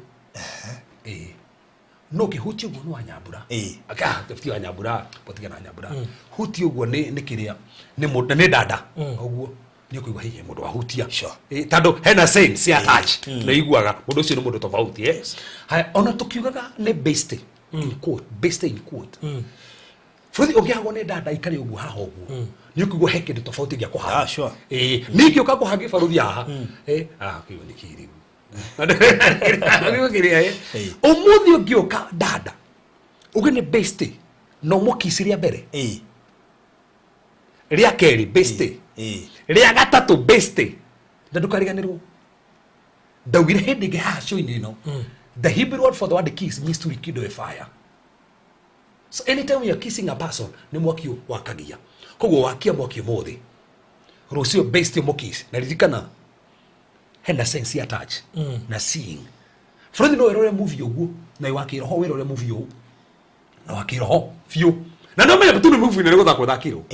No ũkĩhutia ũguo nĩ wanyambura. Aka, ti wanyambura, gũtiga na nyambura. Hutia ũguo nĩ kĩrĩa, nĩ mũndũ, nĩ dada. Ũguo. Nĩ ũkũigua hihi mũndũ wahutia. Sure. Tondũ hena sense ya touch, nĩ iguaga mũndũ ũcio nĩ mũndũ tofauti. Haya, ona tũkiugaga nĩ bestie in quote, bestie in quote, bũrũri ũngĩhagwo nĩ ndanda ikare ũguo haha ũguo, nĩ ũkũigua he kĩndũ tofauti gĩa kũhaga. Ah, sure. Ningĩ ũka kũhangĩ barũthi haha, kĩu nĩ kĩrĩu. Kĩrĩa, ũmũthĩ ũngĩũka ndanda uge nĩ bestie no mũkici rĩa mbere, rĩa kerĩ bestie, rĩa gatatũ bestie, na ndũkariganĩrwo ndaugire hĩndĩ ĩngĩ haha show-inĩ ĩno, the Hebrew word for the word "kiss" means to rekindle a fire. So anytime you are kissing a person, nĩ mwaki wakagia. Koguo wakia mwaki ũmũthĩ, rũciũ bestie mũkiss, na ririkana hena sense ya touch na seeing. Bũrũri no wĩrore movie ũguo na wa kĩroho, wĩrore movie ũũ na wa kĩroho biũ, na no menye tu nĩ movie nĩ gũthakwo thakirwo.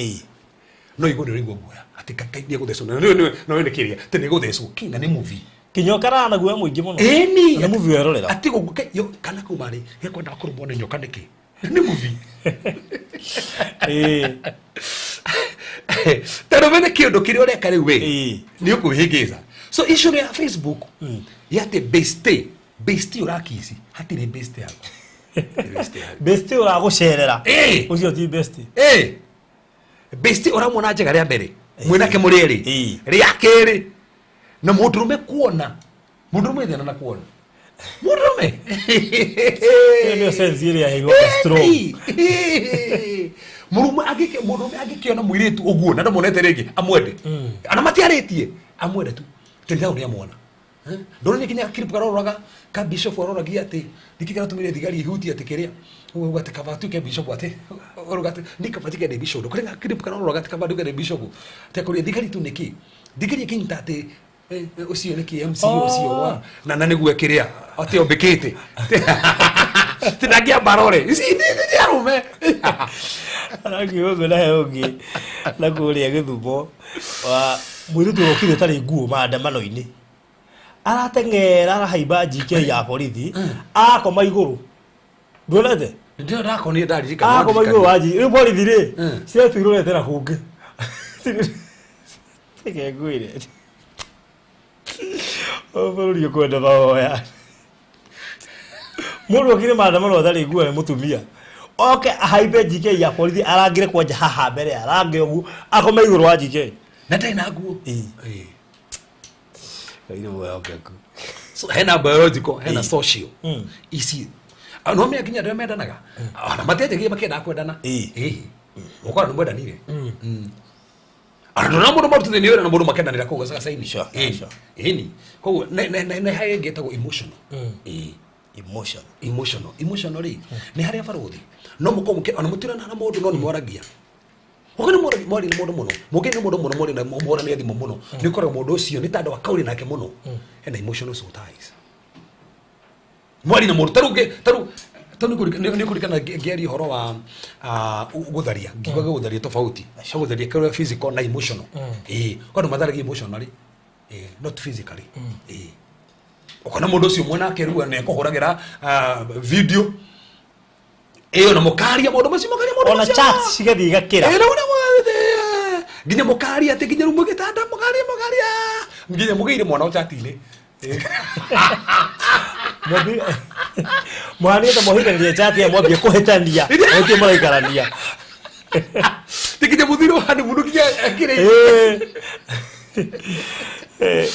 No igua nĩ ũraigua guoya atĩ kai nĩ egũthecwo, na no nĩ kĩrĩa atĩ nĩ gũthecwo ki na nĩ movie. Kĩnyoka na guoya mũingĩ mũno. Ĩni. Na nĩ movie werorera. Atĩ gũkũ yo kana kuma rĩ gekwenda kũrũmwo nĩ nyoka nĩkĩ? Nĩ movie. Tondũ menye kĩũndũ kĩrĩa ũreka rĩu we nĩ ũkwĩhĩngĩca. So issue ya Facebook ya atĩ bestie, bestie ũrakici, hatirĩ bestie yaku. Bestie yaku. Bestie ũragũcerera, ũcio ti bestie. Bestie ũramuona njega rĩa mbere mwĩnake mũrĩ erĩ, rĩa kerĩ na mũndũrũme kuona mũndũrũme thĩna na kuona mũndũrũme. Ĩyo nĩyo sense ĩrĩa ĩigua strong. Mũrũme angĩke mũndũrũme angĩkĩona mũirĩtu ũguo na ndamuonete rĩngĩ, amwende ana matiarĩtie, amwende tu tendao nĩ amwona. Ndũrona nginya clip karoraga ka bishop aroragia atĩ nĩkĩ kĩratũmire thigari ihutie atĩ kĩrĩa ũguo atĩ kaba atuĩke bishop, atĩ ũruga atĩ nĩ kaba atuĩke nĩ bishop. Kũrĩ na clip karoraga atĩ kaba atuĩke nĩ bishop, atĩ kũrĩ thigari tu nĩkĩ thigari ĩkĩnyita atĩ ũcio nĩkĩ MC ũcio wa na nĩguo kĩrĩa atĩ ombĩkĩte atĩ ndangĩamba rore ici nĩ arũme. Arakiuga ũguo na he ũngĩ na kũrĩa Gĩthumo wa mũirĩtu ũrokire ũtarĩ nguo maandamano-inĩ, arateng'era, arahaimba GK ya borithi, akoma igũrũ. Nduonete? Ndio ndakonire, ndaririkana. Akoma igũrũ wa G rĩu borithi rĩ ciretuirũrete na kũngĩ. Reke ngwĩre, ũyũ bũrũri ũkwenda mahoya. Mũndũ okire maandamano atarĩ nguo, nĩ mũtumia, oke ahaimbe GK ya borithi, arangĩre kwanja haha mbere, arange ũguo, akome igũrũ wa GK. Na ndarĩ na nguo. Ngai nĩ mwĩhokeku. So hena biological, hena social. Ici no mea nginya andũ arĩa mendanaga ona matianjagia makĩendaga kwendana. Ũkora nĩ mwendanire ona ndona mũndũ marutithania wĩra na mũndũ makendanĩra kũu gacagaca-inĩ. Ĩni, koguo nĩ harĩa ĩngĩ ĩtagwo emotional. Emotion. Emotional, emotional rĩ nĩ harĩa barũthi no mũkorwo mũkĩ ona mũtirana na mũndũ no nĩ mwaragia. Ũguo nĩ mwari na mũndũ mũno, mũngĩ nĩ mũndũ mũno mũrĩ na mũhũrania thimũ mũno, nĩ ũkoraga mũndũ ũcio nĩ ta andũ akaũrĩ nake mũno, hena emotional soul ties. Mwari na mũndũ tarĩu tarĩu tarĩu nĩ kũririkana ngĩaria ũhoro wa gũtharia, ngiugaga gũtharia tofauti, gũtharia kĩrĩa physical na emotional. Kwa andũ matharagia emotionally, not physically. Ũkona mũndũ ũcio mwanake rĩu nĩ akũhũragĩra video ĩyo na mũkaria maũndũ macio, mũkaria maũndũ Ona macio. chat cigathiĩ igakĩra. Na ũrĩa nginya mũkaria atĩ nginya rĩu mũgĩtanda mũkaria mũkaria nginya mũgĩire mwana ũchat-inĩ. Mũhanĩte mũhikanĩrie chat ya mwambie kũhĩtania mũtie mũraikarania. Ti nginya mũthiro handũ mũndũ nginya akĩrĩ.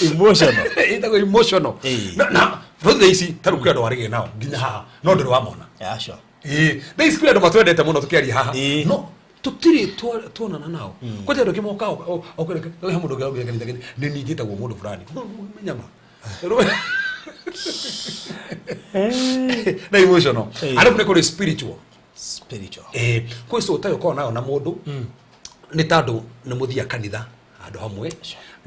Emotional. Ĩtagwo emotional. Na thaa ici ta rĩu kwĩ andũ warĩgĩa nao nginya haha no ndũrĩ wamona. Yeah, sure. Thaa ici kwĩ andũ matwendete mũno tũkĩaria haha no tũtirĩ tuonana nao. Kwanja andũ kĩmoka he mũndũ ũngĩ araugire kanitha nĩ niĩ njĩtagwo mũndũ fulani nyama na emotional. Arabu nĩ kũrĩ spiritual. Spiritual. Kwĩ soul tie ũkoragwo nayo na mũndũ nĩ tondũ nĩ mũthiaga kanitha handũ hamwe,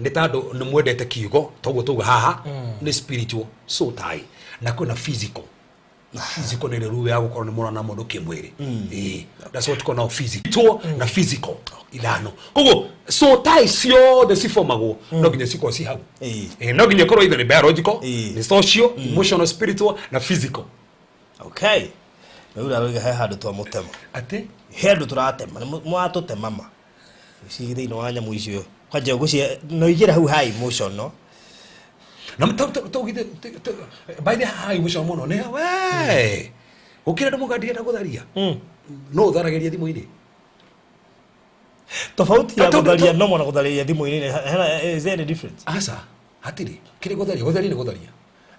nĩ tondũ nĩ mwendete kiugo toguo tauga haha, nĩ spiritual soul tie. Na kwĩna physical. Physical nĩ rĩu ya gũkorwo nĩ mũrona mũndũ kĩmwĩrĩ. That's what call now physical na physical ithano. Koguo soul tie ciothe cibomagwo no nginya cikorwo ci hau. No nginya ikorwo either nĩ biological, nĩ social, emotional, spiritual na physical. Okay, rĩu aroiga he handũ twamũtema. Atĩ He handũ tũratema, nĩ mwatũtema ma ici thĩinĩ wa nyamũ icio. Kwanja ngwĩciria no igĩre hau ha emotional. Na tũgithe by the high emotional mũno nĩ we gũkĩra andũ mũga ndirenda gũtharia. No ũtharagĩria thimũ-inĩ. Tofauti ya gũtharia normal na gũtharia thimũ-inĩ hena, is there any difference? Aca, hatirĩ kĩrĩ gũtharia. Gũtharia nĩ gũtharia.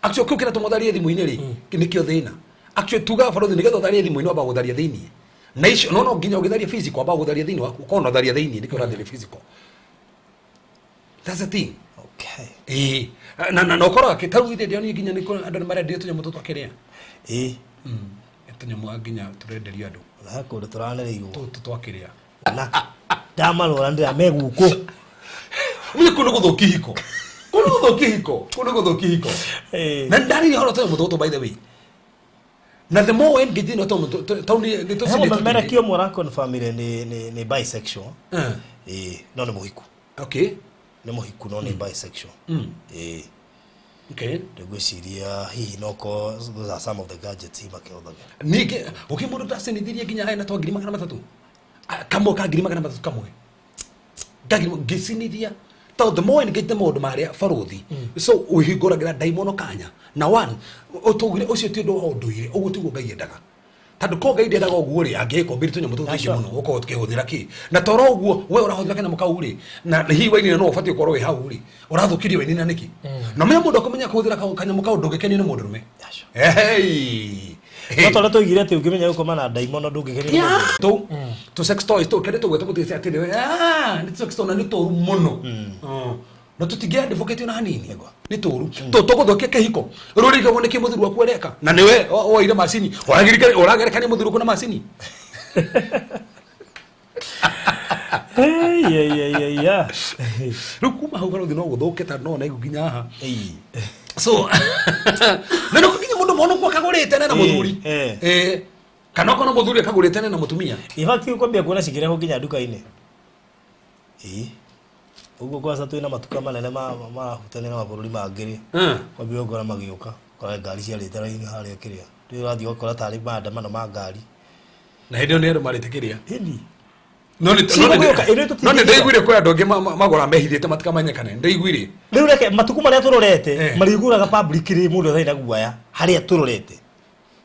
Actually, kĩu kĩratũma ũtharie thimũ-inĩ rĩ, nĩkĩo thĩna. Actually, tugaga barothi nĩgetha ũtharie thimũ-inĩ wamba gũtharia thĩiniĩ na icio no nginya ũgĩtharia physical wamba gũtharia thĩiniĩ waku, ũkorwo na ũtharia thĩiniĩ nĩkĩo ũratharia physical. That's the thing. Okay. Ĩĩ, na ũkoraga kĩ tarĩu ithe ndĩronire nginya nĩ andũ nĩ marenderio tũnyamũ tũtũ twakĩrĩa. Tũnyamũ nginya tũrenderio andũ. Na he kũndũ tũranereirwo. Tũtũ twakĩrĩa. Na ndamarora ndĩra megũkũ. Mimi kũndũ gũthũkia hiko. Kũndũ gũthũkia hiko. Kũndũ gũthũkia hiko. Na ndarĩria ũhoro tũnyamũ tũtũ, by the way. Na the more engage no tũnyamũ tũu nĩ tũcindĩtwo. Mũmemerekia ũmwe ũraconfirmire nĩ bisexual. Ĩĩ, no nĩ mũhiku. Okay. Nĩ mũhiku no nĩ bisexual. Ĩĩ. Okay. Ngwĩciria hihi no ko those are some of the gadgets hihi makĩhũthagĩra. Ningĩ ũkĩ mũndũ ndacenithirie nginya hena twa 300,000. Kamwe ka 300,000 kamwe. Ngagiri ngĩcinithia tondũ the more engage maũndũ marĩa barothi, so ũhingũragĩra ndaimono kanya na one ũtũgire ũcio ti ũndũ wa ũndũire. Ũguo tiguo Ngai endaga, tondũ ko Ngai ndendaga ũguo rĩ, angĩkombire tũnyamũ tũtũ tũingĩ mũno ũkorwo tũkĩhũthĩra kĩ na toro ũguo we ũrahũthĩra kanyamũ kau rĩ, na hihi wainina no ũbatiĩ ũkorwo wĩ hau rĩ, ũrathũkirie wainina nĩkĩ? Na menya mũndũ akũmenya kũhũthĩra kanyamũ kau ndũngĩkenio nĩ mũndũ rũme. Hey. No tondũ tũigire atĩ ũngĩmenya gũkoma na ndaimono ndũngĩkenio nĩ mũndũ. Tũ tũ sex toys tũ kende tũgwete mũtigĩte atĩrĩ, ah, nĩ sex toy na nĩ tũru mũno. Na tũtingĩ advocate ona hanini, nĩ tũru tũ tũgũthũkia kĩhiko. Rũrigagwo nĩkĩ mũthuri waku areka na nĩwe woire macini ũragerekania mũthuri waku na macini. Rĩu kuma hau barothi no gũthũke tondũ no ona nginya haha. So na no nginya mũndũ mwana kwa kagũrĩte na mũthuri, kana okorwo mũthuri akagũrĩte na mũtumia. In fact, ũkwambia kuona cikĩrehwo nginya nduka-inĩ. Ĩĩ. Ũguo kwanza twĩna matuka manene marahutania na mabũrũri mangĩ rĩ. Kwambia ũkora magĩũka, ũkora ngari ciarĩte raini harĩa kĩrĩa. Rĩu ũrathiĩ ũgakora tarĩ maandamano ma ngari. Na hĩndĩ ĩyo nĩ andũ marĩte kĩrĩa. Ĩni. No nĩ ndaiguire kwĩ andũ angĩ magũra mehithĩte matikamenyekane. Ndaiguire. Rĩu reke matukũ marĩa tũrorete marĩgũraga public rĩ, mũndũ atarĩ na guoya harĩa tũrorete.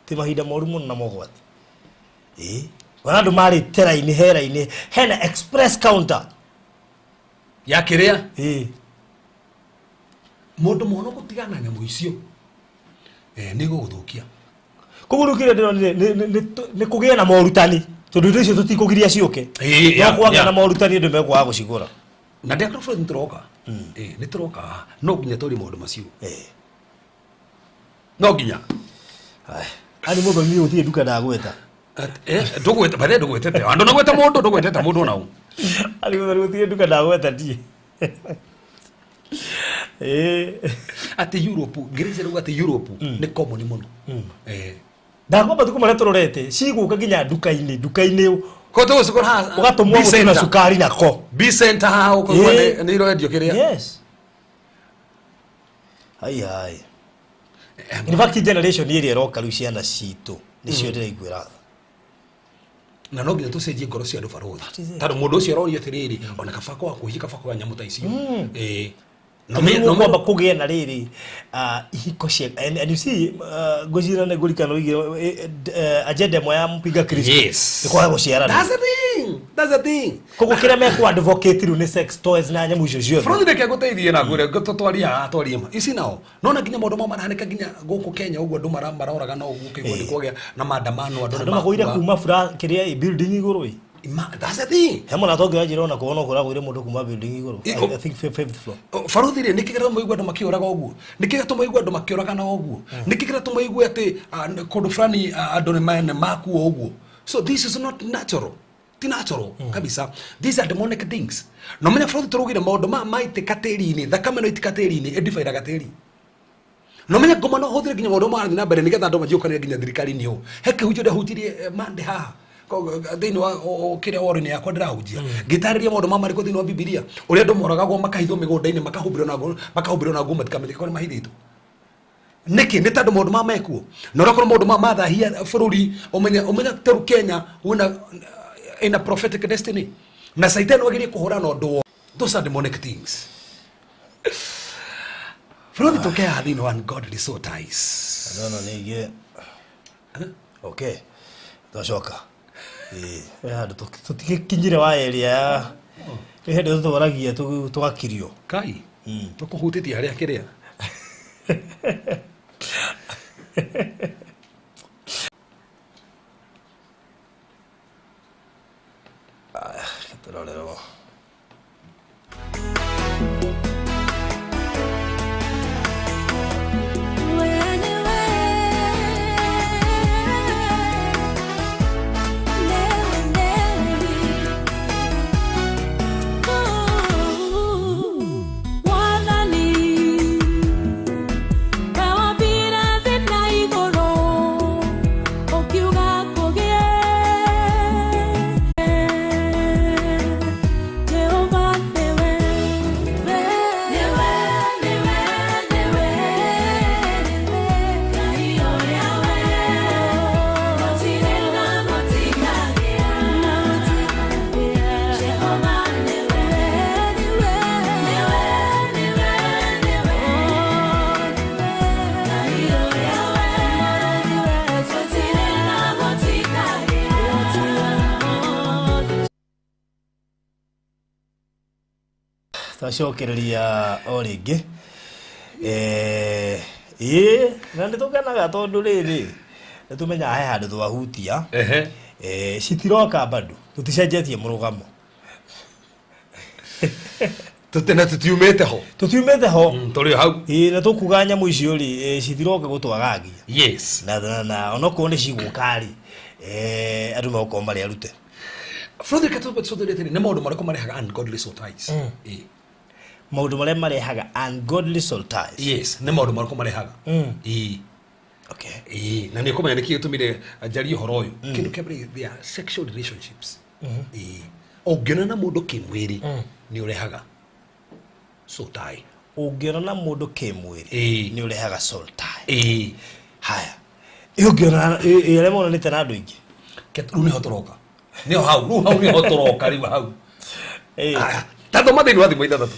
Ti mahinda moru mũno na mogwati. Ĩĩ. Ona andũ marĩte raini he raini hena express counter ya kĩrĩa. Ĩĩ. Mũndũ mwana gũtigana nyamũ icio nĩ gũgũthũkia. Koguo rĩu kĩrĩa ndĩronire nĩ kũgĩe na morutani, tondũ indo icio tũtikũgiria ciũke. No kwagĩa na morutani andũ mekwaga gũcigũra. Na ndekora bũrũri nĩ tũroka. Nĩ tũroka, no nginya tũrie maũndũ macio. No nginya. Ani mũthoni gũtirĩ nduka ndagweta. Ndũgweta, bathe ndũgwetete. Andũ nagweta mũndũ, ndũgwetete mũndũ ona ũ. Ani mũthoni gũtirĩ nduka ndagweta ndiĩ. Atĩ Europe, Grace rĩu atĩ Europe nĩ common mũno. Ndakwa matukũ marĩa tũrorete cigũka nginya nduka-inĩ, nduka-inĩ. Ko tũgũcikora haha. Ũgatũmwo mũtu na cukari nako. B center haha ũkauga nĩ irendio kĩrĩa. Yes. Hai hai. In fact, generation ĩrĩa ĩroka rĩu ciana citũ nĩcio ndĩraiguĩra tha. Na no nginya tũcenjie ngoro cia andũ barothi. Tondũ mũndũ ũcio aroria atĩrĩrĩ, ona kaba kwa kũhiĩ kaba kwa nyamũ ta icio. Na no kwamba kũgĩe na rĩrĩ ihiko cia and you see, ngwĩciria nĩ ngũrikana ũigire agenda ĩmwe ya mpinga Kristo. Yes. Nĩ kwaga gũciarana. That's the thing. That's the thing. Koguo kĩrĩa mekũ advocate rĩu nĩ sex toys na nyamũ icio ciothe. Bũrũri reke ngũteithie na ngwĩre tũtwarie haha twarie ma. Ici nao nona nginya maũndũ mau marahanĩka nginya gũkũ Kenya ũguo andũ maroragana ũguo ũkĩigua nĩ kwagĩa na maandamano andũ Andũ magũire kuma fura kĩrĩa building igũrũ ĩ. That's the thing. He mwana tongera njĩra ona kuona kũragũire mũndũ kuma building igũrũ. I think fifth floor. Barothi rĩ, nĩkĩ kĩratũma ũigue andũ makĩũraga ũguo? Nĩkĩ kĩratũma ũigue andũ makĩũragana ũguo? Nĩkĩ kĩratũma ũigue atĩ kũndũ fulani andũ nĩ makua ũguo? So this is not natural. Ti natural kabisa. These are demonic things. No menya barothi tũrugire maũndũ ma maitĩka tĩri-inĩ, thakame no itĩka tĩri-inĩ, ĩndibairaga tĩri. No menya ngoma no hũthĩre nginya maũndũ marathiĩ na mbere nĩgetha andũ manjie nginya thirikari-inĩ ũũ. He kĩhunjio ndahunjirie Monday haha thĩinĩ wa kĩrĩa ward-inĩ yakwa ndĩrahunjia. Ngĩtarĩria maũndũ ma marĩkũ thĩinĩ wa Bibilia, ũrĩa andũ moragagwo makahithwo mĩgũnda-inĩ, makahumbĩrwo na nguo, makahumbĩrwo na nguo matikamenyeke kũrĩa mahithĩtwo. Nĩkĩ? Nĩ tondũ maũndũ ma mekuo. Na ũrĩa maũndũ ma mathahia bũrũri, ũmenye tarĩu Kenya wĩna in a prophetic destiny. Na Satan wagerie kũhũrana ũndũ. Those are demonic things. Bũrũri tũkea thĩinĩ wa ungodly soul ties. No ningĩ okay, twacoka. Ĩĩ, he handũ tũtigĩkinyire wa area ya nĩ hĩndĩ tũtwaragia tũgakirio. Kai tũkũhutĩtie harĩa kĩrĩa. Tũrorerwo. Wathani we wambire thĩ na igũrũ, ũkiuga kũgĩe. Jehova nĩwe, nĩwe, nĩwe, nĩwe, Ngai ũrĩa we gũtirĩ na gũtikagĩa. Jehova nĩwe, nĩwe, nĩwe, nĩwe, Ngai ũrĩa we gũtirĩ na gũtikagĩa. Twacokereria o rĩngĩ. Ĩĩ, na nĩ tũkenaga tondũ rĩrĩ nĩ tũmenyaga he handũ twahutia. Citiroka bado, tũticenjetie mũrũgamo. Tũtene tũtiumĩte ho. Tũtiumĩte ho. Tũrĩ o hau. Ĩĩ, na tũkuga nyamũ icio rĩ, citiroka gũtwagagia. Yes. Na onokorwo nĩ cigũka rĩ, andũ megũkorwo marĩ arute. Bũrũri tũthũrĩte atĩrĩ, nĩ maũndũ marĩkũ marehaga ungodly soul ties? Ĩĩ. Maũndũ marĩa marehaga ungodly soul ties. Yes, nĩ maũndũ marĩkũ marehaga? Ĩĩ. Okay. Ĩĩ, na nĩ ũkũmenya nĩkĩ gĩtũmire njarie ũhoro ũyũ. Kĩndũ kĩa mbere, they are sexual relationships. Ĩĩ. Ũngĩona na mũndũ kĩmwĩrĩ, nĩ ũrehaga soul tie. Ũngĩona na mũndũ kĩmwĩrĩ, nĩ ũrehaga soul tie. Ĩĩ. Haya. Ĩ ũngĩona, ĩ arĩa monanĩte na andũ aingĩ. Rĩu nĩho tũroka. Nĩho hau, rĩu hau nĩho tũroka rĩu hau. Ĩĩ. Aya, ta thoma thĩinĩ wa thimũ ithathatũ.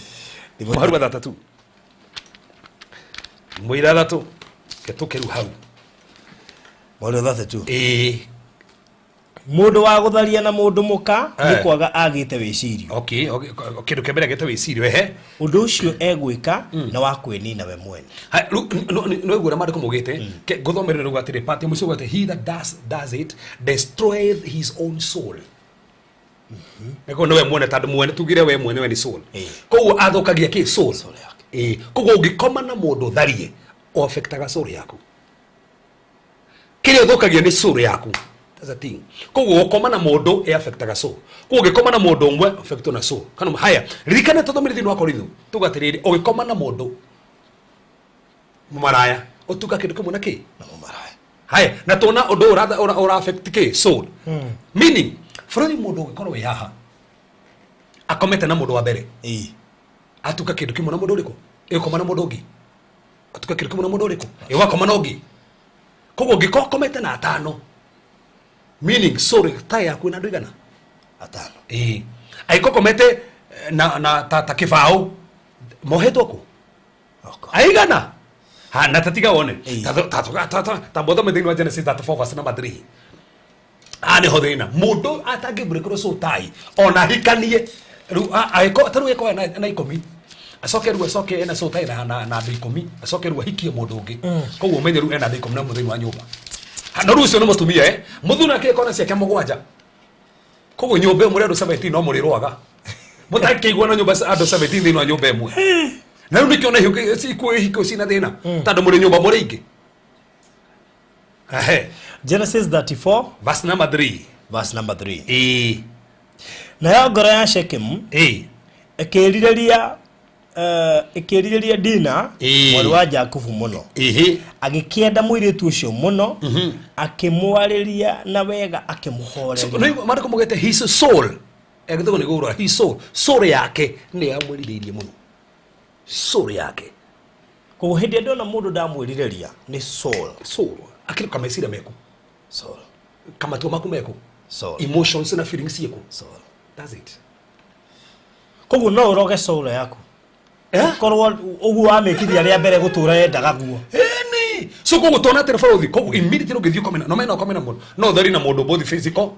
Thimũ Mũhari wa ithathatũ. Thimũ ithathatũ. Ketũke rĩu hau. Mũhari wa ithathatũ. Ĩĩ. Mũndũ wa gũtharia na mũndũ mũka nĩ kwaga agĩte wĩcirio. Okay, okay, kĩndũ kĩa mbere agĩte wĩcirio, ehe. Ũndũ ũcio egwĩka na wa kwĩnina we mwene. Hai, rĩu, nĩ waigua ũrĩa maandĩko maugĩte? Ngũthomere rĩu atĩrĩ, part ya mũico ũguo atĩ, he that does it destroyeth his own soul. Nĩguo nĩwe mwene, tondũ mwene, tugire we mwene we nĩ soul. Koguo athũkagia kĩ? Soul. Soul yake. Koguo ũngĩkoma na mũndũ ũtharie, o affectaga soul yaku. Kĩrĩa ũthũkagia nĩ soul yaku. That's the thing. Koguo gũkoma na mũndũ ĩ affectaga soul. Koguo ũngĩkoma na mũndũ ũmwe, affectwo na soul. Kana haya, ririkana tũthomire thĩinĩ wa Korintho, tuga atĩrĩrĩ, ũgĩkoma na mũndũ mũmaraya, ũtuka kĩndũ kĩmwe na kĩ? Na mũmaraya. Haya, na tuona ũndũ ũyũ ũra affect kĩ? Soul. Meaning, bũrũri mũndũ ũngĩkorwo wĩ haha, akomete na mũndũ wa mbere. Atuka kĩndũ kĩmwe na mũndũ ũrĩkũ? Ĩgũkoma na mũndũ ũngĩ. Atuka kĩndũ kĩmwe na mũndũ ũrĩkũ? Ĩgũkoma na ũngĩ. Koguo ũngĩkorwo ũkomete na atano, meaning soul tie yaku ĩna andũ igana? Atano. Ĩĩ. Angĩkorwo ũkomete na ta kĩbaũ, mohetwo kũ? Oko. Aigana? Ha, na tatiga wone. Ĩĩ. Ta, ta, ta, ta, ta, ta mbothome thĩinĩ wa Genesis 34 verse number 3. Haha nĩho thĩna. Mũndũ atangĩmbũrĩkĩrwo soul tie, ona ahikanie, rĩu, angĩkorwo, ta rĩu angĩkorwo ena ikũmi, acoke rĩu acoke ena soul tie na andũ ikũmi, acoke rĩu ahikie mũndũ ũngĩ. Koguo ũmenye rĩu ena andũ ikũmi na ũmwe thĩinĩ wa nyũmba. Ha, no rĩu ũcio nĩ mũtumia, Mũthuri nake angĩkorwo na ciake mũgwanja. Koguo nyũmba ĩmwe andũ 17 no mũrĩrũaga. Mũtangĩkĩigua na nyũmba andũ 17 thĩinĩ wa nyũmba ĩmwe. Na rĩu nĩkĩo na ihiko ihiko cina thĩna. Tondũ mũrĩ nyũmba mũrĩ aingĩ. Ehe. Genesis 34 verse number 3. Verse number 3. Ĩĩ. Nayo ngoro ya Shekemu Ĩĩ. ĩkĩrirĩria Dina, Ĩĩ. mwarĩ wa Jakubu mũno. Ĩhĩ. Agĩkĩenda mũirĩtu ũcio mũno, akĩmwarĩria na wega, akĩmũhoreria. So, nĩ maandĩko maugĩte his soul. Agĩthũngũ nĩ gũgũrũra his soul. Soul yake nĩ yamwĩrirĩirie mũno. Soul yake. Koguo hĩndĩ ĩrĩa ndona mũndũ ndamwĩrirĩria nĩ soul. Soul. Akĩrĩ kameciria meku. Soul. Kamatua maku meku. Soul. Emotions na feelings ciĩku. Soul. That's it. Koguo no ũroge soul yaku. Eh? Korwo ũguo wamĩkithia rĩa mbere gũtũra yendaga guo. Eni. So koguo tona atĩrĩ bũrũthi, koguo immediately ũngĩthiĩ ũkome na no mena ũkome na mũndũ. No ũtheri na mũndũ both physical,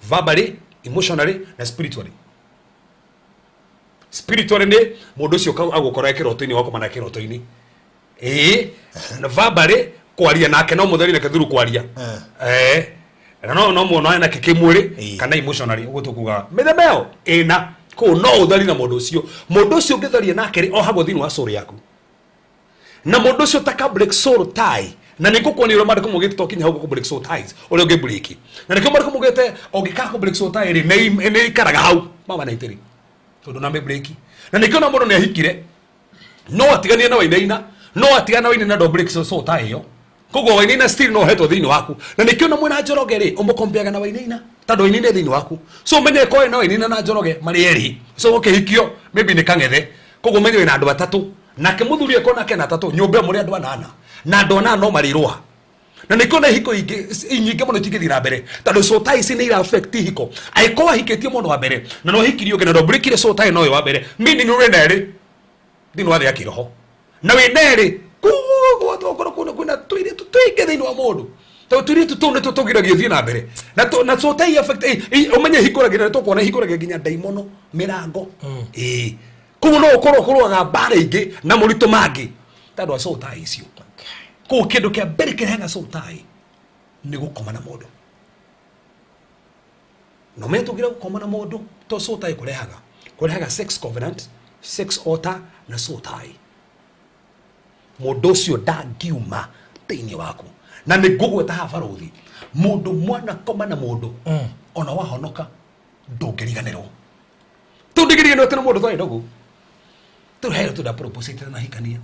verbally, emotionally na spiritually. Spiritually nĩ mũndũ ũcio agũkora kĩroto-inĩ wakoma nake kĩroto-inĩ. Ĩĩ, na verbally kwaria nake no mũtheri nake through kwaria. Eh. Na no no muonane nake kĩmwĩrĩ kana emotionally ũguo tũkugaga. Mĩthemba ĩyo ĩna. Koguo no ũtheri na mũndũ ũcio. Mũndũ ũcio ũngĩtharia nake rĩ, ohagwo thĩinĩ wa soul yaku. Na mũndũ ũcio taka break soul tie. Na nĩ ngũkuonia ũrĩa maandĩko maugĩte twakinya hau gũkũ break soul ties, ũrĩa ũngĩ break. Na nĩkĩo maandĩko maugĩte ũngĩkaga kũ break soul tie rĩ, nĩ ĩikaraga hau permanently. Tondũ na break. Na nĩkĩo na mũndũ nĩ ahikire no atiganie na wainaina, no atigane na wainaina ndo break soul tie ĩyo. Koguo wainaina still no hetwo thĩinĩ waku. Na nĩkĩo na mwena Njoroge rĩ, ũmũkompeaga na wainaina tondũ wainaina thĩinĩ waku. So ũmenye ko na wainaina na Njoroge marĩ erĩ. So ũkĩhikio maybe nĩ kang'ethe. Koguo ũmenye wĩna andũ atatũ. Nake mũthuri eko nake na atatũ, nyũmba ĩyo mũrĩ andũ anana. Na andũ anana no marĩrũa. Na nĩkĩo na ihiko ingĩ nyingĩ mũno itingĩthiĩ na mbere tondũ soul tie ici nĩ ira affect ihiko. Angĩkorwo wahikĩtie mũndũ wa mbere na no hikirie ũngĩ na ndwambũrĩkire soul tie na ũyũ wa mbere, meaning ũrĩ na erĩ thĩinĩ wa thĩ ya kĩroho. Na wĩ na erĩ, koguo okorwo kwĩna tũirĩtu tũingĩ thĩinĩ wa mũndũ, tondũ tũirĩtu tũu nĩtuo tũgiragia ũthiĩ na mbere. Na na soul tie affect, ũmenye ihingũragĩra, nĩ tũkuona ihingũragĩra nginya ndaimono mĩrango. Ĩĩ. Koguo no ũkorwo ũkũrũaga mbara ingĩ na moritũ mangĩ tondũ wa soul tie icio. Koguo kĩndũ kĩa mbere kĩrehaga soul tie nĩ gũkoma na mũndũ. Na ũmenye tũngĩra gũkoma na mũndũ to soul tie kũrehaga. Kũrehaga sex covenant, sex altar na soul tie. Mũndũ ũcio ndangiuma thĩinĩ waku. Na nĩ ngũgweta haha barũthi, mũndũ mwanakoma na mũndũ ona wahonoka ndũngĩriganĩrwo. Tũndingĩriganĩrwo atĩ na mũndũ twarĩ ndũgũ. Tũrĩ hero tũnda propose na hikania.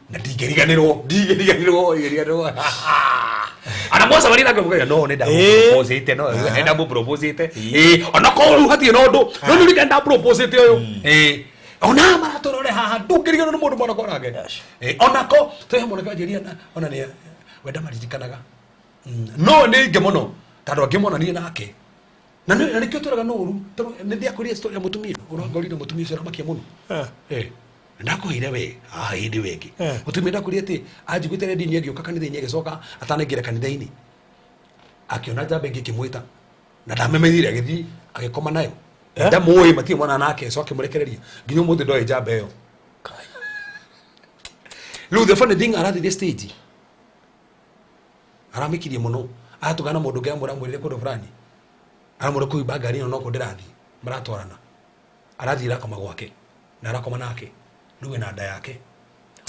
Na ndingĩriganĩrwo, ndingĩriganĩrwo, ndingĩriganĩrwo. Ana mwaca marĩ nake mũgaya no nĩ ndamũproposĩte, no nĩ ndamũproposĩte. Ĩĩ, ona korwo rĩu hatirĩ na ũndũ, no nĩ ũririkana ndaproposĩte ũyũ. Ĩĩ. Ona maratũrore haha ndũngĩriganĩrwo nĩ mũndũ mwanako nake. Ĩĩ, onako twĩ mwanake wanjĩria na ona nĩ wenda maririkanaga. No nĩ ingĩ mũno tondũ angĩ monanie nake. Na nĩ nĩkĩo twĩraga no ũru, tondũ nĩ ndiakwĩrire story ya mũtumia, ũrangorire mũtumia ũcio ũramakia mũno. Ndakũheire we, hĩndĩ ĩyo ĩngĩ. Mũtumia ndakwĩrire atĩ anjiguĩte redio-inĩ agĩũka kanitha-inĩ agĩcoka atanaingĩra kanitha-inĩ. Akĩona njamba ĩngĩ ĩkĩmwĩta. Na ndamĩmenyire agĩthiĩ agĩkoma nayo. Ndamũĩ matirĩ mwana nake, so akĩmũrekereria. Nginya ũmũthĩ ndoĩ njamba ĩyo. Rĩu the funny thing arathire stage. Aramĩkirie mũno. Aratũgana mũndũ ũngĩ amwĩra amwĩrire kũndũ fulani. Aramwĩra kũhimba ngari ĩno noko ndĩrathiĩ. Maratwarana. Arathiĩ arakoma gwake. Na arakoma nake. Rĩu ena nda yake.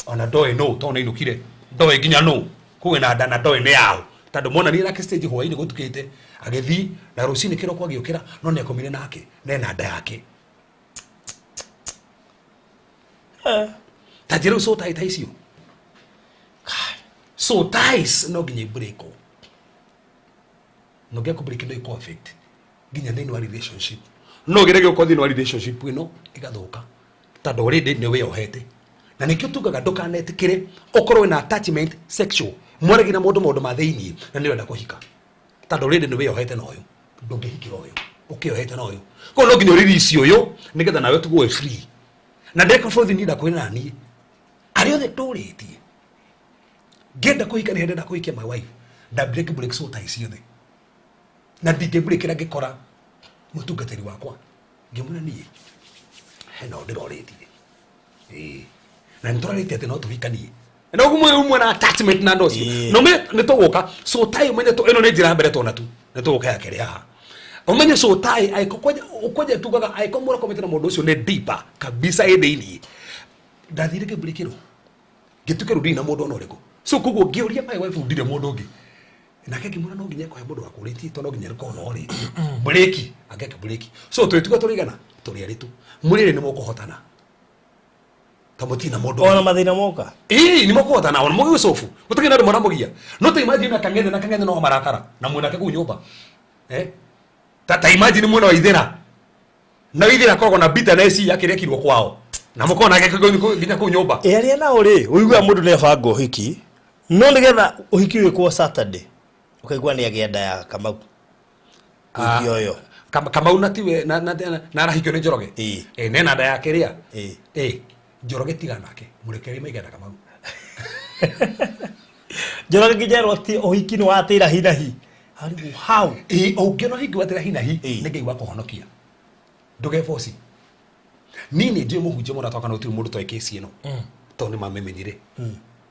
Ona ndoĩ nũ, tondũ nĩainũkire. Ndoĩ nginya nũ. Koguo ena nda na ndoĩ nĩ yaũ. Tondũ monanire nake stage hwainĩ gũtukĩte. Agĩthiĩ na rũcinĩ kĩroko agĩũkĩra no nĩakomire nake na ena nda yake. Ta njĩra rĩu soul tie ta icio. Soul ties no nginya ibreakwo. No nginya kũ-break no ĩkũ affect nginya thĩinĩ wa relationship. No ũgere gĩũka thĩinĩ wa relationship ĩno ĩgathũka tondũ already nĩ wĩyohete. Na nĩkĩo tugaga ndũkanetĩkĩre ũkorwo wĩna attachment sexual mwaragia na mũndũ maũndũ ma thĩinĩ na nĩ ũrenda kũhika tondũ already nĩ wĩyohete na ũyũ, ndũngĩhikĩra ũyũ ũkĩyohete na ũyũ. Koguo no nginya ũrelease ũyũ nĩgetha nawe ũtigwo wĩ free. Na ndeka bũrũthi niĩ ndakwĩra na niĩ arĩa othe ndũrĩtie ngĩenda kũhika nĩ ndenda kũhikia my wife ndambire ngĩ break soul ties ciothe na ndingĩbreakĩra ngĩkora mũtungatĩri wakwa ngĩmwĩra niĩ hena ũndũ ndĩrorĩtie. Ĩĩ. Na nĩ tũrarĩtie atĩ no tũhikanie. Na ũguo mwe umwe na attachment na andũ acio. No me nĩ tũgũka soul tie ũmenye ĩno nĩ njĩra ya mbere tona tu. Nĩ tũgũka ya kerĩ haha. Ũmenye soul tie angĩkorwo kwanja kwanja tugaga angĩkorwo mũrakomete na mũndũ ũcio nĩ deeper kabisa ĩ thĩinĩ. Ndathire ngĩbreakĩrwo. Ngĩtuĩka rĩu ndirĩ na mũndũ ona ũrĩkũ. So koguo ngĩũria my wife ndirĩ mũndũ ũngĩ. Nake ngĩmwĩra no nginya ekũhe mũndũ wakũrĩtie tondũ no nginya rĩkorwo no rĩtie. Breki, angĩka breki. So twĩtuga tũrĩ igana, tũrĩ erĩ tu. Mũrĩ erĩ nĩ mũkũhotana. Ta mũtirĩ na mũndũ Ona mathĩna moka. Ĩĩ, nĩ mũkũhotana ona mũgĩgũcobu. Mũtirĩ na andũ maramũgia. No ta imagine na kang'ethe na kang'ethe no marakara na mwĩnake kũu nyũmba. Ta imagine mwena wa ithĩra. Na ithĩra akoragwo na bitterness ya kĩrĩa ekirwo kwao. Na mũkorwo nake nginya kũu nyũmba. Ĩ arĩa nao rĩ, ũiguaga mũndũ nĩ abanga ũhiki, no nĩgetha ũhiki wĩkwo Saturday, ũkaigua nĩ agĩa nda ya Kamau. Wiki ũyũ. Kamau na tiwe na arahikio nĩ Njoroge. Ĩĩ. Eh, nena nda yake rĩa. Ĩĩ. Eh, Njoroge tiga nake, mũrekererie maigana na Kamau. Njoroge nginya erwo atĩ ũhiki nĩ watĩra hi na hi, arigwo how. Ĩĩ, ũngĩona ũhiki watĩra hi na hi, Ĩĩ. nĩ Ngai wa kũhonokia. Ndũgeboci. Niĩ nĩ njũĩ mũhunjia mũrata wakwa na gũtirĩ mũndũ toĩ kesi ĩno. Tondũ nĩ mamĩmenyire.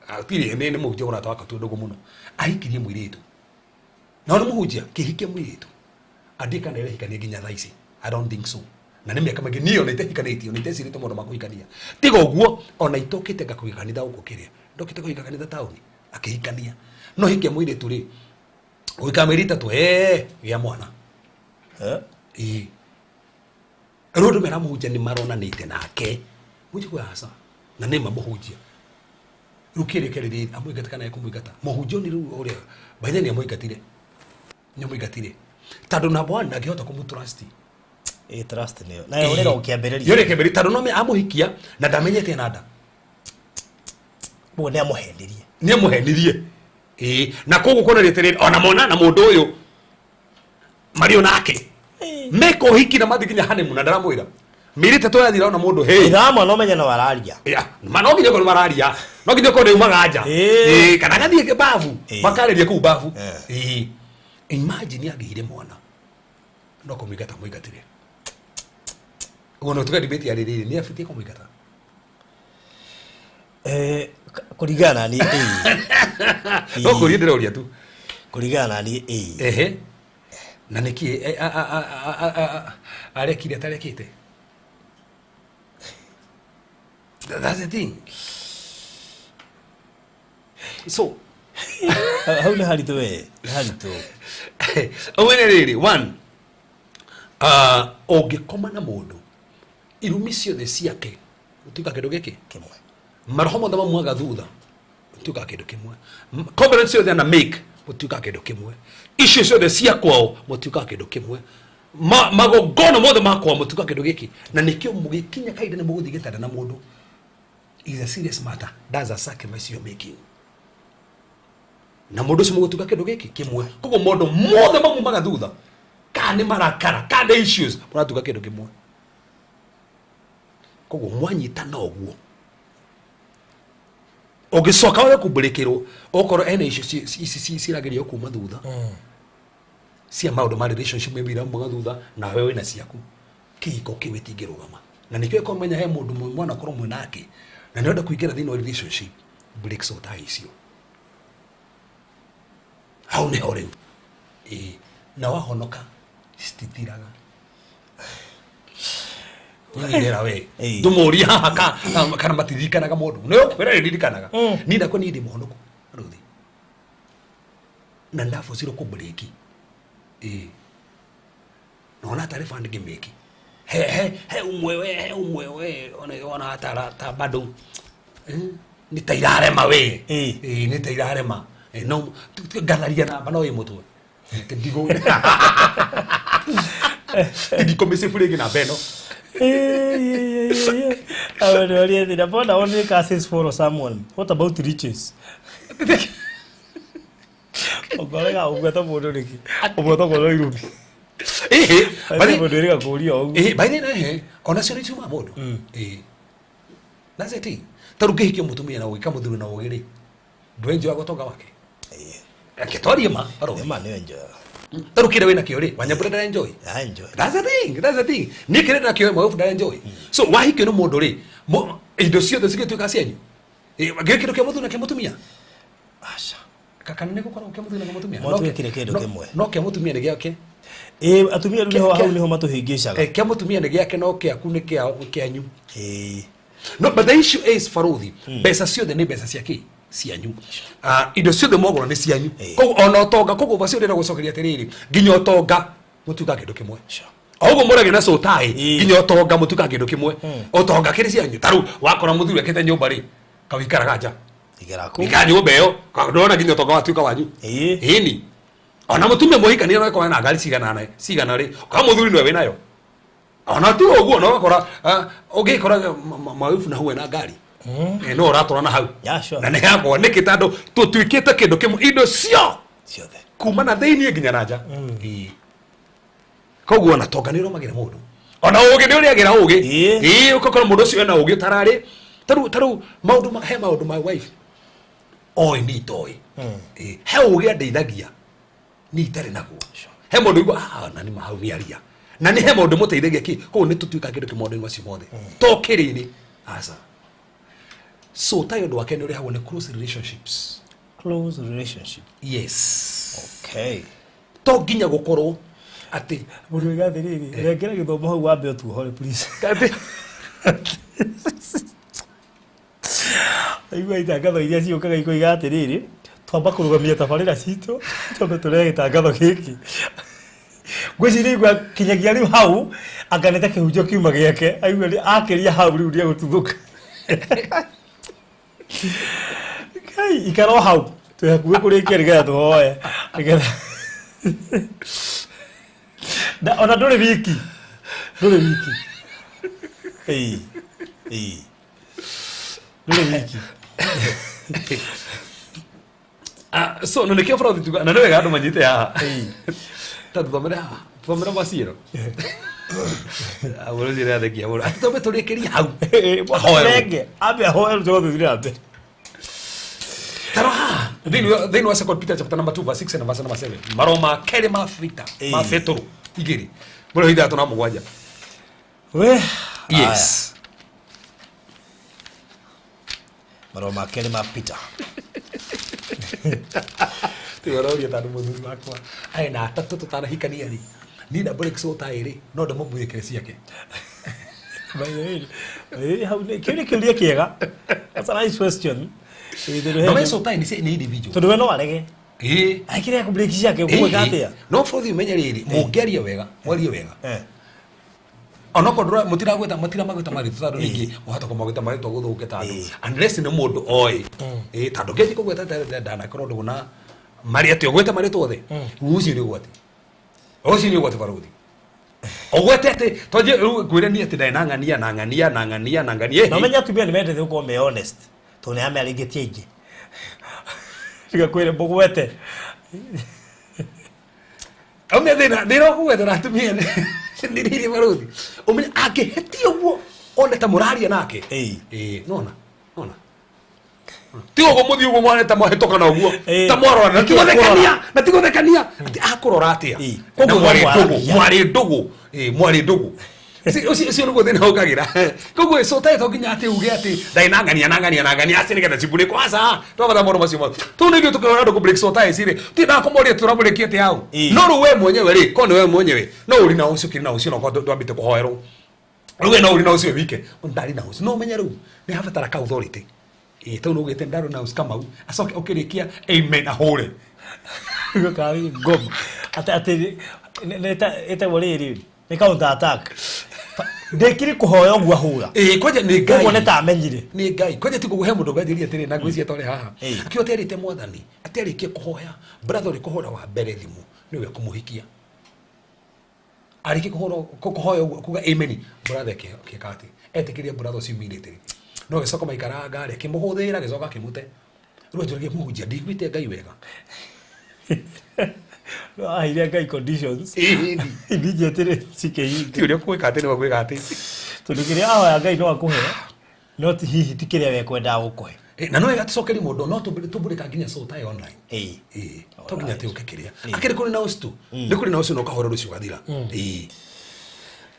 Gũtirĩ, nĩ mũhunjia mũrata wakwa twĩ ndũgũ mũno. Ahikirie mũirĩtu. Na nĩ mũhunjia, kĩhikia mũirĩtu. Andĩ kana ĩrahikania nginya thaa ici. I don't think so. Na nĩ mĩaka mĩingĩ niĩ ona itehikanĩtie, ona itecirĩte maũndũ ma kũhikania. Tiga ũguo, ona itokĩte ngakũhika kanitha gũkũ kĩrĩa. Ndokĩte kũhika kanitha taũni, akĩhikania. No hikia mũirĩtu rĩ, ũhikaga mĩeri 3, gĩa mwana. Eh? Ĩĩ. Rĩu andũ mera mũhunjia nĩ maronanĩte nake. Mũhunjia kwĩ aca. Na nĩ ma mũhunjia. Rĩu kĩrĩa kĩarĩ amũingate kana ekũmũingata. Mũhunjia nĩ rĩu ũrĩa, baithe nĩ amũingatire. Nĩ amũingatire. Tondũ number one ndangĩhota kũmũtrust. Ĩĩ, trust nĩyo. Nayo ũrĩra o kĩambĩrĩria. Yore kĩambĩrĩria tondũ no amũhikia na ndamenyete ena nda. Ũguo nĩ amũhenirie. Nĩ amũhenirie. Ĩĩ, na koguo kuonania atĩrĩrĩ, ona mona na mũndũ ũyũ marĩ o nake. Meka ũhiki na mathiĩ nginya honeymoon na ndaramwĩra. Mĩeri 3 yathira ona mũndũ, hey. Ithaa mwana ũmenye no araria. Ya, ma no nginya okorwo nĩ mararia. No nginya okorwo nĩ nja. Ĩĩ. Ĩĩ, kana agathiĩ babu. Ĩĩ. Makarĩria kũu babu. Ĩĩ. Ĩĩ. Imagine angĩire mwana. No kũmũingata mũingatire. Ũguo no tuge debate ya rĩrĩ, nĩ abatie kũmũingata. Kũringana na niĩ, ĩĩ. No kũria ndĩroria tu. Kũringana na niĩ, ĩĩ. Ehe. Na nĩkĩ arekire atarekĩte? That's the thing. So, Hau nĩ haritũ we, nĩ haritũ. Ũmene rĩrĩ, one, ũngĩkoma na mũndũ, irumi ciothe ciake, ũtuĩkaga kĩndũ gĩkĩ? Kĩmwe. Maroho mothe mamuaga thutha, ũtuĩkaga kĩndũ kĩmwe. Covenant ciothe ana make, mũtuĩkaga kĩndũ kĩmwe. Icio ciothe cia kwao, mũtuĩkaga kĩndũ kĩmwe. Magongona mothe ma kwao, mũtuĩkaga kĩndũ gĩkĩ. Na nĩkĩo mũgĩkinya kahinda nĩ mũgũthiĩ gĩtanda na mũndũ. Is a serious matter. That's a sacrifice you're making. Na mũndũ ũcio mũgũtuĩka kĩndũ gĩkĩ kĩmwe. Koguo maũndũ mothe mamumaga thutha, kana nĩ marakara, kana nĩ issues, mũratuĩka kĩndũ kĩmwe. Koguo mwanyitana ũguo, ũngĩcoka wage kũmbũrĩkĩrwo, okorwo ena icio ici cirageria kuma thutha cia maũndũ ma relationship maybe iramumaga thutha, nawe wĩna ciaku, kĩhiko kĩu gĩtingĩrũgama. Na nĩkĩo ĩkorwo menya he mũndũ mwana akorwo mwĩ nake na nĩũrenda kũingĩra thĩinĩ wa relationship, breaks o ta icio. Hau nĩho rĩu. Ĩĩ, na wahonoka citithiraga. Nĩndĩra we. Ĩĩ. Ndũmũrie haha kana matiririkanaga mũndũ. Nĩ ũkwĩra nĩririkanaga. Niĩ ndakwa niĩ ndĩ mũhonoku. Rũthi. Na ndabocirwo kũmbreki. Ĩĩ. Na ona atarĩ band ngĩmĩki. He he he umwe we, he umwe we, ona ona atara ta bado. Nĩ ta irarema we. Ĩĩ. Ĩĩ, nĩ ta irarema. Ĩĩ, no ngatharia namba no ĩ mũtwe. Ndigũ. Ndikũmĩcibu rĩngĩ namba ĩno. Mbona only curses follow someone? What about riches? Ũngorega ũguo ta mũndũ nĩkĩ? Ũguo tokorwo irumi. Ĩhĩ, By mũndũ ĩrĩga kũũria ũguo. Ĩhĩ, by the way, ĩhĩ, ona cio nĩ ciumaga mũndũ. Ĩĩ. That's the thing. Ta rĩu ũngĩhikia mũtumia na ũgĩka mũthuri na ũgĩ rĩ, ndwenjoyaga ũtonga wake. Reke twarie ma, Harold. Nĩ ma nĩ enjoy. Ta rĩu kĩrĩa wĩna kĩo rĩ, Wanyambura ndara enjoy. I enjoy. That's the thing, that's the thing. Niĩ kĩrĩa ndĩna kĩo my wife ndara enjoy. So wahikio nĩ mũndũ rĩ, indo ciothe cigĩtuĩka cianyu. Gĩkĩ kĩndũ kĩa mũthuri na kĩa mũtumia. Aca. Kana nĩ gũkoragwo kĩa mũthuri na kĩa mũtumia? Mwatuĩkire kĩndũ kĩmwe. No kĩa mũtumia nĩ gĩake. Ĩĩ, atumia rĩu nĩho hau nĩho matũhĩngĩcaga. Kĩa mũtumia nĩ gĩake no kĩaku nĩ kĩanyu. Ĩĩ. No, but the issue is Faruthi, mbeca ciothe nĩ mbeca cia kĩ? Cianyu. Indo ciothe mwagũra nĩ cianyu. Koguo ona ũtonga, koguo bacio ndĩrenda gũcokeria atĩrĩrĩ, nginya ũtonga mũtuĩkaga kĩndũ kĩmwe. O ũguo mũragĩa na cũtaĩ, nginya ũtonga mũtuĩkaga kĩndũ kĩmwe. Ũtonga kĩrĩ cianyu. Ta rĩu wakora mũthuri akĩte nyũmba rĩ, kawĩikaraga nja. Ikara kũu. Ikara nyũmba ĩyo, ndũrona nginya ũtonga watuĩka wanyu. Ĩni. Ona mũtumia mũhikania no akorwo na ngari cigana cigana rĩ, ũkora mũthuri nĩwe wĩnayo. Ona ti ũguo no ũgakora, ũngĩkora mawibu na hau ena ngari. No ũratwara na hau. Yeah, sure. Na nĩ yakwa nĩkĩ tondũ tũtuĩkĩte kĩndũ kĩmwe indo cio ciothe kuma na thĩinĩ nginya na nja. Ĩĩ. Koguo na tonga nĩ ũrũmagĩra mũndũ. Ona ũgĩ nĩ ũrĩagĩra ũgĩ. Ĩĩ ũgakora mũndũ ũcio ena ũgĩ ũtararĩ. Tarĩu maũndũ he maũndũ my wife oĩ ni itoĩ. Ĩĩ he ũgĩ andeithagia ni itarĩ naguo. He mũndũ igua na nĩ mahau nĩ aria. Na nĩ he mũndũ mũteithagia kĩ koguo nĩ tũtuĩka kĩndũ kĩmwe maũndũ-inĩ macio mothe. To kĩrĩrĩ aca. So tayo ũndũ wake nĩ ũrehagwo nĩ close relationships. Close relationship. Yes. Okay. To nginya gũkorwo atĩ mũndũ oiga atĩrĩrĩ rengera gĩthomo hau wambe ũtuohore please. Aigua itangatho iria ciũkaga ikoiga atĩrĩrĩ twamba kũrũgamia tabarĩra citũ twambe tũrehe gĩtangatho gĩkĩ. Ngwĩciria igua kinyagia rĩu hau anga nĩ ta kĩhunjio kiuma gĩake aigua akĩria hau rĩu nĩegũtuthũka. Kai ikara o hau twĩ hakuhĩ kũrĩkia nĩgetha tũhoe nĩgetha ona ndũrĩ wiki ndũrĩ wiki ĩĩ ĩĩ ndũrĩ wiki. So na nĩkĩo bũrũri tuga na nĩ wega andũ manyite haha. Ta tũthomere haha tũthomere maciĩro. Bũrũri ũrĩa athekia mũno atĩ twambe tũrĩkĩrie hau. Ahoe ambe ahoe tũcoke tũthiĩ na mbere. Tara haha thĩinĩ wa Second Peter chapter number 2 verse 6 and verse number 7 marũa ma kerĩ ma Peter ma Petero igĩrĩ mũrĩ ithatũ na mũgwanja. We yes. Marũa ma kerĩ ma Peter. Tigororia tondũ mũthuri wakwa arĩ na atatũ tũtanahikania rĩ niĩ na break so ta ĩrĩ no ndĩmũmwĩkĩre ciake. Hau kĩu nĩ kĩũria kĩega. That's a nice question. No me so ta nĩ individual. Tondũ we no arege. Ĩĩ. Akĩrĩa kũ break ciake ũgwĩka atĩa? No bũrũri ũmenye rĩrĩ mũngĩaria wega mwarie wega. Onokorwo mũtiragwĩta matiramagwĩta marĩtwa tondũ ningĩ wahota kũmagwĩta marĩtwa gũthũke ta andũ unless nĩ mũndũ oĩ. Ĩĩ tondũ ngĩanjia kũgweta ndanakorwo ndũgũ na marĩ atĩ ũgwĩte marĩtwa othe ũcio nĩ ũgwati. Ũcio nĩ ũgwati barũthi. Ũgwete atĩ twanjie rĩu ngwĩre niĩ atĩ ndarĩ na ng'ania na ng'ania na ng'ania na ng'ania. Na ũmenye atumia nĩ mendete gũkorwo me honest tondũ nĩ amearĩngĩtie aingĩ. Tiga kwĩre mũgwete. Ũmenye thĩna wa kũgweta na atumia nĩ rĩrĩ barũthi. Ũmenye angĩhĩtia ũguo one ta mũraria nake. Ĩĩ nona nona. Ti ũguo mũthiĩ ũguo mwana ta mwahĩtũka na ũguo ta mwarora na tigũthekania na tigũthekania atĩ akũrora atĩa. Koguo mwarĩ ndũgũ mwarĩ ndũgũ. Ũcio nĩguo thĩna ũkagĩra. Koguo so ta to nginya atĩ uge atĩ ndarĩ na ng'ania na ng'ania na ng'ania aci nĩgetha cibunĩkwo aca twambatha maũndũ macio mothe. Tũu nĩ ithuĩ tũkĩhũra andũ kũ break so ta icirĩ ti ndakũmoria tũramũrĩkia atĩ hau. No rĩu we mwenyewe rĩ korwo nĩ we mwenyewe no ũri na ũcio kĩrĩ na ũcio no korwo ndwambĩte kũhoerwo. Rĩu we no ũri na ũcio wike ndarĩ na ũcio no ũmenye rĩu nĩ habatara ka authority. Ĩĩ tondũ nĩ ugĩte ndarĩ na ũcio Kamau acoke ũkĩrĩkia amen ahũre. Karĩ ngoma. Atĩ ĩtagwo rĩrĩ nĩ counter attack. Ndĩkiri kũhoya ũguo ahũra. Ĩĩ kwanja nĩ Ngai. Ũguo nĩ ta amenyire. Nĩ Ngai. Kwanja ti kũhe mũndũ nganjĩria atĩrĩ na ngwĩciria twarĩ haha. Akĩo aterĩte mwathani aterĩkie kũhoya brother ũrĩ kũhũra wa mbere thimũ nĩwe kũmũhikia. Arĩkie kũhũra kũhoya ũguo kuga amen brother akĩka atĩ etĩkĩria brother ũcio immediately. No agĩcoka maikaranga rĩ akĩmũhũthĩra agĩcoka akĩmũte. Rĩu anjũragia mũhunjia ndiguĩte Ngai wega. No aheire Ngai conditions. Immediately cikĩhinga. Ti ũrĩa ũkwĩka atĩ nĩwe gwĩka atĩ. Tondũ kĩrĩa ahoya Ngai no akũhe no ti hihi ti kĩrĩa we kwendaga gũkũhe. Na no wega tũcokerie mũndũ no tũmbũrĩka nginya so tayo online. Ĩĩ. To nginya atĩ ũke kĩrĩa. Akĩrĩ kũrĩ na ũcio tu. Nĩ kũrĩ na ũcio na ũkahora rũciũ ũgathira. Ĩĩ.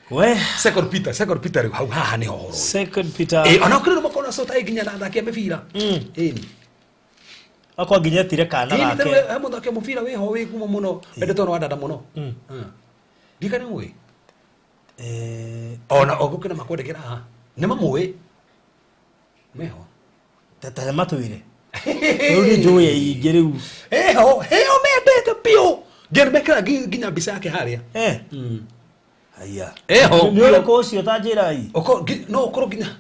We Second Peter, Second Peter rĩu hau haha nĩho ũhoro ũyũ. Second Peter. Ĩĩ ona kũrĩ makorwo na so tayo nginya na athaki a mĩbira. Ĩĩ. Akwa nginya etire kana gake. Ĩĩ he mũthaki wa mũbira wĩho wĩ ngumo mũno endetwo nĩ Wandanda mũno. Ndikane mũĩ. Ona ogũkĩna makwendekera haha. Nĩ mamũĩ. Meho. Ta matwĩre. Rĩu nĩ njũĩ ingĩ rĩu. Eho, heo mendete biũ. Nginya mekĩra nginya mbica yake harĩa. Haya. Eho. Nĩ ũrĩkũ ũcio ta njĩra i? No ũkorwo nginya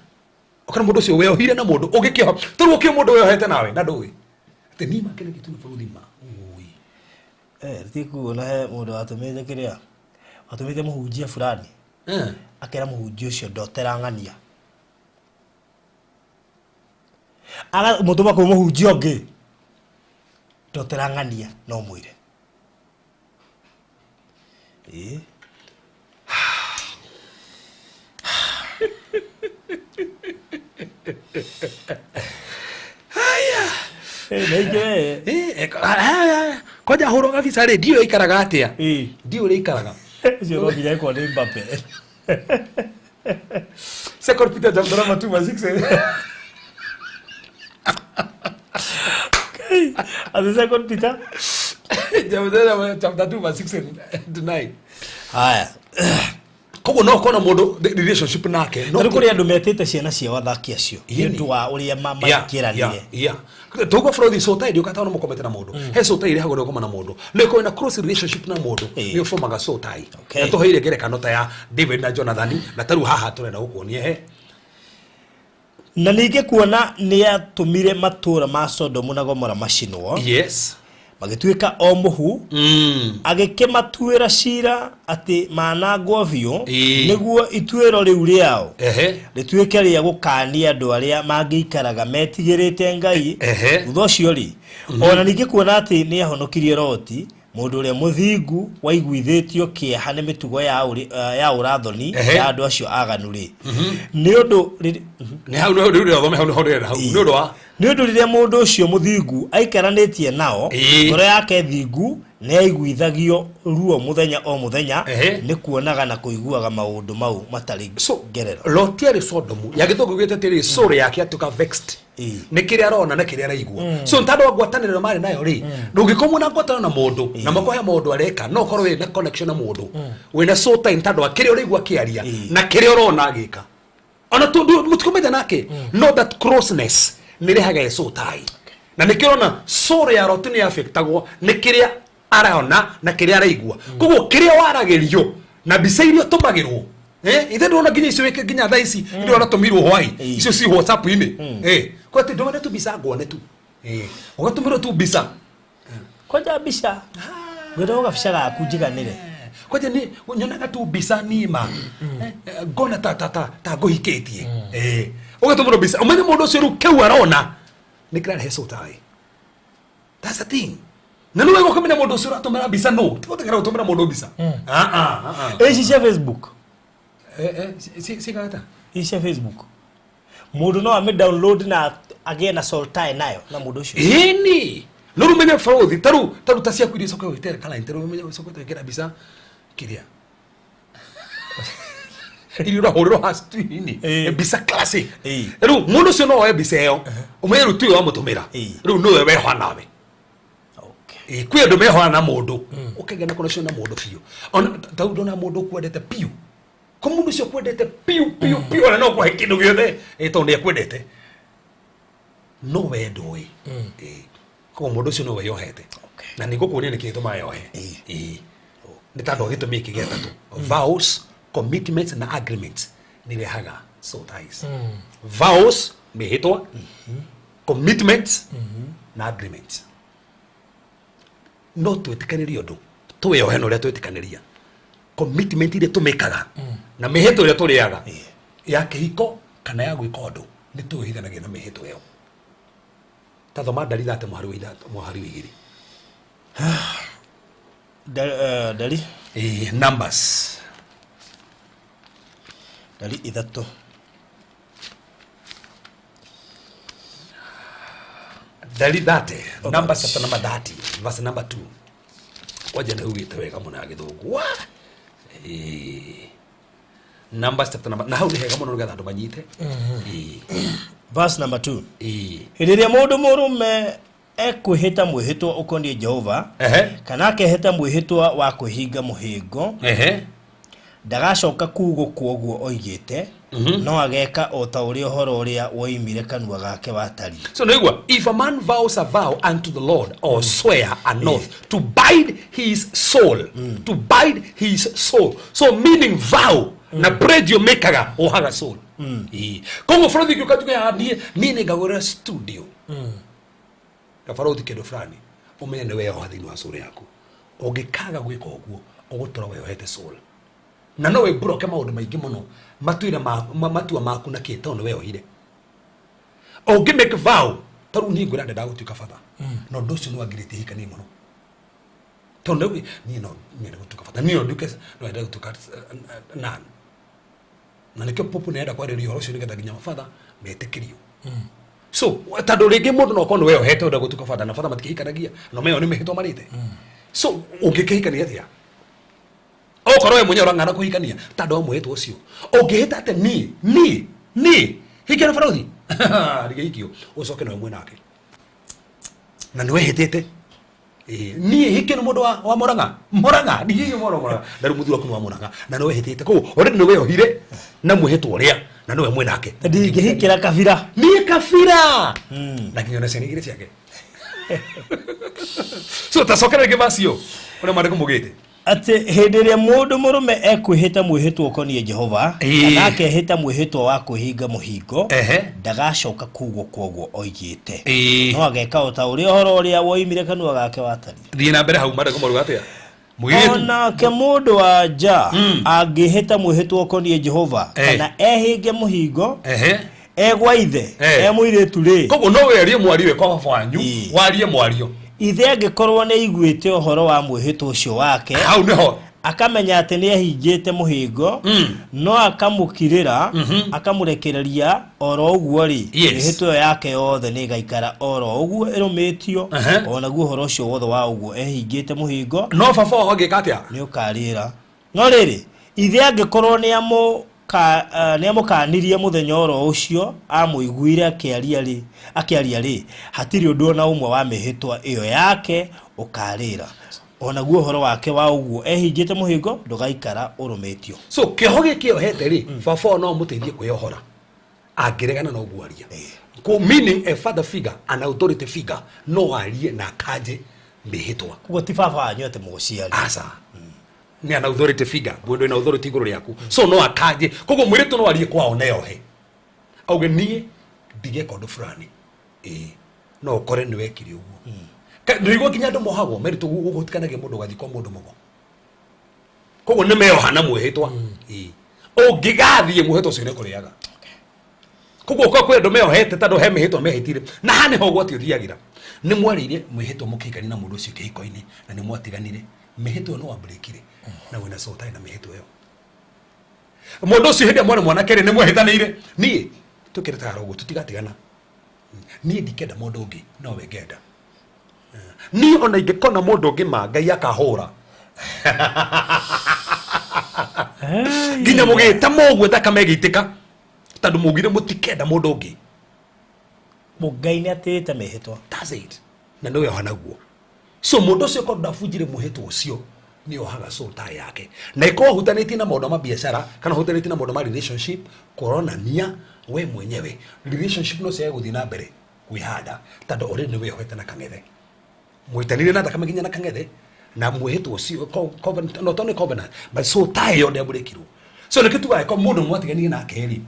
ũkorwo mũndũ ũcio weohire na mũndũ ũgĩkĩoha. Tondũ ũkĩo mũndũ weohete nawe na ndũĩ. Atĩ niĩ makĩria gĩtũmi bũrũri ma. Ui. Ti kuona he mũndũ watũmĩte kĩrĩa. Watũmĩte mũhunjia fulani. Akera mũhunjia ũcio ndotera ng'ania. Aga mũtũma kwĩ mũhunjia ũngĩ. Ndotera ng'ania no mwĩre. Ĩĩ. Haya. Nĩ Kwanja hũrwo gabica rĩ, ndiũĩ ĩikaraga atĩa. Ndiũĩ ũrĩa ĩikaraga. Ũcio no nginya ĩkorwo nĩ Mbappe. Second Peter chapter number 2 verse 6. As Second Peter chapter 2 verse 6 to 9. Haya. Koguo no ũkorwo na mũndũ relationship nake. No kũrĩ andũ metĩte ciana ciao athaki acio nĩ ũndũ wa ũrĩa maingĩranire. Tũguo bũrũri soul tie ndĩũkaga tondũ mũkomete na mũndũ. He soul tie ĩrehagwo nĩ gũkoma na mũndũ. Nĩ ũkorwo na close relationship na mũndũ, nĩ ũbomaga soul tie. Na tũheire ngerekano ta ya David na Jonathan, na tarĩu haha tũrenda gũkuonia he. Na ningĩ kuona nĩatũmire matũũra ma Sodomu na Gomora macinwo. Yes. Magĩtuĩka o mũhu. Agĩkĩmatuĩra cira atĩ manangwo biũ, nĩguo ituĩro rĩu rĩao rĩtuĩke rĩa gũkaania andũ arĩa mangĩikaraga metigĩrĩte Ngai. Thutha ũcio rĩ, o na ningĩ kuona atĩ nĩahonokirie Loti, mũndũ ũrĩa mũthingu waiguithĩtio kĩeha nĩ mĩtugo ya ũrathoni ya andũ acio aganu rĩ, nĩ ũndũ nĩ hau rĩu rĩu thome hau nĩho ndĩrenda hau nĩ ũndũ wa nĩ ũndũ rĩrĩa mũndũ ũcio mũthingu aikaranĩtie nao, ngoro yake thingu nĩ aiguithagio ruo mũthenya o mũthenya nĩ kuonaga na kũiguaga maũndũ mau matarĩ ngerero. Loti arĩ Sodomu ya gĩthũngũ gĩte atĩrĩ, soul yake atuĩka vexed nĩ kĩrĩa arona na kĩrĩa araigua. So tondũ wa ngwatanĩro marĩ nayo rĩ, ndũngĩkorwo na ngwatanĩro na mũndũ na makohe maũndũ areka, no ũkorwo wĩna connection na mũndũ wĩna soul tie tondũ wa kĩrĩa ũraigua akĩaria na kĩrĩa ũrona agĩka. Ona mũtikomete nake, no that closeness nĩ ĩrehaga soul tie. Na nĩkĩo ũrona soul ya Loti nĩ affectagwo nĩ kĩrĩa arona na kĩrĩa araigua. Koguo kĩrĩa waragĩrio na mbica iria ũtũmagĩrwo, ithe ndona nginya icio wĩke nginya thaa ici iria ũratũmĩrwo hwaĩ, icio ci WhatsApp-inĩ. Kwa atĩ ndũmane tu mbica ngone tu. Ũgatũmĩrwo tu mbica. Kwanja mbica. Ngwenda gabica gaku njiganĩre. Kwanja nĩ nyonaga tu mbica nima. Ngona ta ta ta ta ngũhikĩtie. Ũgatũmĩrwo mbica. Ũmenye mũndũ ũcio rĩu kĩu arona nĩ kĩrarehe soul tie. That's the thing. Na nĩ wega ũkamenya mũndũ ũcio ũratũmĩra mbica nũ. Ti gũteng'era gũtũmĩra mũndũ mbica. Ici cia Facebook. Cigata? Ici cia Facebook. Mũndũ no ame download na agĩe na soul tie nayo na mũndũ ũcio. Ĩni. No rĩu menye bũrũthi, tarĩu ta ciaku iria ũcoke wĩtere kana tarĩu menye ũcoke wĩkĩra mbica kĩrĩa. Iria ũrahũrĩrwo haha screen-inĩ. Mbica classic. Rĩu mũndũ ũcio no oe mbica ĩyo, ũmenye rĩu tiwe wamũtũmĩra. Rĩu nĩwe wehoa nawe. Kwĩ andũ mehoa na mũndũ, ũkagĩa na connection na mũndũ biũ. Ona tarĩu ndona mũndũ ũkwendete biũ. Ko mũndũ ũcio ũkwendete biũ, biũ, biũ, ona no kũhe kĩndũ gĩothe, tondũ nĩ akwendete. No we ndũĩ. Koguo mũndũ ũcio no we yohete. Na nĩ ngũkuonia nĩkĩ gĩtũmaga yohe. Nĩ tondũ gĩtũmi gĩkĩ gĩa tatũ. Vows, commitments na agreements nĩ irehaga soul ties. Vows, mĩhĩtwa, commitments na agreements. No twĩtĩkanĩrie ũndũ, tũwĩohe na ũrĩa twĩtĩkanĩria. Commitment iria tũmĩkaga na mĩhĩtwa ĩrĩa tũrĩaga ya kĩhiko kana ya gwĩka ũndũ nĩ tũwĩhithanagia na mĩhĩtwa ĩyo. Ta thoma ndari thate mũhari wa ithatũ, mũhari wa igĩrĩ. Ndari? Numbers. Ndari ithatũ. Ndari thate, Numbers chapter number 30, verse number 2. Kwanja nĩ ugĩte wega mũno ya gĩthũngũ. Wa! Numbers chapter number, na hau nĩ hega mũno nĩgetha andũ manyite. Verse number 2. Hĩndĩ ĩrĩa mũndũ mũrũme ekwĩhĩta mwĩhĩtwa ũkoniĩ Jehova, kana akehĩta mwĩhĩtwa wa kwĩhinga mũhĩngo, ndagacoka kuugũkwo ũguo oigĩte, no ageka o ta ũrĩa ũhoro ũrĩa woimire kanua gake watariĩ. So nĩgua, if a man vows a vow unto the Lord or swear an oath to bind his soul, to bind his soul. So meaning vow, na pledge you mekaga wohaga soul. Koguo bũrũri ũngĩũka njuge haha, niĩ nĩngagũrĩra studio. Gabarũthi kĩndũ fulani, ũmenye nĩ weyoha thĩinĩ wa soul yaku. Ũngĩkaga gwĩka ũguo, ũgũtũra weyohete soul. Na no wĩmburoke maũndũ maingĩ mũno, matuĩra matua maku na kĩ, tondũ nĩ weyohire. Ũngĩ make vow, ta rĩu niĩ ngwĩra ndendaga gũtuĩka batha. Na ũndũ ũcio nĩ wangirĩtie hikanie mũno. Tondũ niĩ no nyende gũtuĩka batha. Niĩ no nduĩke, no nyende gũtuĩka nun. Na nĩkĩo popu nĩarenda kwarĩrĩria ũhoro ũcio nĩgetha nginya mabatha metĩkĩrio. So tondũ rĩngĩ mũndũ no akorwo nĩ we ohete ũrenda gũtuĩka batha, na batha matikĩhikanagia, no meo nĩ mĩhĩtwa marĩte. So ũngĩkĩhikania atĩa okorwo we mwenyewe ũrang'ana kũhikania tondũ wa mwĩhĩtwa ũcio? Ũngĩhĩta atĩ niĩ niĩ niĩ hikia na barũthi rĩgĩhikio, ũcoke nawe mwĩnake na nĩ wehĩtĩte. Ĩĩ, niĩ hikio nĩ mũndũ wa Mũrang'a, Mũrang'a ndihikio mũndũ wa Mũrang'a, na rĩu mũthuri waku nĩ wa Mũrang'a na nĩ wehĩtĩte, koguo already nĩ weyohire na mwĩhĩtwa ũrĩa na nĩwe mwĩnake. Ndingĩhikĩra kabira. Niĩ kabira na nginya ona ciana igĩrĩ ciake. So tacokera rĩngĩ macio ũrĩa mwandĩko mugĩte. Atĩ hĩndĩ ĩrĩa mũndũ mũrũme ekwĩhĩta mwĩhĩtwa ũkoniĩ Jehova, kana akehĩta mwĩhĩtwa wa kwĩhinga mũhingo, ndagacoka kuugwo kwoguo oigĩte, no ageka o ta ũrĩa ũhoro ũrĩa woimire kanua gake watariĩ. Thiĩ na mbere hau, marĩkũ maruga atĩa mũirĩtu? O nake mũndũ wa nja angĩhĩta mwĩhĩtwa ũkoniĩ Jehova, kana ehinge mũhingo egwa ithe e mũirĩtu rĩ, Koguo no werie mwario wĩ kwa baba wanyu, warie mwario. Ithe angĩkorwo nĩ aiguĩte ũhoro wa mwĩhĩtwa ũcio wake, hau nĩho akamenya atĩ nĩ ehingĩte mũhĩngo, no akamũkirĩra, akamũrekereria oro ũguo rĩ, mĩhĩtwa ĩyo yake yothe nĩ ĩgaikara oro ũguo ĩrũmĩtio, o naguo ũhoro ũcio wothe wa ũguo ehingĩte mũhĩngo No baba wao angĩka atĩa? nĩ ũkarĩra. No rĩrĩ, ithe angĩkorwo nĩamũkaanirie mũthenya o ro ũcio aamũiguire akĩaria-rĩ, hatirĩ ũndũ o na ũmwe wa mĩĩhĩtwa ĩo yake ũkaarĩra, o naguo ũhoro wake wa ũguo ehingĩte mũhĩngo ndũgaikara ũrũmĩtio. So kĩoho gĩkĩ ohete rĩ, baba wao no amũteithie kwĩyohora angĩregana na ũguo aria. Ko meaning a father figure, an authority figure, no arie na akanje mĩhĩtwa. Koguo ti baba wanyu atĩ mũgũciari. Aca, nĩ an authority figure, mũndũ wĩna authority igũrũ rĩaku, so no akanje. Koguo mũirĩtu no arie kwao neyohe, auge niĩ ndigeka ũndũ fulani. Ĩĩ, no ũkore nĩ wekire ũguo. Nĩguo nginya andũ mohagwo meritũ gũtikanagie mũndũ ũgathiĩ kwa mũndũ mũgo. Koguo nĩ meyoha na mwĩhĩtwa. Ĩĩ, ũngĩgathiĩ mwĩhĩtwa ũcio nĩ ũkũrĩaga. Koguo ũkorwo kwĩ andũ meyohete tondũ he mĩhĩtwa mehĩtire, na haha nĩho ũgwati ũthiagĩra. Nĩ mwarĩire mwĩhĩtwa mũkĩhikania na mũndũ ũcio kĩhiko-inĩ, na nĩ mwatiganire, mĩhĩtwa ĩyo nĩ wambrĩkire na wĩna soul tie na mĩhĩtwa ĩyo. Mũndũ ũcio hĩndĩ ĩrĩa mwarĩ mwanake rĩ, nĩ mwehĩtanĩire, niĩ tũkĩrĩ ta ũguo tũtigatigana, niĩ ndikenda mũndũ ũngĩ no we ngenda, niĩ ona ingĩkona mũndũ ũngĩ ma Ngai akahũra nginya mũgĩta mũguo thakame ĩgĩitĩka, tondũ mugire mũtikenda mũndũ ũngĩ. Ngai nĩ atĩĩte mĩhĩtwa. That's it. Na nĩwe oha naguo. So mũndũ ũcio korwo ndabunjire mwĩhĩtwa ũcio, nĩ ohaga soul tie yake, na ĩkorwo ũhutanĩtie na maũndũ ma biacara kana ũhutanĩtie na maũndũ ma relationship, kũronania we mwenyewe relationship no ciage gũthiĩ na mbere kwĩhanda, tondũ already nĩ wĩyohete na kang'ethe, mwĩtanire na thakame nginya na kang'ethe na mwĩhĩtwa ũcio, covenant, not only covenant but soul tie ĩyo ndĩamũrĩkirwo. So nĩkĩo tugaga ko mũndũ mwatiganire nake rĩ,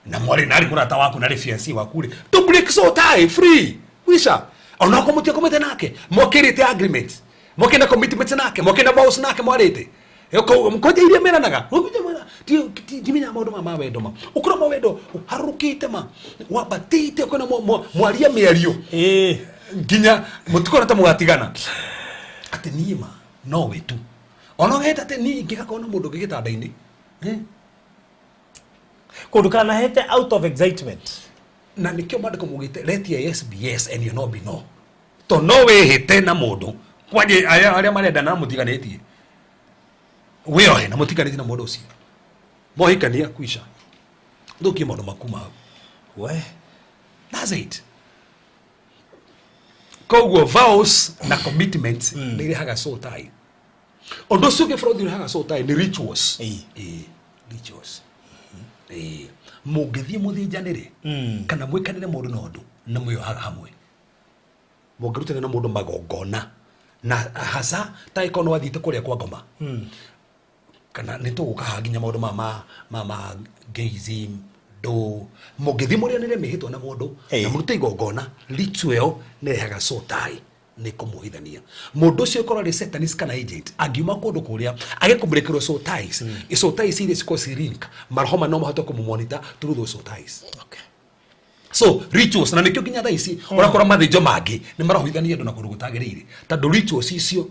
na mwarĩ narĩ mũrata waku narĩ fiancé waku rĩ, to break soul tie free wisha, onakorwo mũtiakomete nake, mwakĩrĩte agreement, mwakĩna commitment nake, mwakĩna vows nake, mwarĩte kwanja iria meranaga, ndimenya maũndũ ma mawendo, ma ũkorwo mawendo ũharũrũkĩte, ma wambatĩte, ũkona mwaria mĩario nginya mũtikona ta mũgatigana, atĩ niĩ ma no we tu, ona ũgeta atĩ niĩ ingĩgakorwo na mũndũ ũngĩ gĩtanda-inĩ, eh? Kũndũ kanahete out of excitement. Na nĩkĩo mandĩko mugĩte let your yes be yes and your no be no, to no wĩhĩte na mũndũ kwanje aya arĩa marendana na mũtiganĩtie, wĩohe na mũtiganĩtie na mũndũ ũcio mohikania kwisha thũkie maũndũ maku mau. We. That's it. Koguo vows na commitments nĩ irehaga soul tie. Ũndũ ũcio ũngĩ bũrũri ũrehaga soul tie nĩ rituals. Ĩĩ, rituals. Ĩĩ, mũngĩthiĩ mũthĩnjanĩre kana mwĩkanĩre mũndũ na ũndũ, nĩ mwĩyohaga hamwe. Mũngĩrutana na mũndũ magongona na hasa ta ĩkorwo nĩ wathiĩte kũrĩa kwa ngoma, kana nĩ tũgũka haha nginya maũndũ ma gayism ndũ, mũngĩthiĩ mũrĩanĩre mĩhĩtwa na mũndũ na mũrute igongona, ritual ĩyo nĩ ĩrehaga soul tie, nĩ kũmuhithania mũndũ ũcio. Ĩkorwo arĩ satanist kana agent, angiuma kũndũ kũrĩa agĩkũmũrĩkĩrwo soul ties, soul ties iria cikorwo ci link, maroho ma no mahote kũmũmonitor through those soul ties. So rituals, na nĩkĩo nginya thaa ici ũrakora mathĩnjo mangĩ nĩ marohithania andũ na kũndũ gũtagĩrĩire, tondũ rituals icio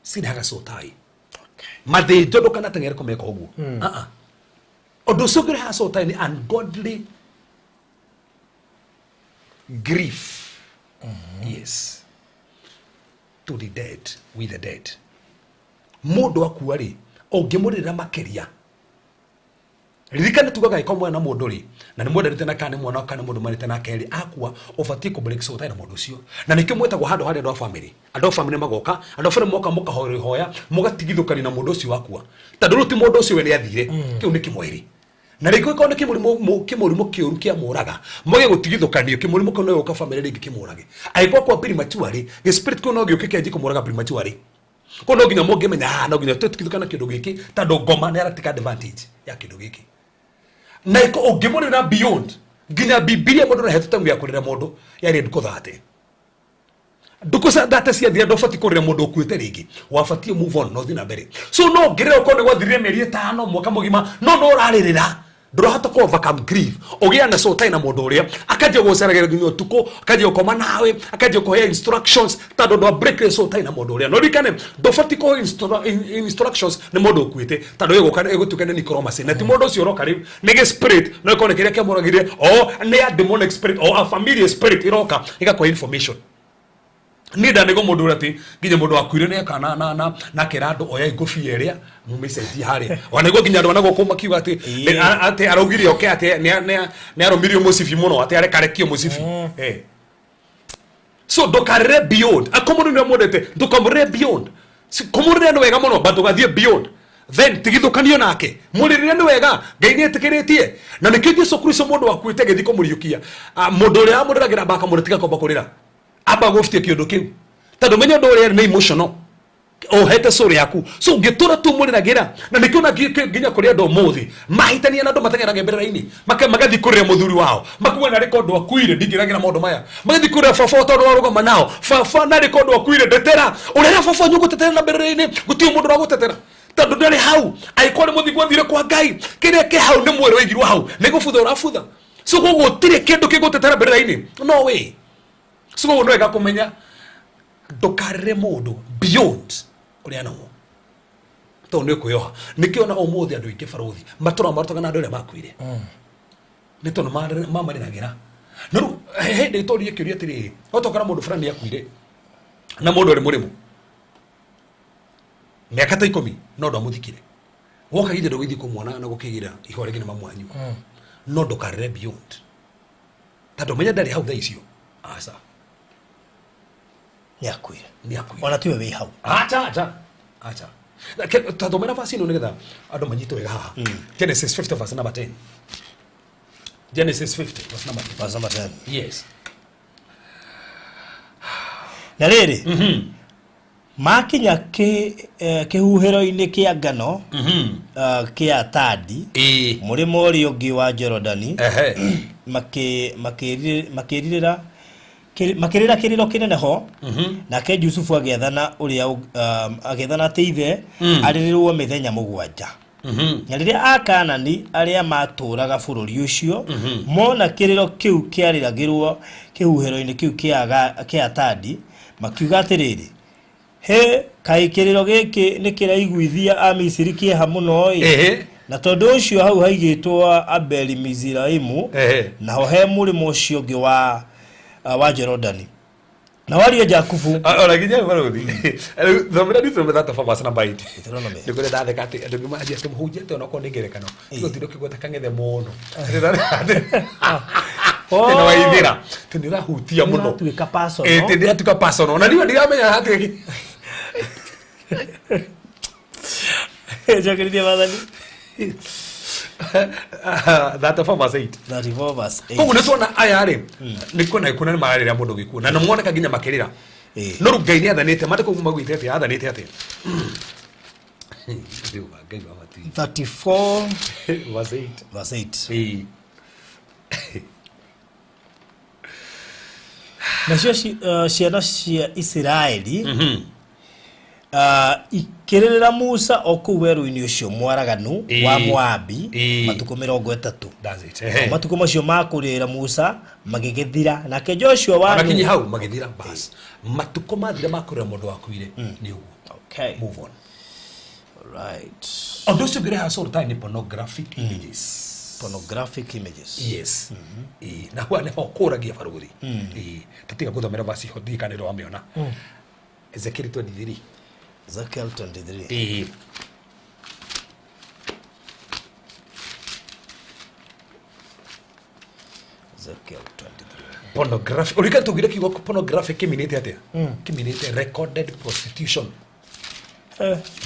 cirehaga soul tie. Mathĩnjo ndũkanateng'ere kũmeka ũguo. Ah, ah. Ũndũ ũcio ũngĩrehaga soul tie nĩ ungodly grief. Yes, to the dead, with the dead. Mũndũ akua rĩ, ũngĩmũrĩrĩra makĩria, ririkana tugaga ĩko mwana mũndũ rĩ, na nĩ mwendanĩte na kana nĩ mwana kana nĩ mũndũ mwendanĩte nake rĩ, akua ũbatiĩ kũ break soul tie na mũndũ ũcio. Na nĩkĩo mwetagwo handũ harĩa andũ a family, andũ a family magoka, andũ a family moka mũkahoya ihoya, mũgatigithũkania na mũndũ ũcio wakua, tondũ rĩu ti mũndũ ũcio we nĩ athire, kĩu nĩ kĩmwĩrĩ. Na rĩngĩ gĩkorwo nĩ kĩmũrimũ, kĩmũrimũ kĩũru kĩamũraga, mwage gũtigithũkanio, kĩmũrimũ kĩu no gĩũka family rĩngĩ kĩmũrage. Angĩkorwo kwa prematurely, gĩ spirit kĩu no gĩũke kĩanjie kũmũraga prematurely. Koguo no nginya mũngĩmenya haha, no nginya tũtigithũkane na kĩndũ gĩkĩ, tondũ ngoma nĩ aratake advantage ya kĩndũ gĩkĩ. Na ĩko ũngĩmũrĩra beyond, nginya Bibilia mũndũ nĩahetwo time ya kũrĩra mũndũ yarĩ ndukũ 30. Ndukũ 30 ciathira ndũbatiĩ kũrĩra mũndũ ũkuĩte rĩngĩ, wabatiĩ move on na ũthiĩ na mbere. So no ũngĩrĩra ũkorwo nĩ gwathirire mĩeri 5, mwaka mũgima, no no ũrarĩrĩra, ndũrahota kũ overcome grief. Ũgĩa na soul tie na mũndũ ũrĩa, akanjia gũceragĩra nginya ũtukũ, akanjia gũkoma nawe, akanjia kũhea instructions, tondũ ndwa break the soul tie na mũndũ ũrĩa. No ririkane, ndũbatiĩ kũheo instructions nĩ mũndũ ũkuĩte, tondũ ĩgũka ĩgũtuĩka nĩ necromancy. Na ti mũndũ ũcio ũroka rĩu, nĩ gĩ spirit, no ĩkorwo nĩ kĩrĩa kĩamũragire, o nĩ a demonic spirit, o a familiar spirit ĩroka ĩgakũhe information. Niĩ ndanĩgwo mũndũ ũrĩa atĩ nginya mũndũ wakuire nĩ eka na na na na akera andũ oyai ngũbia ĩrĩa mũmĩcenjie harĩa. Ona nĩguo nginya andũ a nagũkũ makiuga atĩ atĩ araugire oke atĩ nĩ arũmirio mũcibi mũno, atĩ arekarekio mũcibi. So ndũkarĩre beyond. Akorwo mũndũ nĩ amwendete, ndũkamũrĩre beyond. Kũmũrĩra nĩ wega mũno, but ndũgathiĩ beyond. Then tigithũkanio nake. Mũrĩrĩre nĩ wega, Ngai nĩ etĩkĩrĩtie. Na nĩkĩo Jesu Kristo mũndũ wakuĩte agĩthiĩ kũmũriũkia. Mũndũ ũrĩa amũrĩragĩra amba akamũrĩa tiga kwamba kũrĩra. Amba gũbutia kĩũndũ kĩu. Tondũ menya ũndũ ũrĩa nĩ emotional. Ũhete soul yaku. So ũngĩtũra tu mũrĩragĩra. Na nĩkĩo na nginya kũrĩ andũ ũmũthĩ mahĩtania na andũ mateng'eraga mbĩrĩra-inĩ. Magathiĩ kũrĩra mũthuri wao. Makuga narĩ kondũ akuire ndingĩragĩra maũndũ maya. Magathiĩ kũrĩra baba tondũ warũgama nao. Baba narĩ kondũ akuire ndetera. Ũrera baba wanyu ũgũtetera na mbĩrĩra-inĩ. Gũtirĩ mũndũ ũragũtetera. Tondũ ndarĩ hau. Angĩkorwo nĩ mũthingu athire kwa Ngai, kĩrĩa kĩ hau nĩ mwĩrĩ waigirwo hau. Nĩ gũbutha ũrabutha. So koguo gũtirĩ kĩndũ kĩngũtetera mbĩrĩra-inĩ. No way. So koguo nĩ wega kũmenya ndũkarĩre mũndũ beyond ũrĩa naguo, tondũ nĩ ũkwĩyoha. Nĩkĩo ona ũmũthĩ andũ aingĩ barũthi matũraga marotaga na andũ arĩa makuire, nĩ tondũ mamarĩragĩra. Na rĩu hĩndĩ tũrie kĩũria atĩrĩrĩ, otokora mũndũ fulani akuire na mũndũ arĩ mũrĩmũ mĩaka ta 10, no ndwamũthikire, woka githĩ ndũgĩthiĩ kũmuona na gũkĩgĩra ihũa rĩngĩ nĩ mamu wanyu? No ndũkarĩre beyond, tondũ menya ndarĩ hau thaa icio. Aca. Nĩ akuire. Nĩ akuire. Ona tiwe wĩ hau. Acha, acha, acha. Tathomera verse ĩno nĩgetha andũ manyite wega haha. Genesis 50 verse number 10. Genesis 50 verse number 10. Verse number 10. Yes. Na rĩrĩ, makinya kĩhuhĩro-inĩ kĩa ngano kĩa Tadi, mũrĩmo ũrĩa ũngĩ wa Jorodani, makĩrĩra kĩrĩro kĩnene ho. Nake Jusufu agĩathana ũrĩa agĩathana atĩ ithe arĩrĩrwo mĩthenya 7. Na rĩrĩa Akaanani arĩa matũũraga bũrũri ũcio mona kĩrĩro kĩu kĩarĩragĩrwo kĩhuhĩro-inĩ kĩu kĩa Atadi, makiuga atĩrĩrĩ, Hĩ, kaĩ kĩrĩro gĩkĩ nĩ kĩraiguithia Amisiri kĩeha mũno-ĩ! Na tondũ ũcio hau haigĩtwo Abeli-Miziraimu, naho he mũrĩmo ũcio ũngĩ wa Jorodani. Nao ariũ a Jakubu. Ona nginya barũthi rĩu thomera Deuteronomy 34 verse number 8. Deuteronomy. Nĩ kũrĩa ndatheka atĩ andũ aingĩ manjia atĩ mũhunjia atĩ onakorwo nĩ ngerekano tiga ũtinde ũkĩgweta kang'ethe mũno. Atĩ nĩ waithĩra atĩ nĩ ũrahutia mũno. Nĩũratuĩka personal. Atĩ nĩ atuĩka personal. Na niĩ ndiramenya atĩ Njokereria Mwathani. 34 verse 8. 34 verse 8. Koguo nĩ tuona aya rĩ, nĩ kuona gĩkuũ na nĩ mararĩra mũndũ gĩkuũ na nĩ moneka nginya makĩrĩra. No rĩu Ngai nĩ athanĩte maandĩko maugĩte atĩa? Athanĩte atĩa? Rĩu wa Ngai wa matu. 34 verse 8. Verse 8. Nacio ciana cia Isiraeli ikĩrĩrĩra Musa o kũu werũ-inĩ ũcio mwaraganu wa Moabi matukũ 30. That's it. Matukũ macio ma kũrĩrĩra Musa magĩgĩthira, nake Joshua wa Magakinyi Nuni hau magĩthira, bas. Matukũ mathira ma kũrĩra mũndũ wakuire nĩ ũguo. Okay. Move on. Right. Ũndũ ũcio ũngĩrehaga soul tie nĩ pornographic images. Pornographic images. Yes. Ĩĩ, na hua nĩho kũragia barũthi. Ĩĩ, tatiga gũthomera verse ho ndiĩ kana nĩũramĩona. Ezekiel 23. Ezekiel 23. Ĩĩ. Ezekiel 23. Pornographic ũrika tugire kiugo pornographic kĩminĩte atĩa? Kĩminĩte recorded prostitution.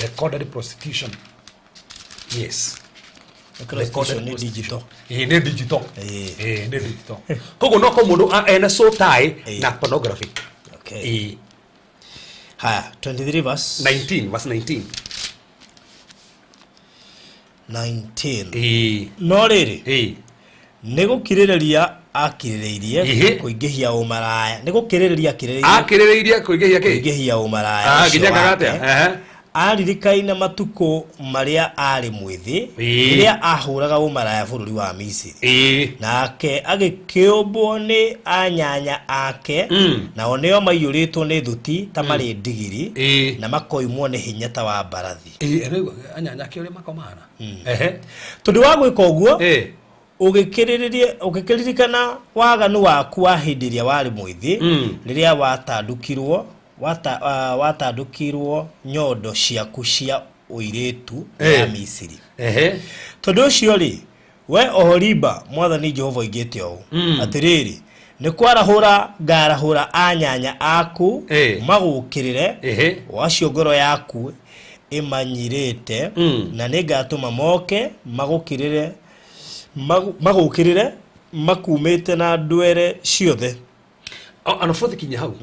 Recorded prostitution. Yes. Prostitution nĩ digital. Ĩĩ, nĩ digital. Ĩĩ. Ĩĩ, nĩ digital. Koguo no korwo mũndũ ena soul tie Ĩĩ. na pornography. Okay. Ĩĩ. Haya, 23 verse 19 verse 19. 19. Ĩĩ. No rĩrĩ, Ĩĩ. nĩ gũkirĩrĩria akirĩrĩirie Ĩhĩ. kũingĩhia ũmaraya. Nĩ gũkirĩrĩria akirĩrĩirie Akĩrĩrĩirie kũingĩhia kĩ? kũingĩhia ũmaraya Ah, ũcio nginya kaga wake. atĩa? Ehe. Aririkaine matukũ marĩa arĩ mwĩthĩ Ĩĩ. rĩrĩa ahũraga ũmaraya bũrũri wa Misiri. Ĩĩ. Nake agĩkĩũmbwo nĩ anyanya ake, nao nĩo maiyũrĩtwo nĩ thuti ta marĩ ndigiri, Ĩĩ. na makoimwo nĩ hinya ta wa mbarathi. Ĩĩ, rĩu anyanya ake ũrĩa makomana. Ehe. Tondũ wa gwĩka ũguo, Ĩĩ. ũgĩkĩririkana waganu waku wa hĩndĩ ĩrĩa warĩ mwĩthĩ, rĩrĩa watandũkirwo nyondo ciaku cia ũirĩtu ya Misiri. Ehe. Tondũ ũcio rĩ, we Oholiba, Mwathani Jehova oigĩte ũũ, atĩrĩrĩ, nĩ kwarahũra ngarahũra anyanya aku magũũkĩrĩre, Ehe. o acio ngoro yaku ĩmanyirĩte, na nĩngatũma moke magũkĩrĩre makumĩte na ndwere ciothe. Ana fothi kinya hau.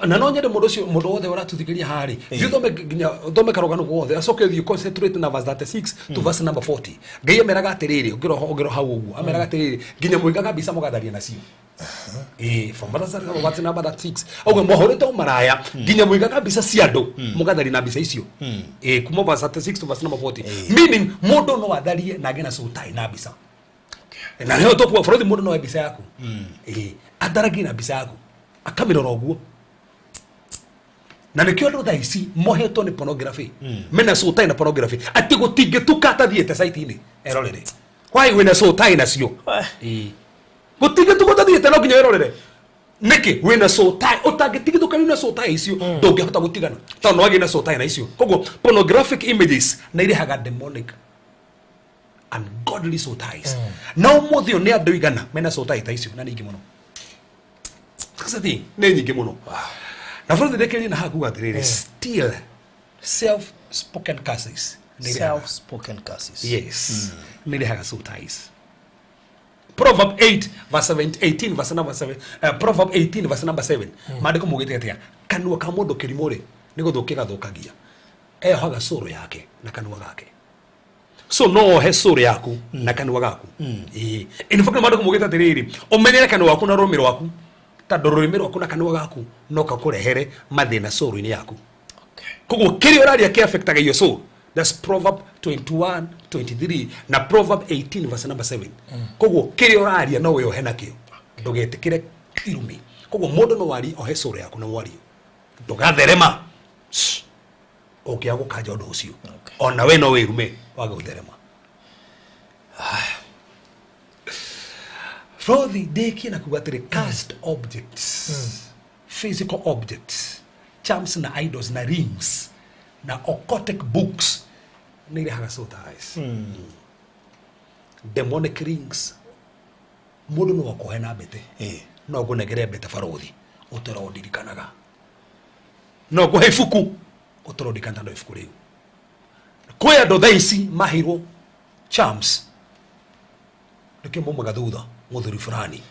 Na no nyende mũndũ ũcio, mũndũ wothe ũratũthikĩrĩria haha rĩ, thiĩ ũthome nginya ũthome karũgano gothe, acoke ũthiĩ concentrate na verse 36 to verse number 40. Ngai ameraga atĩrĩrĩ, ũngĩroha hau ũguo, ameraga atĩrĩrĩ, nginya mũigaga mbica mũgatharia nacio. Ĩĩ, from verse number 36. Auga mwahũrĩte ũmaraya, nginya mũigaga mbica cia andũ, mũgatharia na mbica icio. Ĩĩ, kuma verse 36 to verse number 40. Meaning mũndũ no atharie na agĩe na soul tie na mbica. Na nĩho tũkuga bũrũri mũndũ no oe mbica yaku. Ĩĩ, atharagie na mbica yaku, akamĩrora ũguo. Na nĩkĩo andũ thaa ici mohetwo nĩ pornography. Mena soul tie na pornography. Atĩ gũtingĩtuka atathiĩte site-inĩ erorere. Why wĩna soul tie nacio? Ĩĩ. Gũtingĩtuka ũtathiĩte no nginya wĩrorere. Nĩkĩ wĩna soul tie ũtangĩtigithũkania na soul tie icio ndũngĩhota gũtigana tondũ no wagĩe na soul tie na icio. Koguo pornographic images na irehaga demonic ungodly soul ties. Na ũmũthĩ ũyũ nĩ andũ igana mena soul tie ta icio na nĩ ingĩ mũno. That's the thing, nĩ nyingĩ mũno. Na bũrũri ndĩkĩrĩrie na haha kuga atĩrĩrĩ, still self spoken curses nĩ irehaga. Self-spoken curses. Yes. Nĩ irehaga soul ties. Proverb 8 verse 7, 18 verse number 7, Proverb 18 verse number 7. Maandĩko maugĩte atĩa? Kanua ka mũndũ kĩrimũ rĩ, nĩ gũthũkia gathũkagia. Eyohaga soul yake na kanua gake. So no ohe soul yaku na kanua gaku. Ĩĩ. In fact maandĩko maugĩte atĩrĩrĩ, ũmenyere kanua gaku na rũrĩmĩ rwaku, tondũ rũrĩmĩ rwaku na kanua gaku no kakũrehere mathĩna soul-inĩ yaku. Koguo kĩrĩa ũraria kĩ affectaga your soul. That's Proverb 21:23 na Proverb 18 verse number 7. Koguo kĩrĩa ũraria no wĩohe nakĩo. Ndũgetĩkĩre irumi. Koguo mũndũ no arie ohe soul yaku na mwario. Ndũgatherema. Ũngĩaga gũkanja ũndũ ũcio. Ona we no wĩrume wage gũtherema. Frothi ndĩkie na kuga atĩrĩ, cast objects, physical objects, charms na idols na rings na occultic books nĩ irehaga soul ties. Demonic rings, mũndũ no akũhe na mbete, no ngũnengere mbete barũthi ũtũra ũndirikanaga, no ngũhe ibuku ũtũra ũndirikanaga no ibuku rĩu. Kwĩ andũ thaa ici maheirwo charms nĩkĩo maumaga thutha mũthuri fulani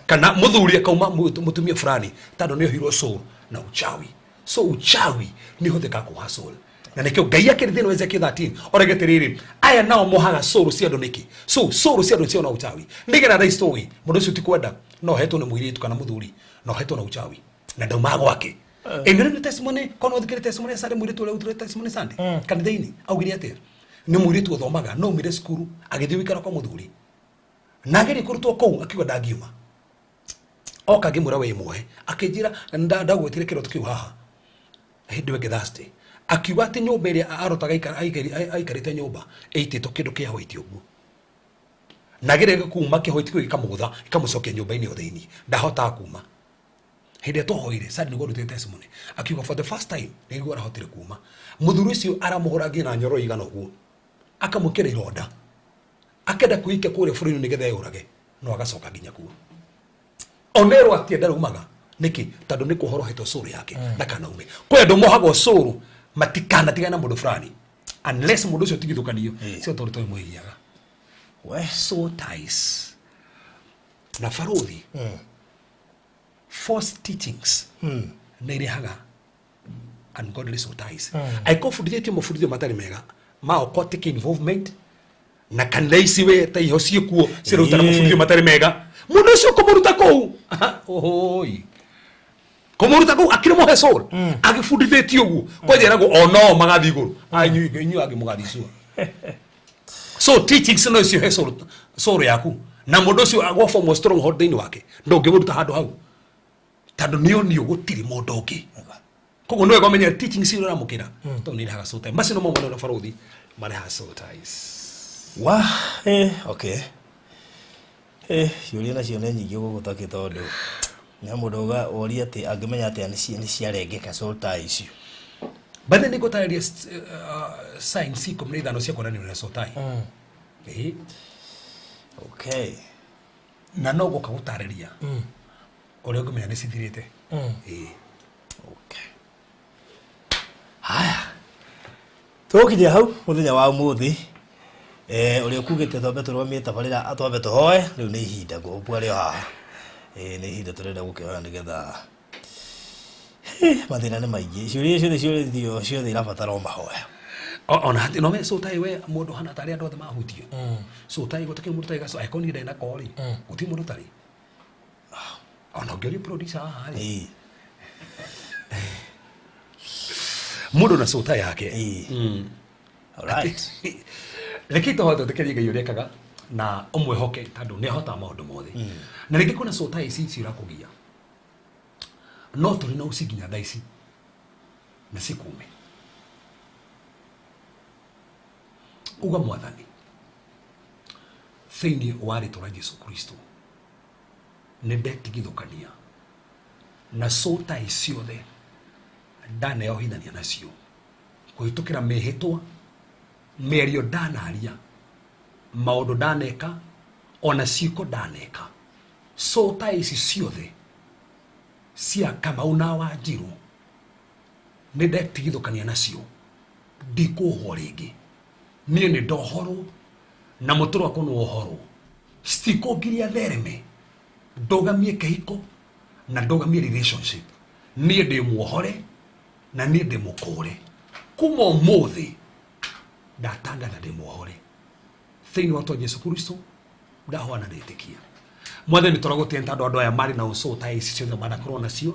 kana mũthuri akauma mũtumia fulani tondũ nĩ ohirwo soul na uchawi. So uchawi nĩ ũhũthĩkaga kuoha soul. Na nĩkĩo Ngai akĩrĩ thĩinĩ wa Ezekiel 13 orege atĩrĩrĩ, aya nao mohaga soul cia andũ nĩkĩ? So soul cia andũ cio na uchawi. Nĩgetha thaa ici tũĩ mũndũ ũcio ti kwenda no ohetwo nĩ mũirĩtu kana mũthuri na ohetwo na uchawi na ndaumaga gwake. Ĩno nĩ testimony, kono ũthikĩrĩrie testimony ya Sunday, mũirĩtu ũrĩa ũrutire testimony Sunday kanitha-inĩ augire atĩa? Nĩ mũirĩtu ũthomaga no aumire cukuru agĩthiĩ gũikara kwa mũthuri na ageria kũrutwo kũu akiuga ndangiuma. Oka ngĩmwĩra wĩ muohe akĩnjĩra ndagwĩtire kĩroto kĩu haha hĩndĩ ĩyo ĩngĩ Thursday Akiuga atĩ nyũmba ĩrĩa arotaga aikarĩte nyũmba ĩitĩtwo kĩndũ kĩa white ũguo. Na agereka kuma kĩhoti kĩu gĩkamũgũtha gĩkamũcokia nyũmba-inĩ ĩyo thĩinĩ, ndahotaga kuma. Hĩndĩ ĩrĩa twahoire Sadi nĩguo arutĩte testimony, akiuga for the first time nĩguo arahotire kuma. Mũthuri ũcio aramũhũra nginya na nyororo igana ũguo, akamwĩkĩra ironda, akenda kwĩikia kũrĩa bũrũri-inĩ nĩgetha eyũrage, no agacoka nginya kuo. Onerwo atĩ ndaraumaga nĩkĩ? Tondũ nĩ kũhorohetwo cũrũ yake ndakanaume. Kwĩ andũ mohagwo cũrũ matikanatigane na mũndũ fulani unless mũndũ ũcio tigithũkanio, cio tondũ tũĩ mwĩgiaga We. Soul ties na barothi false teachings nĩ irehaga ungodly soul ties. Angĩkorwo ũbundithĩtio mabundithio matarĩ mega ma occultic involvement na kanitha ici we ta iho ciĩkuo cirarutana mabundithio matarĩ mega, mũndũ ũcio kũmũruta kũu, ohoi, kũmũruta kũu akĩrĩ mũhe soul agĩbundithĩtio ũguo kwanjĩragwo o no magathiĩ igũrũ. Ah, inyuĩ angĩ mũgathiĩ cua. So teachings no icio he soul yaku na mũndũ ũcio agwa form stronghold thĩinĩ wake, ndũngĩmũruta handũ hau tondũ nĩ onio gũtirĩ mũndũ ũngĩ. Koguo nĩ wega ũmenye teachings iria ũramũkĩra tondũ nĩ irehaga soul tie. Macio nĩmo mona na barothi marehaga soul ties. Wa, okay. Ciũria nacio nĩ nyingĩ gũkũ takĩ tondũ nĩ mũndũ uga woria atĩ angĩmenya atĩa nĩ ciarengeka soul tie icio. Bathe nĩ ngũtarĩria signs 15 cia kuonania na soul tie. Ĩĩ. Na no gũka gũtarĩria ũrĩa ũngĩmenya nĩ cithirĩte. Ĩĩ. Okay. Haya. Tũgũkinyia hau mũthenya wa ũmũthĩ. Ũrĩa ũkugĩte twambe tũrũgamie tabarĩra, twambe tũhoe, rĩu nĩ ihinda ngũhũpu arĩ o haha. Nĩ ihinda tũrenda gũkĩhoya nĩgetha mathĩna nĩ maingĩ. Ciũria ciothe ciũrĩtio ciothe irabatara o mahoya. Ona hati no me soul tie we mũndũ hana tarĩ andũ othe mahutio. Soul tie gũtikĩrĩ mũndũ ũtarĩ gaco, angĩkorwo niĩ ndarĩ nako rĩ, gũtirĩ mũndũ ũtarĩ. Ona ũngĩũria producer haha rĩ, Mũndũ na soul tie yake. Alright. Reke tũhoe twĩtĩkĩrie Ngai ũrĩa ekaga na ũmwĩhoke tondũ nĩ ahotaga maũndũ mothe. Na rĩngĩ kwĩna soul tie ici ici irakũgia no tũrĩ na ũci nginya thaa ici na cikume. Uga Mwathani, thĩinĩ wa rĩtwa rĩa Jesu Kristo nĩ ndetigithũkania na soul tie ciothe ndaneohithania nacio kũhĩtũkĩra mĩhĩtwa, mĩario ndanaria, maũndũ ndaneka, ona ciĩko ndaneka. Soul tie ici ciothe cia Kamau na Wanjiru nĩ ndetigithũkania nacio, ndikũhwo rĩngĩ. Niĩ nĩ ndohorwo na mũtũrũ wakwa nĩ wohorwo, citikũngiria thereme ndũgamie kĩhiko na ndũgamie relationship. Niĩ ndĩ muohore na niĩ ndĩ mũkũre. Kuma ũmũthĩ ndatangatha ndĩ muohore thĩinĩ wa twa Jesu Kristo, ndahoa na ndetĩkia. Mwathani, tũragũtĩa nĩ tondũ andũ aya marĩ na soul tie ici ciothe manakorwo nacio,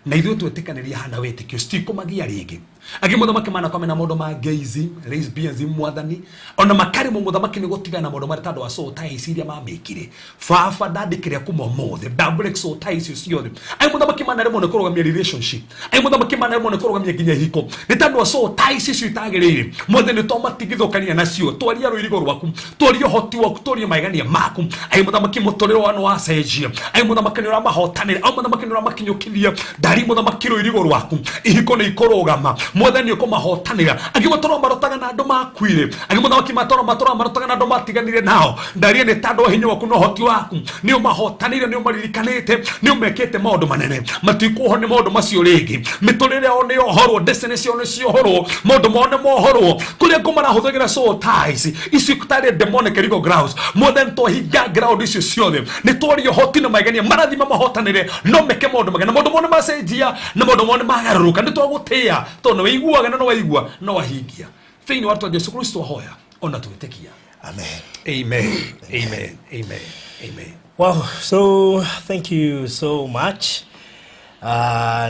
na ithuĩ twĩtĩkanĩria hana wĩtĩkio citikũmagia rĩngĩ. Angĩ mũthamaki manakorwo mena maũndũ ma gayism, lesbianism, Mwathani, ona makaremwo mũthamaki nĩ gũtigana na maũndũ marĩa tondũ wa soul tie ici iria mamĩkire. Baba, ndandĩkĩrĩa kuma ũmũthĩ nda break soul tie icio ciothe. Angĩ mũthamaki manaremwo nĩ kũrũgamia relationship, angĩ mũthamaki manaremwo nĩ kũrũgamia nginya ihiko nĩ tondũ wa soul tie ici icio itagĩrĩire. Mwathani, tũmatigithũkania nacio, twaria rũirigo rwaku, twaria ũhoti waku, twaria maigania maku. Angĩ mũthamaki mũtũrĩre wao nĩ wacenjia, angĩ mũthamaki nĩ ũramahotanĩra, angĩ mũthamaki nĩ ũramakinyũkithia. Ndari mũthamaki rũirigo rwaku, ihiko nĩ ikũrũgama. Mwathani, ũkũmahotanĩra. Angĩ matũra marotaga na andũ makuire, angĩ mũthamaki matũra matũra marotaga na andũ matiganire nao. Ndaria nĩ tondũ wa hinya waku na ũhoti waku nĩ ũmahotanĩire, nĩ ũmaririkanĩte, nĩ ũmekĩte maũndũ manene, matikuohwo nĩ maũndũ macio rĩngĩ. Mĩtũrĩre yao nĩ yohorwo, destiny ciao nĩ ciohorwo, maũndũ mao nĩ mohorwo. Kũrĩa ngũ marahũthagĩra soul ties icio tarĩ demonic legal grounds, Mwathani, twahinga ground icio ciothe. Nĩ twaria ũhoti na maigania marathima mahotanĩre, no meke maũndũ magana, maũndũ mao nĩ macenjia na maũndũ mao nĩ magarũrũka. Nĩ twagũtĩĩa tondũ nĩ wĩiguaga na nĩ waigua na wahingia. Thĩinĩ wa rĩtwa Jesu Kristo ahoya ona twĩtĩkia. Amen. Amen, amen, amen, amen. Wow, so thank you so much.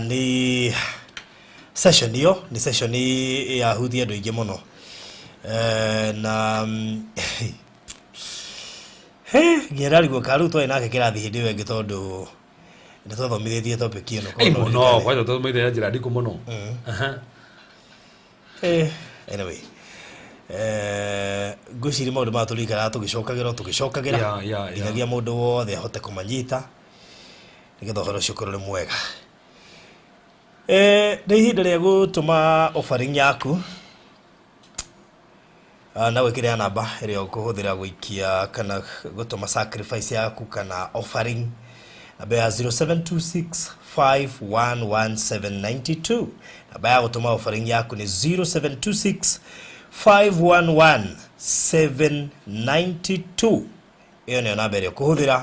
Ni session ĩyo nĩ session yahutia andũ aingĩ mũno. Na he nginya ndarigwo kana rĩu twarĩ nake kĩrathi hĩndĩ ĩyo ĩngĩ tondũ nĩ twathomithĩtie topic ĩno. Ei mũno, kwanja tũthomithĩtie na njĩra ndikũ mũno. Aha. Anyway, ngwĩciria maũndũ maya tũrĩikaraga tũgĩcokagĩra o tũgĩcokagĩra nginyagia mũndũ wothe ahote kũmanyita nĩgetha ũhoro ũcio ũkorwo ũrĩ mwega. Nĩ ihinda rĩa gũtũma offering yaku na gwĩkĩrĩra namba ĩrĩa ũkũhũthĩra gũikia kana gũtũma sacrifice yaku kana offering, namba ya 0726511792. Namba ya gũtũma offering yaku nĩ 0726511792. Ĩyo nĩyo namba ĩrĩa ũkũhũthĩra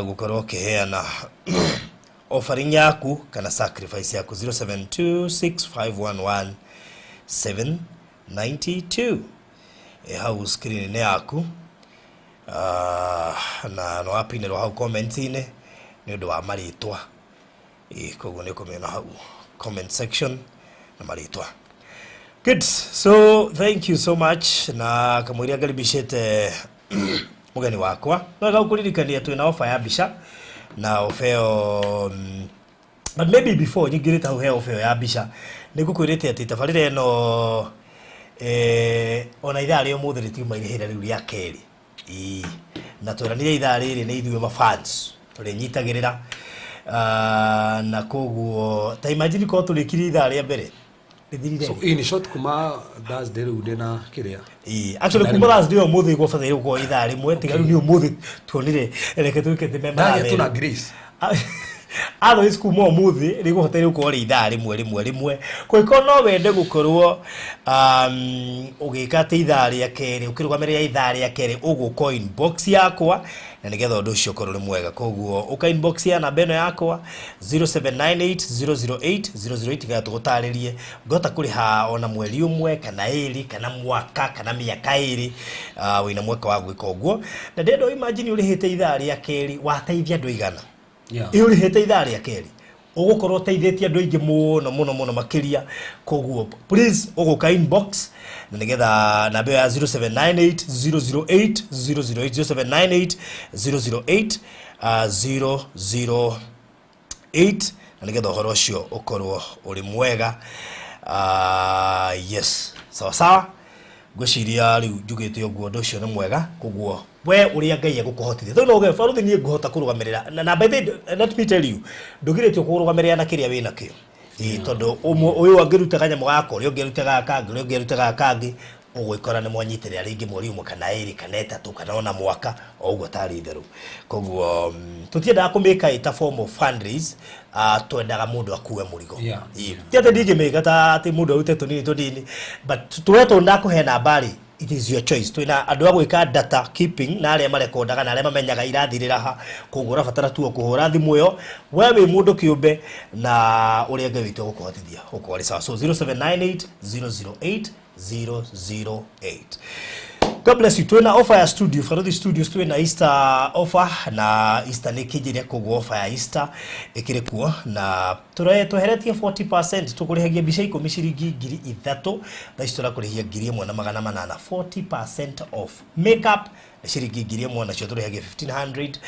gũkorwo ũkĩheana offering yaku kana sacrifice yaku, 0726511792. Ĩ hau screen-inĩ yaku, na no wapinĩrwo hau comment-inĩ nĩ ũndũ wa marĩtwa. Ĩ koguo nĩ ũkũmĩona hau comment section na marĩtwa. Good, so thank you so much. Na kamũiria ngaribicĩte mũgeni wakwa, no wega gũkũririkania twĩna offer ya mbica na offer ĩyo, but maybe before nyingĩrĩte hau he offer ĩyo ya mbica, nĩ ngũkwĩrĩte atĩ tabarĩra ĩno, ona ithaa rĩa ũmũthĩ rĩtiuma irĩhĩra rĩu rĩa kerĩ. Ĩĩ. Na tweranire ithaa rĩrĩ nĩ ithuĩ mafans tũrĩnyitagĩrĩra. Na koguo ta imagine korwo tũrĩkirie ithaa rĩa mbere rĩthirire. So in short, kuma Thursday rĩu ndĩna kĩrĩa. Ĩĩ, actually kuma Thursday ũmũthĩ gwabataire gũkorwo ithaa rĩmwe, tiga rĩu nĩ ũmũthĩ tuonire reke twĩke atĩ Ndagia tu na grace. Otherwise kuma ũmũthĩ rĩgũbataire gũkorwo rĩ ithaa rĩmwe rĩmwe rĩmwe. Kũngĩkorwo no wende gũkorwo ũgĩka atĩ ithaa rĩa kerĩ ũkĩrũgamĩrĩra ithaa rĩa kerĩ, ũgũka inbox yakwa na nĩgetha ũndũ ũcio ũkorwo ũrĩ mwega. Koguo ũka inbox ya namba ĩno yakwa 0798 008 008 nĩgetha tũgũtarĩrie ũngĩhota kũrĩha ona mweri ũmwe kana ĩrĩ kana mwaka kana mĩaka ĩrĩ, wĩna mweke wa gwĩka ũguo. Na ndĩrenda imagine ũrĩhĩte ithaa rĩa kerĩ wateithia andũ aigana. Ĩ ũrĩhĩte ithaa rĩa kerĩ ũgũkorwo ũteithĩtie andũ aingĩ mũno mũno mũno makĩria. Koguo please ũgũka inbox na nĩgetha namba ĩyo ya 0798 008 008, 0798 008 008, na nĩgetha ũhoro ũcio ũkorwo ũrĩ mwega. Yes, sawa sawa, ngwĩciria rĩu njugĩte ũguo ũndũ ũcio nĩ mwega. Koguo we ũrĩa Ngai egũkũhotithia tondũ no uge baruthi niĩ ngũhota kũrũgamĩrĩra na by the way, let me tell you, ndũgirĩtio kũrũgamĩrĩra na kĩrĩa wĩna kĩo. Ĩĩ, tondũ ũmwe ũyũ angĩruta kanyamũ gaka, ũrĩa ũngĩ arute gaka kangĩ, ũrĩa ũngĩ arute gaka kangĩ, ũgwĩkora nĩ mwanyitĩrĩra rĩngĩ mweri ũmwe kana ĩrĩ kana ĩtatũ kana ona mwaka o ũguo tarĩ itherũ. Koguo tũtiendaga kũmĩka ĩ ta form of fundraise, twendaga mũndũ akue mũrigo. Ĩĩ. Ti atĩ ndingĩmĩka ta atĩ mũndũ arute tũnini tũnini, but tuwe ndakũhe namba rĩ, it is your choice. Twĩna andũ a gwĩka data keeping na arĩa marekondaga na arĩa mamenyaga irathirĩra ha. Koguo ũrabatara tu o kũhũra thimũ ĩyo we wĩ mũndũ kĩũmbe na ũrĩa Ngai witũ egũkũhotithia ũkorwo arĩ sawa. So 0798 008 008. God bless you. Twĩna offer ya studio, Faruthi Studios, twĩna Easter offer na Easter nĩ kĩnjĩria, koguo offer ya Easter ĩkĩrĩ kuo na tweheretie 40%. Tũkũrĩhagia mbica 10 ciringi 3000, thaa ici tũrakũrĩhia 1800, 40% off. Makeup nĩ ciringi 1000, nacio tũrĩhagia 1500.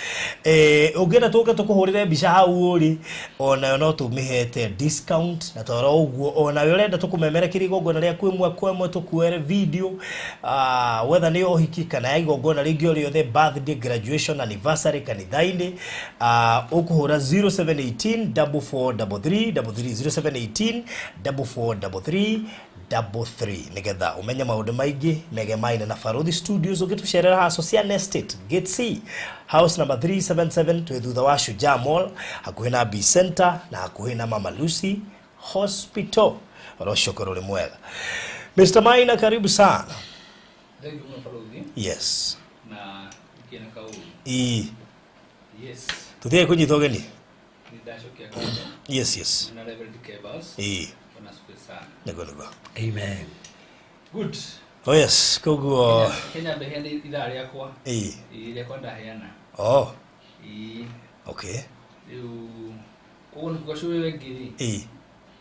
Ũngĩenda tũke tũkũhũrĩre mbica hau ũrĩ, onayo no tũmĩhete discount. Na toro ũguo onawe ũrenda tũkũmemerekeria igongona rĩaku ĩmwe kwa ĩmwe, tũkuoere video, whether nĩ ũhiki kana ya igongona rĩngĩ o rĩothe, birthday, graduation, anniversary kanitha-inĩ, ũkũhũra 0718 4433 33, 0718 4433 33, nigetha umenye maundu maingi megemaine na Faruthi Studios. Ũngĩtũcerera haha Socian Estate, Gate C, house number 377, twĩ thutha wa Shujaa Mall, hakuhĩ na B Center na hakuhĩ na Mama Lucy Hospital. Ũhoro ũcio ũkorwo ũrĩ mwega. Mr. Maina, karibu sana. Thank you mũno Faruthi. Yes. Na kĩna kaũru. Ii. Yes. Tuthiĩ kũnyita ũgeni. Nĩ ndacokia ngatho. Yes. Na Reverend Kebas. Ii. Bwana asifiwe sana. Nĩguo nĩguo. Amen. Good. Oh yes, koguo Kenya ndaheana ithaa rĩakwa. Ii. Ii rĩakwa ndaheana. Oh. Ii. Okay. Rĩu koguo nĩ kuga cũĩ ngiri. Ii.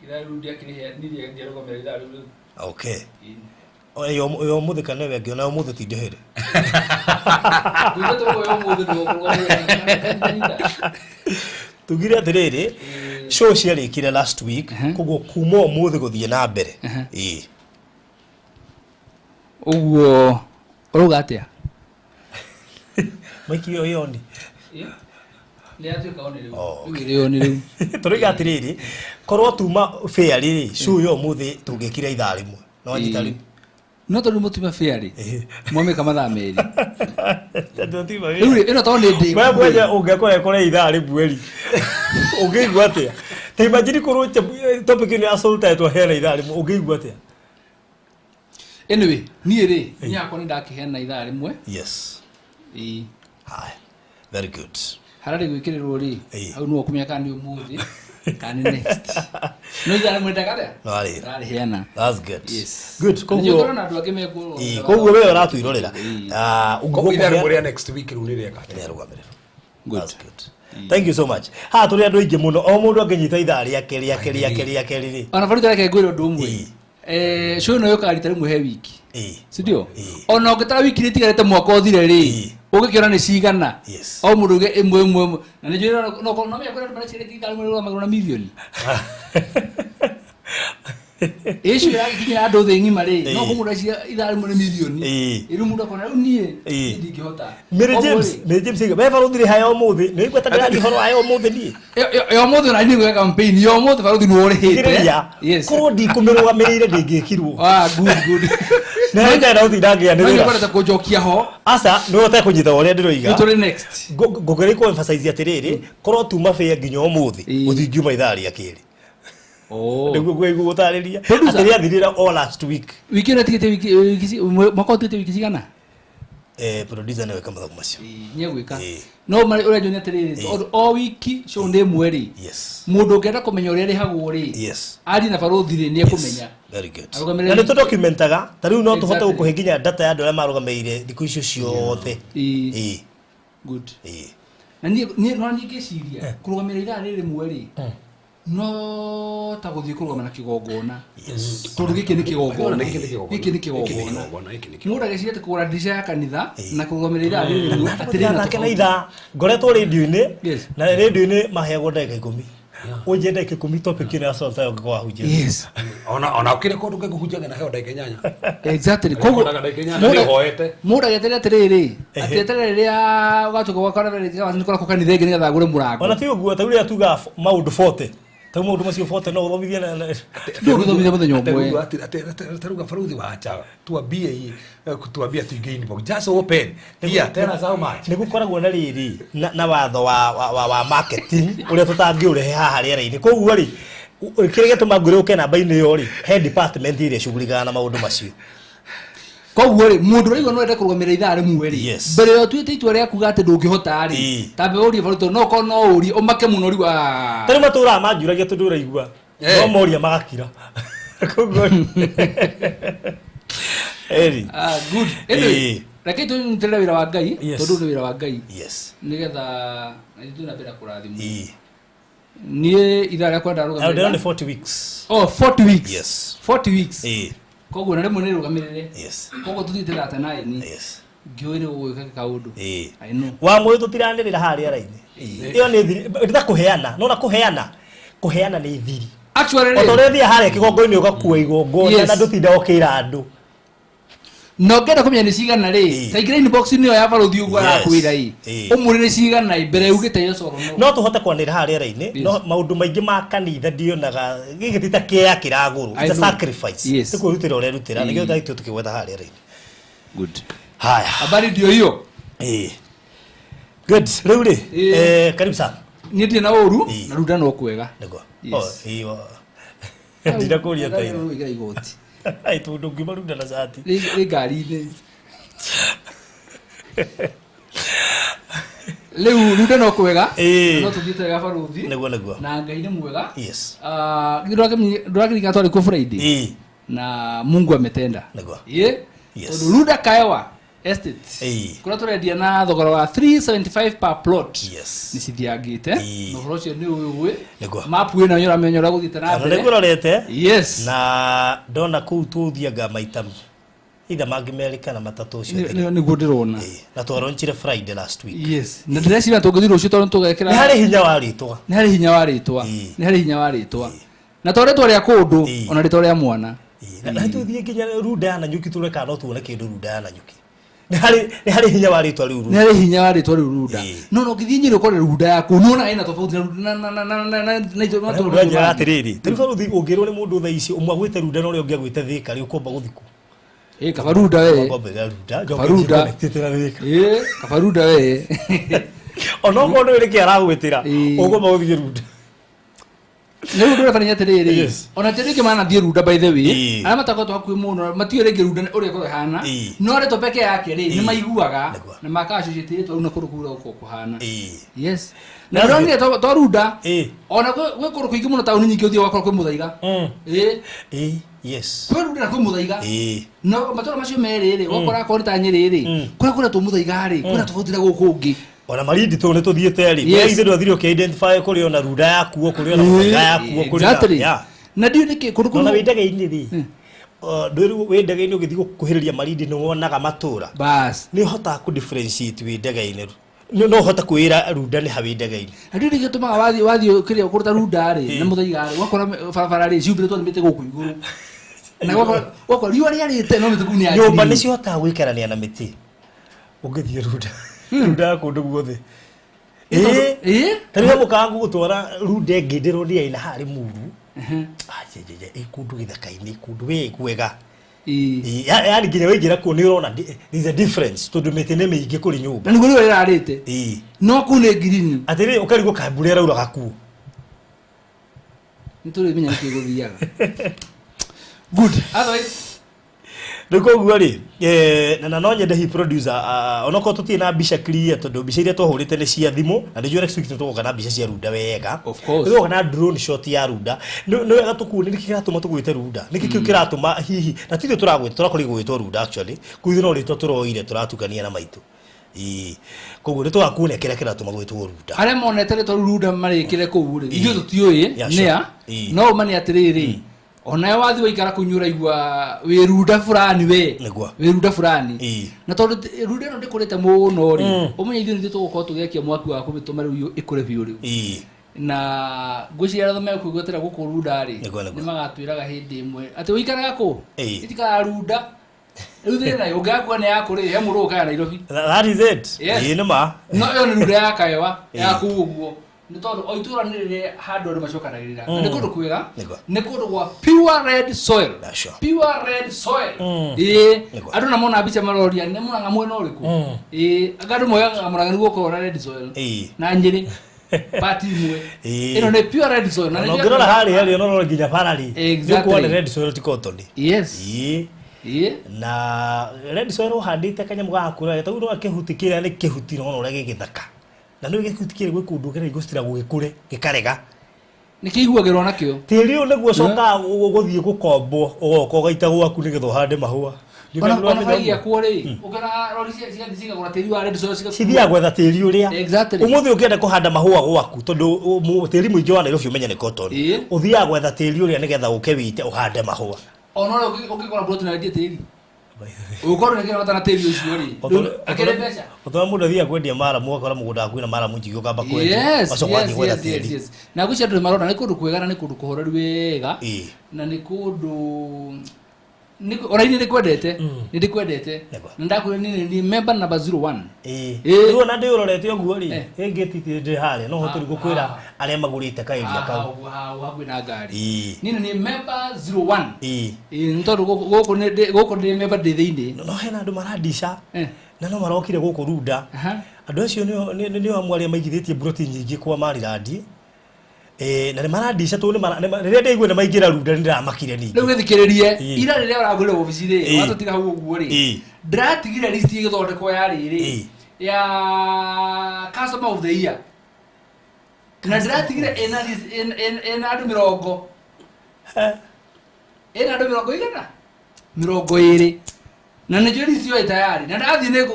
Ithaa rĩu ndiakĩrĩhe niĩ ndiarũgamĩrĩra ithaa rĩu. Okay. Ii. Yo ũmũthĩ kana ĩyo ĩngĩ, ona ũmũthĩ ti ndĩhĩre. Thutha tũguo ũmũthĩ nĩguo kũrũgamĩrĩra. Tugire atĩrĩrĩ, Show ciarĩkire last week, koguo kuma ũmũthĩ gũthiĩ na mbere. Ĩĩ. Ũguo ũrauga atĩa? Maiki ĩyo ĩoni. Nĩ yatuĩka on rĩu. Oh, Rĩu ĩrĩ on rĩu. Tũroiga atĩrĩrĩ, korwo tuma fair rĩ, show ĩyo ũmũthĩ tũngĩkira ithaa rĩmwe. No wanyita rĩu. No tondũ mũtuma fair rĩ, mwamĩka mathaa merĩ. Tũtima Rĩu rĩ, ĩno tondũ nĩ ndĩ. We mwenye ũngĩkora ĩkore ithaa rĩmwe rĩ, ũngĩigua atĩa? Ta imagine korwo topic ĩno ya Sultan twaheana ithaa rĩmwe, ũngĩigua atĩa? Anyway, niĩ rĩ, niĩ hakwa nĩ ndakĩheana ithaa rĩmwe. Yes. Ĩĩ. Haya. Very good. Harĩa rĩgwĩkĩrĩrwo rĩ, Ĩĩ. hau nĩwe ũkũmenya kana nĩ ũmũthĩ kana nĩ next. No ithaa rĩmwe ndakatĩa? No arĩra. Ndarĩheana. That's good. Yes. Good. Nĩ Koguo ũkorwo na andũ angĩ mekuo. Ĩĩ, koguo we ũratwirorera. Ah, Koguo ithaa rĩmwe rĩa next week rĩu nĩ rĩega. Rĩarũgamĩrĩrwo. Good. That's good. Thank you so much. Haha tũrĩ andũ aingĩ mũno. O mũndũ angĩnyita ithaa rĩake rĩake rĩake rĩake rĩrĩ. Ona baruta reke ngwĩre ũndũ ũmwe. Ĩĩ. Show ĩno yũkaga rita rĩmwe he wiki. Ĩĩ. Si ndio? Ĩĩ. Ona ũngĩtara wiki iria itigarĩte mwaka ũthire rĩ, Ĩĩ. ũgĩkĩona nĩ cigana. Yes. O mũndũ uge ĩmwe ĩmwe ĩmwe. Na nĩ njũĩ no no menya kwĩna andũ mareciria ithaa rĩmwe rĩrũgamagĩrwo na mirioni. Ĩcio ĩragĩkinyĩra andũ thĩ ng'ima rĩ, no Ĩĩ. mũndũ areciria ithaa rĩmwe nĩ mirioni. Ĩĩ. Rĩu mũndũ akona rĩu niĩ Ĩĩ. niĩ ndingĩhota. Mary Koguo James, rĩ, Mary James, we baruthi rĩ haya ũmũthĩ. Nĩ ũigua ta ndĩraria ũhoro wa ũmũthĩ niĩ. Ya ũmũthĩ ona niĩ gwĩka campaign, ya ũmũthĩ baruthi nĩwe ũrĩhĩte. Thikĩrĩria. Yes. Korwo ndikũmĩrũgamĩrĩire ndĩngĩkirwo. Ah, good, good. Na nĩ na ũtinda No nĩ ngĩanĩrĩra. ũkwendete kũnjokia ho. Aca, nĩ ũtekũnyita ũrĩa ndĩroiga. Nĩ tũrĩ next. Ngũgeria kũ emphasize atĩrĩrĩ, korwo tuma fair nginya ũmũthĩ, Ĩĩ. gũtingiuma ithaa rĩa kerĩ. Oh. Nĩguo ngũigua gũtarĩria. Producer. Atĩ rĩathirĩra o last week. Wiki ĩno ĩtigĩte wiki wiki mwaka ũtigĩte wiki cigana? Producer nĩwe wĩka mathabu macio. Nĩ egwĩka. Ĩĩ. No ũrĩa njũria atĩrĩrĩ, Ĩĩ. tondũ o wiki show nĩ ĩmwe rĩ, Yes. mũndũ ũngĩenda kũmenya ũrĩa ĩrĩhagwo rĩ, Yes. arie na baruthi rĩ, nĩ ekũmenya. Very good. Arũgamĩrĩri- Na nĩ tũdocumentaga, ta rĩu no tũhote Exactly. gũkũhe nginya data ya andũ arĩa marũgamĩrĩire thikũ icio ciothe. Ĩĩ. Ĩĩ. Good. Ĩĩ. Na niĩ no niĩ ngĩciria kũrũgamĩrĩra ithaa rĩrĩ rĩmwe rĩ, no ta gũthiĩ kũrũgama na kĩgongona. Tondũ gĩkĩ nĩ kĩgongona. Gĩkĩ nĩ kĩgongona. Gĩkĩ nĩ Gĩkĩ nĩ kĩgongona. kĩgongona, gĩkĩ nĩ kĩgongona. Mũndũ agĩciria atĩ kũgũra ndirica ya kanitha na kũrũgamĩrĩra ithaa rĩrĩ rĩmwe atĩrĩ na Nake na tofauti. ithaa ngoretwo rĩndiũ-inĩ Yes. na rĩndiũ-inĩ maheagwo ndagĩka ikũmi ũnjie ndagĩka ikũmi topic ĩno ya Sultan ũngĩkorwo wahunjia. Yes. Ona ũkĩrĩ kũndũ kũngĩ na heo ndagĩka inyanya. Exactly. Koguo Koguo ndagĩka inyanya nĩ ũhoete. mũndũ agĩeterera atĩrĩrĩ, atĩ eterere rĩrĩa ũgatuĩka gwakora nĩ kanitha ĩngĩ nĩgetha agũre mũrango. Ona ti ũguo ta rĩrĩa tugaga maũndũ 40 ta rĩu maũndũ macio 40 no ũthomithie Ndũngĩthomithia mũthenya ũmwe. Taruga baruthi wacha tuambie hii tuambie tuingie inbox just open here tell us how much. Nĩ gũkoragwo na rĩrĩ na watho wa marketing ũrĩa tũtangĩũrehe haha rĩera-inĩ. Koguo rĩ, kĩrĩa gĩtũma ngwĩre ũke namba-inĩ ĩyo rĩ, he department ĩrĩa ĩcugurikaga na maũndũ macio. Koguo rĩ, mũndũ ũraigua no ende kũrũgamĩrĩra ithaa rĩmwe rĩ, Yes. mbere ya ũtuĩte itua rĩa kuga atĩ ndũngĩhota rĩ, Ĩĩ. tambe ũrie baruthi no ũkorwo no ũrie ũmake mũno rĩu Ta rĩu matũraga manjũragia tondũ ũraigua no moria magakira. Koguo eri. Ah, good. Anyway, Ĩĩ. reke tũnyitĩrĩre wĩra wa Ngai, Yes. tondũ ũyũ nĩ wĩra wa Ngai. Yes. Nĩgetha na ithuĩ na mbere kũrathimwo. Ĩĩ. Niĩ ithaa rĩakwa Na ndĩrona ndarũgamĩrĩra. nĩ 40 weeks. Oh, 40 weeks. Yes. 40 weeks. Ĩĩ. Koguo na rĩmwe nĩ rũgamĩrĩre. Yes. Koguo tũthiĩte 39. Yes. Ngĩũĩ nĩ gũgwĩka kaũndũ. Ĩĩ. I know. Wa mwĩ tũtiranĩrĩra haha rĩera-inĩ. Ĩyo nĩ thiri, nĩ ta kũheana, nona kũheana. Kũheana nĩ thiri. Actually O ta rĩ, ũrĩa ũthiaga harĩa kĩgongona-inĩ ũgakua igongona Yes. na ndũtindaga ũkĩra andũ. Na ũngĩenda kũmenya nĩ cigana rĩ, Ĩĩ. ta ingĩra inbox-inĩ ĩyo ya baruthi ũguo Yes. arakwĩra ĩ. Ĩĩ. Ũmũrĩ nĩ cigana ĩ, mbere ugĩte yes or no. No tũhote kwanĩrĩra haha rĩera-inĩ, Yes. no maũndũ maingĩ ma kanitha ndionaga gĩkĩ ti ta kĩea kĩragũrwo. I It's a know. sacrifice. Yes. Nĩ kwĩrutĩra ũrerutĩra, nĩkĩo Ĩĩ. tũtagĩtio tũkĩgweta haha rĩera-inĩ. Good. Haya. Habari ndio hiyo. Ĩĩ. Good. Rĩu rĩ, Ĩĩ. karibu sana. Niĩ ndirĩ na ũru Ĩĩ. na runda no kwega. Nĩguo. Yes. Oh, ĩĩ, ndinakũria ta ira. Ũigĩra igoti. Ai, tondũ ngiuma runda na cati. Rĩ ngari-inĩ. Rĩu runda no kwega. Ĩĩ. No tũthiĩte wega baruthi. Nĩguo, nĩguo. Na Ngai nĩ mwega. Yes. Ah, ndũrakĩririkana twarĩ kuo Friday. Ĩĩ. Na Mungu ametenda. Nĩguo. Ĩĩ. Yes. Tondũ Runda Kaewa Estate. Ĩĩ. Kũrĩa tũrendia na thogora wa 375 per plot. Yes. Nĩ cithiangĩte. Ĩĩ. Na ũhoro ũcio nĩ ũĩ ũĩ. Nĩguo. Mapu ĩno nĩ ũramenya ũrĩa gũthiĩte na Na mbere. nĩguo ũrorete. Yes. Na ndona kũu tũthiaga maita Either mangĩ merĩ kana matatũ ũcio. Nĩguo ndĩrona. Na twaronchire Friday last week. Yes, na ndĩreciria tũngĩthiĩ rũciũ tondũ tũgekĩra. Nĩ harĩ hinya wa rĩtwa. Nĩ harĩ hinya wa rĩtwa. Nĩ harĩ hinya wa rĩtwa. Na to rĩtwa rĩa kũndũ, ona rĩtwa rĩa mwana. Na tũthiĩ nginya Runda ya Nanyuki tũrore kana no tuone kĩndũ Runda ya Nanyuki. Nĩ harĩ hinya wa rĩtwa rĩu Runda. Nĩ harĩ hinya wa rĩtwa rĩu Runda. No no ũngĩthiĩ Nyĩrĩ ũkore Runda yaku, nĩwona ĩna tofauti na na na na na na na matũũra. Njĩra atĩrĩrĩ, ta rĩu barũthi ũngĩrwo nĩ mũndũ thaa ici ũmwe agwĩte Runda na ũrĩa ũngĩ agwĩte Thĩka rĩ, ũkwamba gũthiĩ kũ? Ĩ kaba Runda we. Ngombe Runda, njoke Kaba Runda. connectĩte na Thĩka. Ĩ kaba Runda we. Onokorwo ndũĩ nĩkĩ aragwĩtĩra, ũkwamba gũthiĩ Runda. Nĩ ũndũ ũrĩa atĩrĩrĩ, Yes. ona ti rĩngĩ manathiĩ Runda by the way, Ĩĩ. arĩa matakoretwo hakuhĩ mũno matiũĩ rĩngĩ Runda ũrĩa ĩkoragwo ĩhana, Ĩĩ. no rĩtwa peke yake rĩ nĩ Ĩĩ. maiguaga Nĩguo. na maka-associate rĩtwa rĩu na kũndũ kũu ũrĩa gũkoragwo kũhana. Ĩĩ. Yes, na ndĩronire to Runda, Ĩĩ. ona gwĩ kũndũ kũingĩ mũno taũni nyingĩ ũthiĩ ũgakora kwĩ Mũthaiga. Ĩĩ. Ĩĩ, yes. Kwĩ Runda na kwĩ Mũthaiga. Ĩĩ. No matũra macio merĩ rĩ, ũgakora akorwo nĩ ta Nyĩrĩ rĩ, kũrĩa kũretwo Mũthaiga rĩ, kwĩna tofauti na gũkũ ũngĩ. Ona Malindi tũ nĩ tũthiĩte rĩ, Yes. ithe ndwathire ũkĩ-identify kũrĩ ona Runda yakuo, kũrĩ ona Mũthaiga yakuo, kũrĩ na Exactly. yeah. Na ndiũĩ nĩkĩ kũndũ Ona kũu wĩ ndege-inĩ rĩ, ndwĩrwo wĩ ndege-inĩ ũgĩthiĩ gũkuhĩrĩria Malindi nĩ wonaga matũra. Bas. Nĩ ũhotaga kũ differentiate wĩ ndege-inĩ. No ũhote kwĩra Runda nĩ ha wĩ ndege-inĩ. Na ndiũĩ nĩkĩ gĩtũmaga wathiĩ kĩrĩa kũruta Runda rĩ na Mũthaiga rĩ, ũgakora barabara rĩ ciumbĩrĩtwo nĩ mĩtĩ gũkũ igũrũ. Na ũgakora riũa rĩarĩte no mĩtĩ kũu nĩ ya Nyũmba green. nĩ cihotaga gũikarania na mĩtĩ. Ũngĩthiĩ Runda, Runda ya kũndũ guothe. Ĩ, Ĩĩ. Ta rĩu he mũkawa ngũgũtwara Runda ĩngĩ ndĩronire ĩna harĩ Muru. Ajejeje, ĩ kũndũ gĩthaka-inĩ, kũndũ wĩ kwega. Ĩĩ. Yaani nginya waingĩra kuo nĩ ũrona there is a difference tondũ mĩtĩ nĩ mĩingĩ kũrĩ nyũmba. Na nĩguo riũa rĩrarĩte. Ĩĩ. No kũu nĩ green. Atĩrĩrĩ, ũkarigwo kaĩ mbura ĩrauraga kuo. Nĩ tũrĩmenya nĩkĩ gũthiaga. Good. Otherwise, Rĩu koguo rĩ, na no nyende hi producer, onokorwo tũtirĩ na mbica clear tondũ mbica iria twahũrĩte nĩ cia thimũ, na nĩnjũĩ next week nĩtũgoka na mbica cia Runda wega. Of course. Nĩtũgoka na drone shot ya Runda. Nĩ wega tũkuonie nĩkĩ kĩratũma tũgwĩte Runda, nĩkĩ kĩu kĩratũma hihi, na ti ithuĩ tũragwĩta, tũrakorire gũgwĩtwo Runda actually, kũu ithuĩ no rĩtwa tũroire tũratukania na maitũ. Ĩĩ. Koguo nĩtũgakuonia kĩrĩa kĩratũma gwĩtwo Runda. Arĩa monete rĩtwa rĩu Runda marĩkĩre kũu rĩ, ithuĩ tũtiũĩ Yeah, nĩa, sure. Ĩĩ. no ũma nĩ atĩrĩrĩ, onawe wathiĩ waikara kũu nĩ ũraigua wĩ Runda fulani we. Nĩguo. Wĩ Runda fulani. Ĩĩ. Na tondũ Runda ĩno ndĩkũrĩte mũno rĩ, ũmenye ithuĩ nĩthuĩ tũgũkorwo tũgĩakia mwaki wa kũmĩtũma rĩu ĩkũre biũ rĩu. Ĩĩ. Na ngwĩciria arĩa mekũigwatĩra gũkũ Runda rĩ, Nĩguo, nĩguo. nĩ magatwĩraga hĩndĩ ĩmwe atĩ ũikaraga kũ? Ĩĩ. Ĩtikaraga Runda. Rĩu thĩna ũngĩakua nĩ yaku rĩ, he mũndũ ũkaga Nairobi. That is it. Yes. Ĩĩ nĩ ma. No ĩyo nĩ Runda ya Kaewa ya Ĩĩ. kũu ũguo. Nĩ tondũ o itũũra nĩ rĩrĩ handũ andũ macokanagĩrĩra. Na nĩ kũndũ kwega. Nĩguo. Nĩ kũndũ gwa pure red soil. Yeah, sure. Pure red soil. Ĩĩ. Nĩguo. Andũ na mona mbica maroria nĩ Mũrang'a mwena ũrĩkũ? Ĩĩ. Anga andũ moigaga Mũrang'a nĩguo ũkoragwo na red soil. Ĩĩ. Na Nyĩrĩ. Part imwe. Ĩĩ. Ĩno nĩ pure red soil. Na Na nĩ ũngĩrora harĩa rĩ, no ũrore nginya bara rĩ. Exactly. Nĩ ũkuona red soil ti cotton. Yes. Ĩĩ. Ĩĩ. Na red soil ũhandĩte kanyamũ gagakũra, ta rĩu no kĩhuti kĩrĩa nĩ kĩhuti no ũrĩa gĩgĩthaka. Na nĩ gĩhuti kĩrĩa gwĩ kũndũ kĩrĩa gũcitira gũgĩkũre, gĩkarega. Nĩ kĩiguagĩrwo nakĩo. Tĩri ũyũ nĩguo ũcokaga gũthiĩ gũkombwo, ũgoka ũgaita gwaku nĩgetha ũhande mahũa. Ona ona bara igĩakwo rĩ, ũkĩona rori ciathiĩ cikagũra tĩri wa red soil cigakuo. Cithiaga gwetha tĩri ũrĩa. Exactly. Ũmũthĩ ũngĩenda kũhanda mahũa gwaku, tondũ tĩri mũingĩ wa Nairobi ũmenye nĩ cotton. Ĩĩ. Ũthiaga gwetha tĩri ũrĩa nĩgetha ũke wĩite ũhande mahũa. Ona ũrĩa ũngĩkora plot na wendie tĩri. Ũgũkorwo nĩ kĩrĩa na tĩri ũcio rĩ. Akĩrĩ mbeca. Ũtona mũndũ athiaga kwendia maramu ũgakora mũgũnda waku wĩna maramu nyingĩ ũkamba kwendia. Yes, Ũgacoka yes, wathiĩ gwetha yes, yes, tĩri. yes. Na ngwĩciria andũ nĩ marona nĩ kũndũ kwega na nĩ kũndũ kũhoreru wega. Ĩĩ. Na nĩ kũndũ ona niĩ nĩ kwendete, nĩ ndĩkwendete. Nĩguo. Na ndakwĩra niĩ nĩ member number 01. Ĩĩ. Ĩĩ. Rĩu ona ndĩũrorete ũguo rĩ, Eh. ĩ ngĩti ndĩ harĩa, no hote rĩu gũkwĩra arĩa magũrĩte kaĩria kau. Hau hakuhĩ na ngari. Ĩĩ. Niĩ nĩ member 01. Ĩĩ. Ĩĩ, nĩ tondũ gũkũ gũkũ ndĩ member ndĩ thĩinĩ. No hena andũ marandica Eh. na no marokire gũkũ Runda. Aha. Andũ acio nĩo amwe arĩa maigithĩtie mburoti nyingĩ kwa Marilandi. Na nĩ marandica tondũ rĩrĩa ndaigua nĩ maingĩra Runda nĩ ndĩramakire ningĩ. Rĩu gĩthikĩrĩrie, Ĩĩ. ira rĩrĩa ũragũrire wabici rĩ, Ĩĩ. watũtiga hau ũguo rĩ, Ĩĩ. ndĩratigire list ĩgĩthondekwo ya rĩrĩ, Ĩĩ. ya customer of the year. Na ndĩratigire ĩna list ĩna andũ mĩrongo. Ĩna andũ mĩrongo igana? Mĩrongo ĩrĩ. Na nĩ njũĩ list ĩyo ĩ tayari. Na ndathiĩ nĩ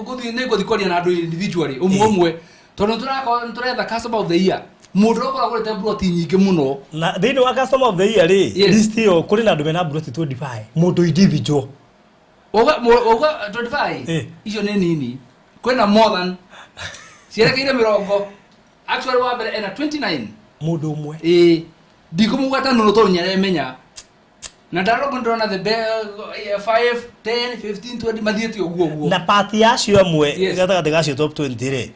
ngũthiĩ kwaria na andũ individually, ũmwe ũmwe. Tondũ nĩ tũretha customer of the year. Mũndũ ũrĩa ũkoragwo agũrĩte mburoti nyingĩ mũno. Na thĩinĩ wa customer of the year rĩ, Yes. list ĩyo kũrĩ na andũ mena mburoti 25. Mũndũ individual. Wauga 25. Icio nĩ nini, kwĩna more than cierekeire mĩrongo. Actually, wa mbere ena 29. Mũndũ ũmwe? Ĩĩ, ndikũmũgwata nũnũ tondũ nĩaremenya na ndarora ndĩrona the 5, 10, 15, 20 mathiĩte ũguo ũguo. Na pati yacio amwe gatagatĩ gacio top 20 rĩ,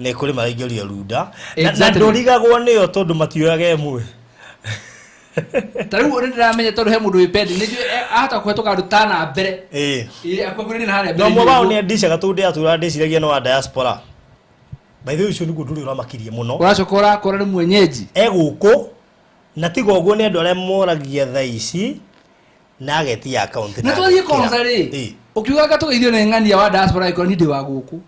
nĩ kũrĩ maraingĩria runda na ndũrigagwo nĩyo tondũ matioyaga ĩmwe. Ta rĩu nĩ ndĩramenya tondũ he mũndũ wĩ pendi, nĩ njũĩ ahota kũhetũka andũ tana mbere. Ĩĩ, akuhĩrĩrie na harĩa Na mbere. ũmwe wao Nĩguo. nĩ andicaga tondũ ndĩratũra ndĩciragia nĩ wa diaspora. By the way, ũcio nĩguo ndũrĩ ũramakirie mũno. Ũracoka ũrakora nĩ mwenyeji. E gũkũ na tiga ũguo nĩ andũ arĩa moragia thaa ici na agetia akaunti. Na twathiĩ konza rĩ, ũkiugaga tũgeithio nĩ ng'ania wa diaspora ĩkorwo ni ndĩ wa gũkũ.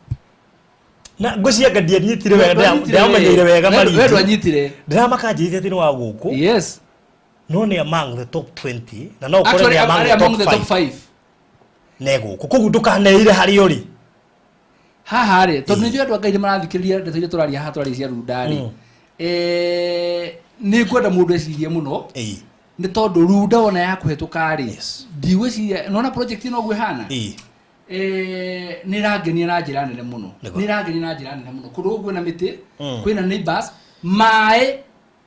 Na ngwĩciria anga ndianyitire wega, ndĩramenyeire wega. We Marindi. ndwanyitire. Ndĩramaka njĩrĩte atĩ nĩ wa gũkũ. No nĩ among the top 20 na no ũkore Actually, nĩ among arĩ the among top the top 5. 5. Ne gũkũ koguo ndũkaneire harĩa ũrĩ. Haha rĩ, tondũ nĩ njũĩ andũ a Ngai nĩ marathikĩrĩria ndeto iria tũraria haha, tũraria cia runda rĩ, nĩ ngwenda mũndũ ecirie mũno, nĩ tondũ runda wona ya kũhetũka rĩ, ndigwĩciria nona project ĩno ũguo ĩhana, nĩ ĩrangenia na njĩra nene mũno. Nĩ ĩrangenia na njĩra nene mũno. Kũndũ gũkũ kwĩna mĩtĩ, kwĩna neighbors, maĩ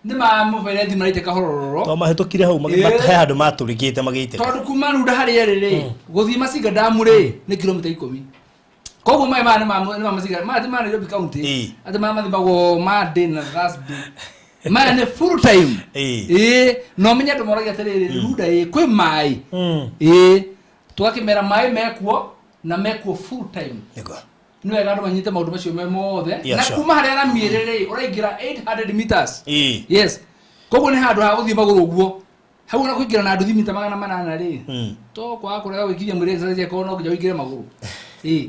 nĩ ma mũberethi maraitĩka horororo. To mahĩtũkire hau he handũ matũrĩkĩte magĩitĩka. Tondũ kuma runda harĩa ĩrĩ rĩ, gũthiĩ Masinga damu rĩ, nĩ kilomita 10. Koguo maĩ maya nĩ ma Masinga, maya ti ma Nairobi County, atĩ maya mathimagwo Monday na Thursday. Maya nĩ full time. Ĩĩ, na ũmenye andũ moragia atĩrĩrĩ, runda ĩ kwĩ maĩ? Ĩĩ, tũgakĩmera maĩ mekuo na mekuo full time. Nĩ wega andũ manyite maũndũ macio me mothe. Na kuma harĩa rami ĩrĩ rĩ, ũraingĩra 800 meters. Yes, koguo nĩ handũ ha gũthiĩ magũrũ ũguo hau, ona kũingĩra na nduthi mita 800 rĩ, to kwaga kũrega gwĩkinyia mwĩrĩ exercise ĩkorwo no nginya ũingĩre magũrũ. Ĩĩ,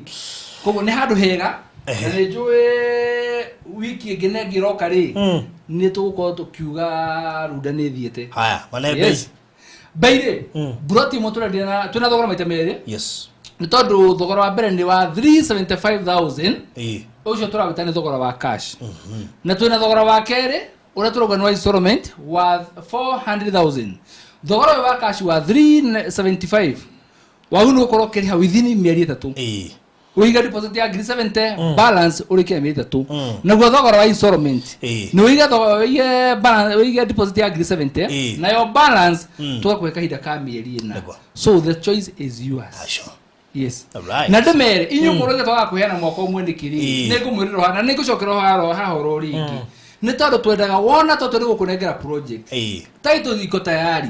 koguo nĩ handũ hega na nĩ njũĩ wiki ĩngĩ na ĩngĩ ĩroka rĩ, nĩ tũgũkorwo tũkiuga runda nĩ ĩthiĩte. Haya, mane bei. Yes. Bei rĩ, mburoti ĩmwe tũrendia na twĩna thogora maita merĩ, nĩ tondũ thogora wa mbere nĩ wa 375,000. Ũcio tũrawĩta nĩ thogora wa cash, na twĩna thogora wa kerĩ ũrĩa tũrauga nĩ wa installment wa 400,000. Thogora ũyũ wa cash wa 375 wau nĩ ũgũkorwo ũkĩrĩha within mĩeri 3, ũiga deposit ya ngiri 70, balance ũrĩkie mĩeri 3. Naguo thogora wa installment nĩ ũige ũige balance, ũige deposit ya ngiri 70, nayo balance tũgakũhe kahinda ka mĩeri 4. So the choice is yours. Yes. Na ndĩmere inyuĩ mũroiga twaga kũheana mwaka ũmwe nĩkĩ rĩ, nĩ ngũmwĩrĩra ũhoro na nĩ ngũcokera ũhoro haha oro rĩngĩ, nĩ tondũ twendaga wona tondũ tũrĩ gũkũnengera project, title iko tayari,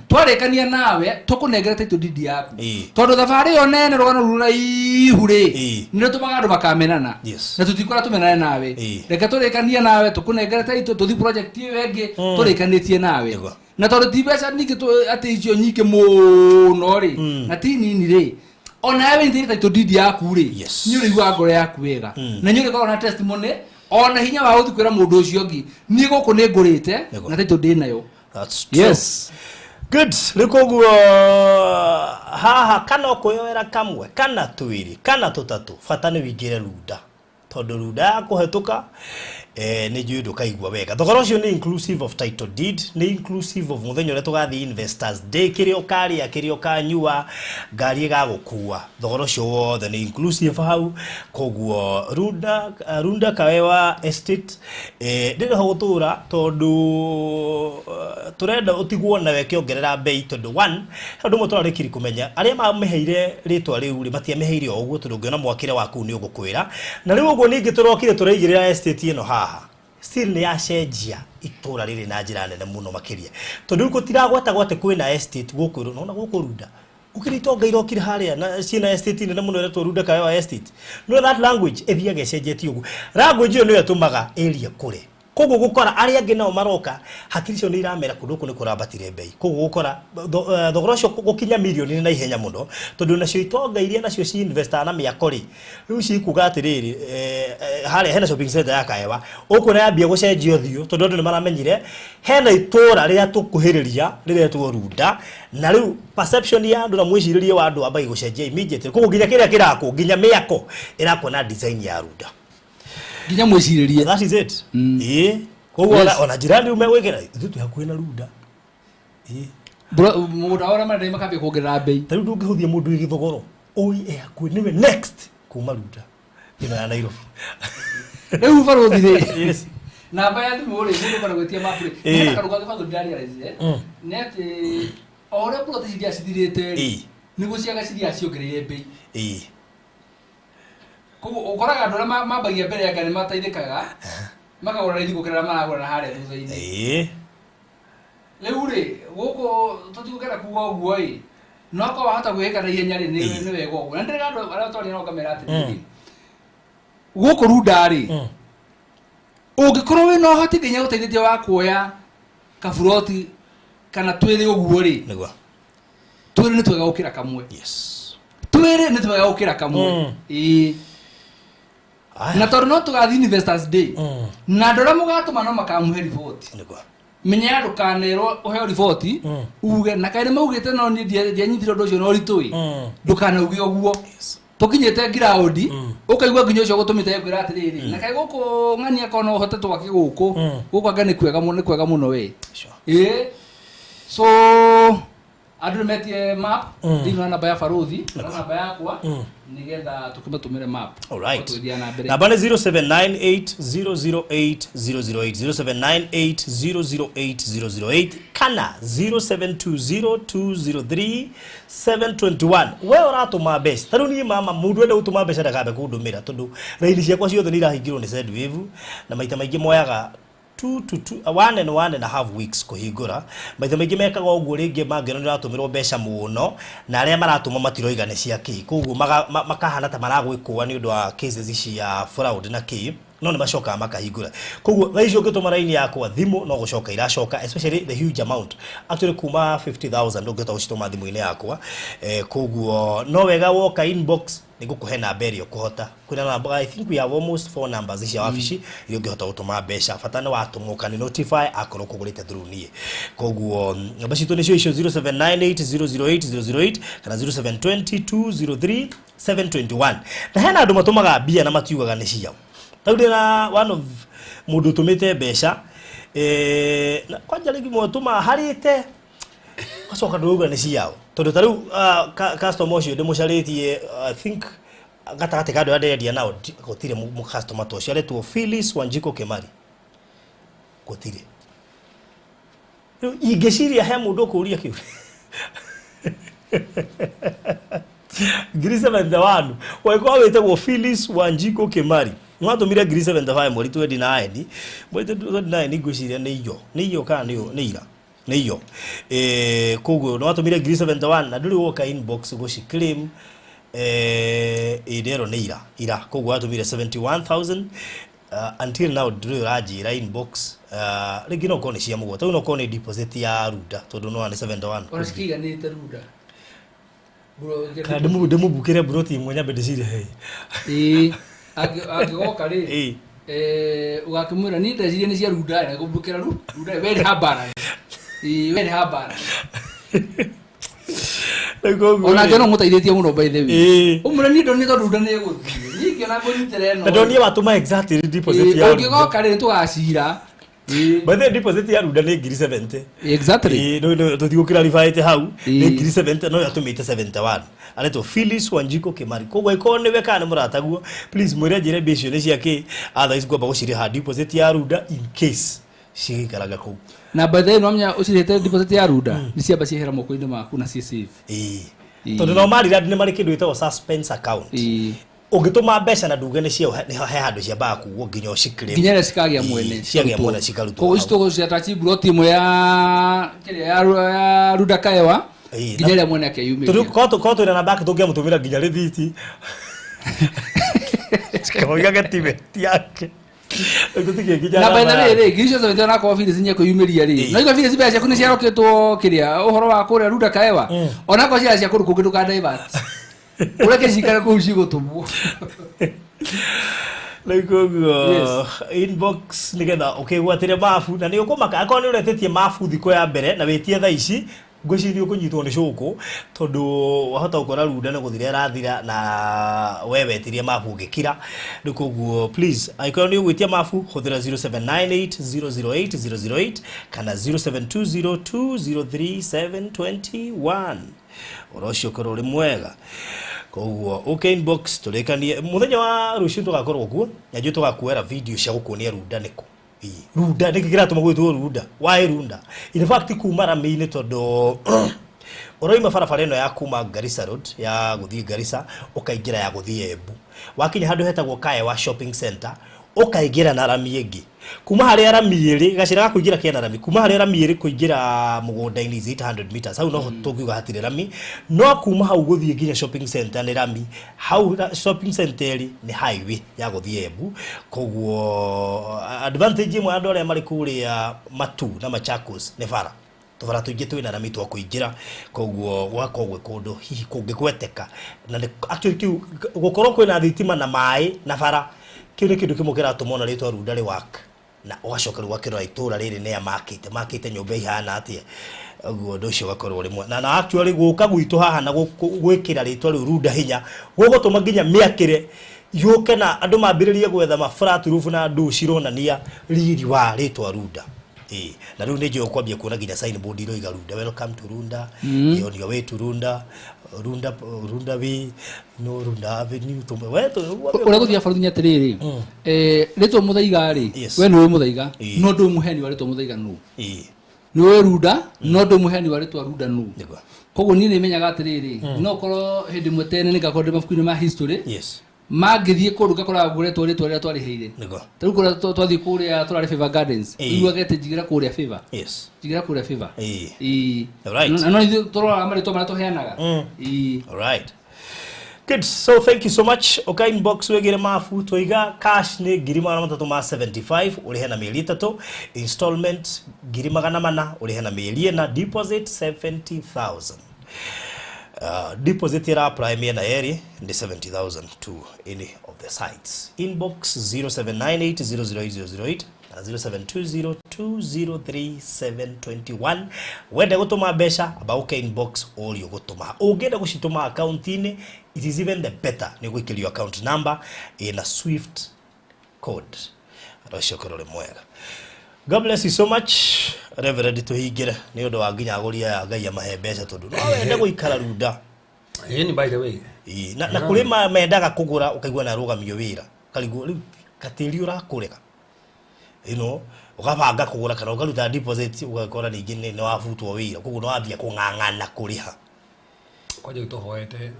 twarĩkania nawe tũkũnengera title deed yaku, tondũ thabarĩ ĩyo nene, rũgano rũraihu rĩ, nĩ rũtũmaga andũ makamenana, na tũtikora tũmenane nawe. Reke tũrĩkanie nawe, tũkũnengere title, tũthi project ĩyo ĩngĩ tũrĩkanĩtie nawe, na tondũ ti mbeca nyingĩ atĩ icio nyingĩ mũno rĩ, na ti nini rĩ, ona wewe nĩ title deed yaku rĩ, nĩ ũrĩiguaga ngoro yaku wega, na nĩ ũrĩkoragwo na testimony ona hinya wa gũthiĩ kwĩra mũndũ ũcio ũngĩ, niĩ gũkũ nĩ ngũrĩte na title ndĩ nayo. That's true. Yes. Good. Rĩu koguo haha kana ũkwĩyoera kamwe kana twĩrĩ kana tũtatũ, bata nĩ wĩingĩre runda, tondũ runda ya kũhetũka, nĩ njũĩ ndũkaigua wega. Thogora ũcio nĩ inclusive of title deed, nĩ inclusive of mũthenya ũrĩa tũgathiĩ Investors Day, kĩrĩa ũkarĩa, kĩrĩa ũkanyua, ngari ĩgagũkua, thogora ũcio wothe nĩ inclusive hau. Koguo runda Kawewa Estate, ndĩrĩ ho gũtũra, tondũ tũrenda ũtigwo nawe ĩkĩongerera bei, tondũ one, he ũndũ ũmwe tũrarĩkiri kũmenya, arĩa mamĩheire rĩtwa rĩu rĩ, matiamĩheire o ũguo, tondũ ũngĩona mwakĩre wa kũu nĩ ũgũkwĩra. Na rĩu ũguo ningĩ tũrokire tũraigĩrĩra estate ĩno haha, still nĩ yacenjia itũra rĩrĩ na njĩra nene mũno makĩria, tondũ rĩu gũtiragwetagwo atĩ kwĩna estate gũkũ. Nona gũkũ runda gũkĩrĩ itonga irokire harĩa na ciĩna estate nene mũno ĩretwo Runda Kawewa Estate. No that language ĩthiaga ĩcenjetie ũguo. Language ĩyo nĩyo ĩtũmaga area kũre, koguo gũkora arĩa angĩ nao maroka hakiri icio nĩ iramera kũndũ gũkũ nĩ kũrambatire mbei, koguo gũkora thogora ũcio gũkinya mirioni na ihenya mũno, tondũ nacio itonga iria nacio ci investaga na mĩako rĩ, rĩu cikuga atĩrĩrĩ, harĩa hena shopping center ya Kaewa ũkuona yambia gũcenjia ũthiũ, tondũ andũ nĩ maramenyire hena itũra rĩrĩa tũkuhĩrĩria rĩretwo Runda, na rĩu perception ya andũ na mwĩcirĩrie wa andũ wambagia gũcenjia immediately. Koguo nginya kĩrĩa kĩrakwo, nginya mĩako ĩrakwo na design ya Runda. Nginya mwĩcirĩrie. That is it. Ĩĩ, koguo ona njĩra rĩu megwĩkĩra ithuĩ twĩ hakuhĩ na Runda. Ĩĩ. Mũgũnda ũrĩa marenda makambia kuongerera mbei. Ta rĩu ndũngĩhũthia mũndũ wĩ gĩthogoro. Oi e hakuhĩ nĩwe next kuma Runda ĩno ya Nairobi. Rĩu barũthi rĩ, Yes. namba ya thimũ rĩ, mũndũ ũkwenda gwĩtia mapu rĩ, hena kaũndũ kangĩ barũthi ndĩrarealize, nĩ atĩ o ũrĩa plot ici iria cithirĩte rĩ, nĩguo ciaga cithiaga ciongereire mbei. Koguo ũkoraga andũ arĩa mambagia mbere anga nĩ mateithĩkaga, makagũra raithi gũkĩra arĩa maragũra na harĩa thutha-inĩ. Rĩu rĩ, gũkũ tũtigũkenda kuga ũguo ĩ, no korwo wahota gwĩka na ihenya rĩ, nĩ wega ũguo. Na nĩndĩrera andũ arĩa twaria nao ngamera atĩrĩrĩ, gũkũ Runda rĩ, ũngĩkorwo wĩna ũhoti nginya ũteithĩtie wa kuoya kaburoti kana twĩrĩ ũguo rĩ, Nĩguo. Twĩrĩ nĩ twega gũkĩra kamwe. Yes. Twĩrĩ nĩ twega gũkĩra kamwe. Ĩĩ. Aya. Na tondũ no tũgathiĩ Investors Day, na andũ arĩa mũgatũma no makamũhe riboti. Nĩguo. Menya ndũkanerwo ũheo riboti, uge na kaĩ nĩmaugĩte no niĩ ndianyitire ũndũ ũcio na ũritũ ĩ. Ndũkanauge ũguo. Yes. Tũkinyĩte ground, ũkaigua nginya ũcio ũgũtũmĩte ekwĩra atĩrĩrĩ, na kaĩ gũkũ ng'ania korwo no ũhote twake gũkũ, gũkũ anga nĩ kwega mũno, nĩ kwega mũno we. Sure. Ĩĩ. So andũ nĩ metie map thĩinĩ wa namba ya barũthi na namba yakwa, nĩgetha tũkĩmatũmĩre map. All right. Tũgĩthiĩ na mbere. Namba nĩ 0798008008, 0798008008 kana 0720203721. We ũratũma mbeca. Ta rĩu niĩ mama, mũndũ enda gũtũma mbeca ndakambe kũndũmĩra, tondũ raini ciakwa ciothe nĩ irahingĩrwo nĩ Sendwave, na maita maingĩ moyaga 2 to 2, 1 and 1 and a half weeks kũhingũra. Maita maingĩ mekaga ũguo rĩngĩ mangĩona nĩ ũratũmĩrwo mbeca mũno, na arĩa maratũma matiroiga nĩ cia kĩ, koguo makahana ta maragwĩkũa nĩ ũndũ wa cases cia fraud na kĩ, no nĩ macokaga makahingũra. Koguo thaa ici ũngĩtũma raini yakwa thimũ no gũcoka iracoka, especially the huge amount, actually kuma 50,000 ũngĩhota gũcitũma thimũ-inĩ yakwa. Koguo no wega woka inbox nĩngũkũhe namba ĩrĩa ũkũhota. Kwĩna namba, I think we have almost 4 numbers cia wabici iria ũngĩhota gũtũma mbeca, bata nĩ watũma ũkani notify akorwo kũgũrĩte through niĩ. Koguo namba citũ nĩcio icio, 0798008008 kana 0720203721. Na hena andũ matũmaga mbia na matiugaga nĩ ciao. Rĩu ndĩna one of mũndũ ũtũmĩte mbeca, na kwanja rĩngĩ mwatũma harĩte gacoka ndũrauga nĩ ciao, tondũ ta rĩu customer ũcio ndĩmũcarĩtie, I think gatagatĩ ka andũ arĩa ndĩrendia nao gũtirĩ customer ta ũcio aretwo Phyllis Wanjiko Kimari, gũtirĩ. Rĩu ingĩciria he mũndũ ũkũria kĩu ngiri 71, wagĩkorwo wĩtagwo Phyllis Wanjiko Kimari, nĩwatũmire ngiri 75 mweri 29, mweri 29 ngwĩciria nĩ iyo, nĩ iyo kana nĩ ira, nĩ iyo. Koguo nĩwatũmire ngiri 71 na ndũrĩ woka inbox gũciclaim. Ĩndero nĩ ira, ira, koguo watũmire 71,000, until now ndũrĩ ũranjĩra inbox. Rĩngĩ no ũkorwo nĩ cia mũgwanja, rĩu no ũkorwo nĩ deposit ya Runda, tondũ no nĩ 71. Ona cikĩiganĩte Runda. Kana ndĩmũbukĩre mburoti ĩmwe nyambe ndĩcirĩhe. Ĩĩ, angĩgoka rĩ, ũgakĩmwĩra niĩ ndeciria nĩ cia Runda, na gũbukĩra Runda we nĩ hambara. Ĩĩ, we nĩ hambara. Rĩu koguo Ona rĩ, ngeno mũteithĩtie mũno by the way. Ũmwĩre niĩ ndonire tondũ Runda nĩ ĩgũthiĩ. Niĩ ngĩona ngũnyitĩra ĩno. Na ndonire watũma exactly deposit ya Runda. Ũngĩgoka rĩ, nĩtũgacira. By the way, deposit ya Runda nĩ ngiri 70. Exactly. Ĩĩ, no, tũtigũkĩraribaĩte hau, nĩ ngiri 70, no yatũmĩte 71. Aretwo Phyllis Wanjiko Kimari. Koguo angĩkorwo nĩwe kana nĩ mũrataguo, please mwĩre njĩre mbia icio nĩ cia kĩ, otherwise ngwamba gũcirĩha deposit ya Runda in case cigĩikaraga kũu. Na by the way, nwamenya ũcirĩhĩte deposit ya Runda, nĩ ciamba ciehera moko-inĩ maku na ciĩ safe. Tondũ nao marira nĩ marĩ kĩndũ gĩtagwo suspense account. Ũngĩtũma mbeca na nduge nĩ ciao, he handũ ciambaga kuugwo nginya ũciclaim. Nginya rĩrĩa cikagĩa mwene. Ciagĩa mwene cikarutwo Koguo ici hau. tũgũciatachi mburoti ĩmwe ya kĩrĩa ya Runda Kaewa, nginya rĩrĩa mwene akeyumĩria. Tondũ korwo twĩna namba yake tũngĩamũtũmĩra nginya rĩthiti. Cikoigage tiwe ti yake. Rĩu tũtikĩnginya Na by the namba way yake. rĩ, ngiri ciothe wĩtĩra nakorwo Phyllis nĩ ekwĩyumĩria rĩ. No iga Phyllis mbeca ciaku nĩ ciarokĩtwo kĩrĩa ũhoro wa kũrĩa Runda Kaewa. Onakorwo ciara cia kũndũ kũngĩ ndũka divert. Ũreke cikare kũu cigũtũmwo. Rĩu koguo inbox nĩgetha ũkĩgwatĩre mabu, na nĩ ũkũmaka akorwo nĩ ũretĩtie mabu thikũ ya mbere na wĩtie thaa ici, ngwĩciria ũkũnyitwo nĩ cũkũ, tondũ wahota gũkora Runda nĩ gũthira ĩrathira na we wetirie mabu ũgĩkira. Rĩu koguo please, angĩkorwo nĩ ũgwĩtia mabu, hũthĩra 0798008008 kana 0720203721. Ũhoro ũcio ũkorwo ũrĩ mwega. Koguo ũke inbox tũrĩkanie mũthenya wa rũciũ tũgakorwo kuo na njũĩ tũgakuoera video cia gũkuonia Runda nĩkũ. Ĩĩ, Runda nĩkĩ kĩratũma gwĩtwo Runda? Why Runda? In fact kuma rami-inĩ tondũ ũroima barabara ĩno ya kuma Garissa Road ya gũthiĩ Garissa ũkaingĩra ya gũthiĩ Embu. Wakinya handũ hetagwo Kaewa Shopping Center ũkaingĩra na rami ĩngĩ. Kuma harĩa rami ĩrĩ gacĩra ga kũingĩra kena rami kuma harĩa rami ĩrĩ kũingĩra mũgũnda-inĩ is 800 meters hau noho tũngiuga hatirĩ rami no kuma hau gũthiĩ nginya shopping center nĩ rami hau shopping center ĩrĩ nĩ highway ya gũthiĩ Embu. Koguo advantage ĩmwe andũ arĩa marĩ kũrĩa Matu na Machakos nĩ bara tũbara tũingĩ twĩna rami twa kũingĩra koguo gũgakorwo gwĩ kũndũ hihi kũngĩgweteka na nĩ actually kĩu gũkorwo kwĩna thitima na maĩ na bara kĩu nĩ kĩndũ kĩmwe kĩratũma ona rĩtwa Runda rĩ work na ũgacoka rĩu ũgakĩrora itũra rĩrĩ nĩa makĩte makĩte nyũmba ihana atĩa ũguo ũndũ ũcio ũgakorwo ũrĩ mwega na actually gũka gwitũ haha na gwĩkĩra rĩtwa rĩu Runda hinya gũgũtũma nginya mĩakĩre yũke na andũ mambĩrĩrie gwetha ma flat roof na ndũ cironania riri wa rĩtwa Runda. Ĩĩ, na rĩu nĩ njũĩ ũkwambia kuona nginya signboard iroiga Runda, welcome to Runda, on your way to Runda, Runda, Runda way, no Runda Avenue, tũmwe we ũrĩa gũthiĩ baruthi nĩ atĩrĩrĩ, rĩtwa Mũthaiga rĩ, we nĩ ũĩ Mũthaiga, no ndũĩ mũheani wa rĩtwa Mũthaiga nũ. Nĩ ũĩ Runda, no ndũĩ mũheani wa rĩtwa Runda nũ. Koguo niĩ nĩ menyaga atĩrĩrĩ, no korwo hĩndĩ ĩmwe tene nĩ ngakorwo ndĩ mabuku-inĩ ma history, mangĩthiĩ kũndũ ngakoraga ngũretwo rĩtwa rĩrĩa twarĩhĩire. Ta rĩu kũrĩa twathiĩ kũrĩa tũrarĩ Favor Gardens, iguaga atĩ njigĩra kũrĩa Favor. Njigĩra kũrĩa Favor. Alright. Na no ithuĩ tũroraga marĩtwa marĩa tũheanaga. Alright. Good. So thank you so much. Oka inbox wegire mabu twiga cash ni 375 urihe na mĩeri 3, installment 400 urihe na mĩeri 4, deposit 70,000. Deposit ira apply mĩena yerĩ ni 70,000 to any of the sites. Inbox 0798008008 na 0720203721. Wenda gũtũma mbeca amba ũke inbox ũrio gũtũma. Ũngĩenda gũcitũma account-inĩ, it is even the better nĩ gwĩkĩrio account number ĩna swift code. Andũ acio ũkorwo ũrĩ mwega. God bless you so much. Reverend tũhingĩre nĩ ũndũ wa nginya agũri aya Ngai amahe mbeca tondũ no wende gũikara Runda. Ĩni by the way. Ĩĩ, na kũrĩ mendaga kũgũra ũkaigua nĩ arũgamio wĩra. Karigwo rĩu katĩri ũrakũrega. You know, ũgabanga kũgũra kana ũkaruta deposit ũgakora ningĩ nĩ wabutwo wĩra koguo nĩ wambia kũng'ang'ana kũrĩha. Kwanja tũhoete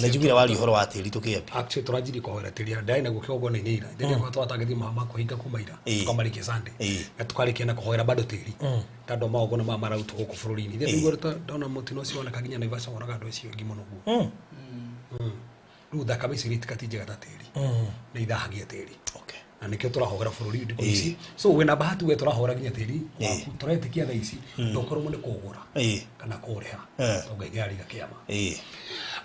na njugire waria ũhoro wa tĩri tũkĩambia. Actually tũranjirie kũhoera tĩri ndarĩ naguo kĩgongona-inĩ ira. Ndĩrĩa kwa twatangĩthiĩ ma kũhinga kuma ira tũkamarĩkia Sunday na tũkarĩkia na kũhoera bado tĩri tondũ magongona maya mararutwo gũkũ bũrũri-inĩ. Ithe nĩguo ndona mũtino ũcio woneka nginya Naivasha wonaga andũ acio aingĩ mũno ũguo. Rĩu thakame icio itikati njega ta tĩri nĩ ithahagia tĩri. Na nĩkĩo tũrahogera bũrũri ndikũ ici. So wĩna bahati we tũrahora nginya tĩri waku tũretĩkia thaa ici ndũkorwo nĩ kũgũra kana kũrĩha tondũ Ngai nĩariga kĩama.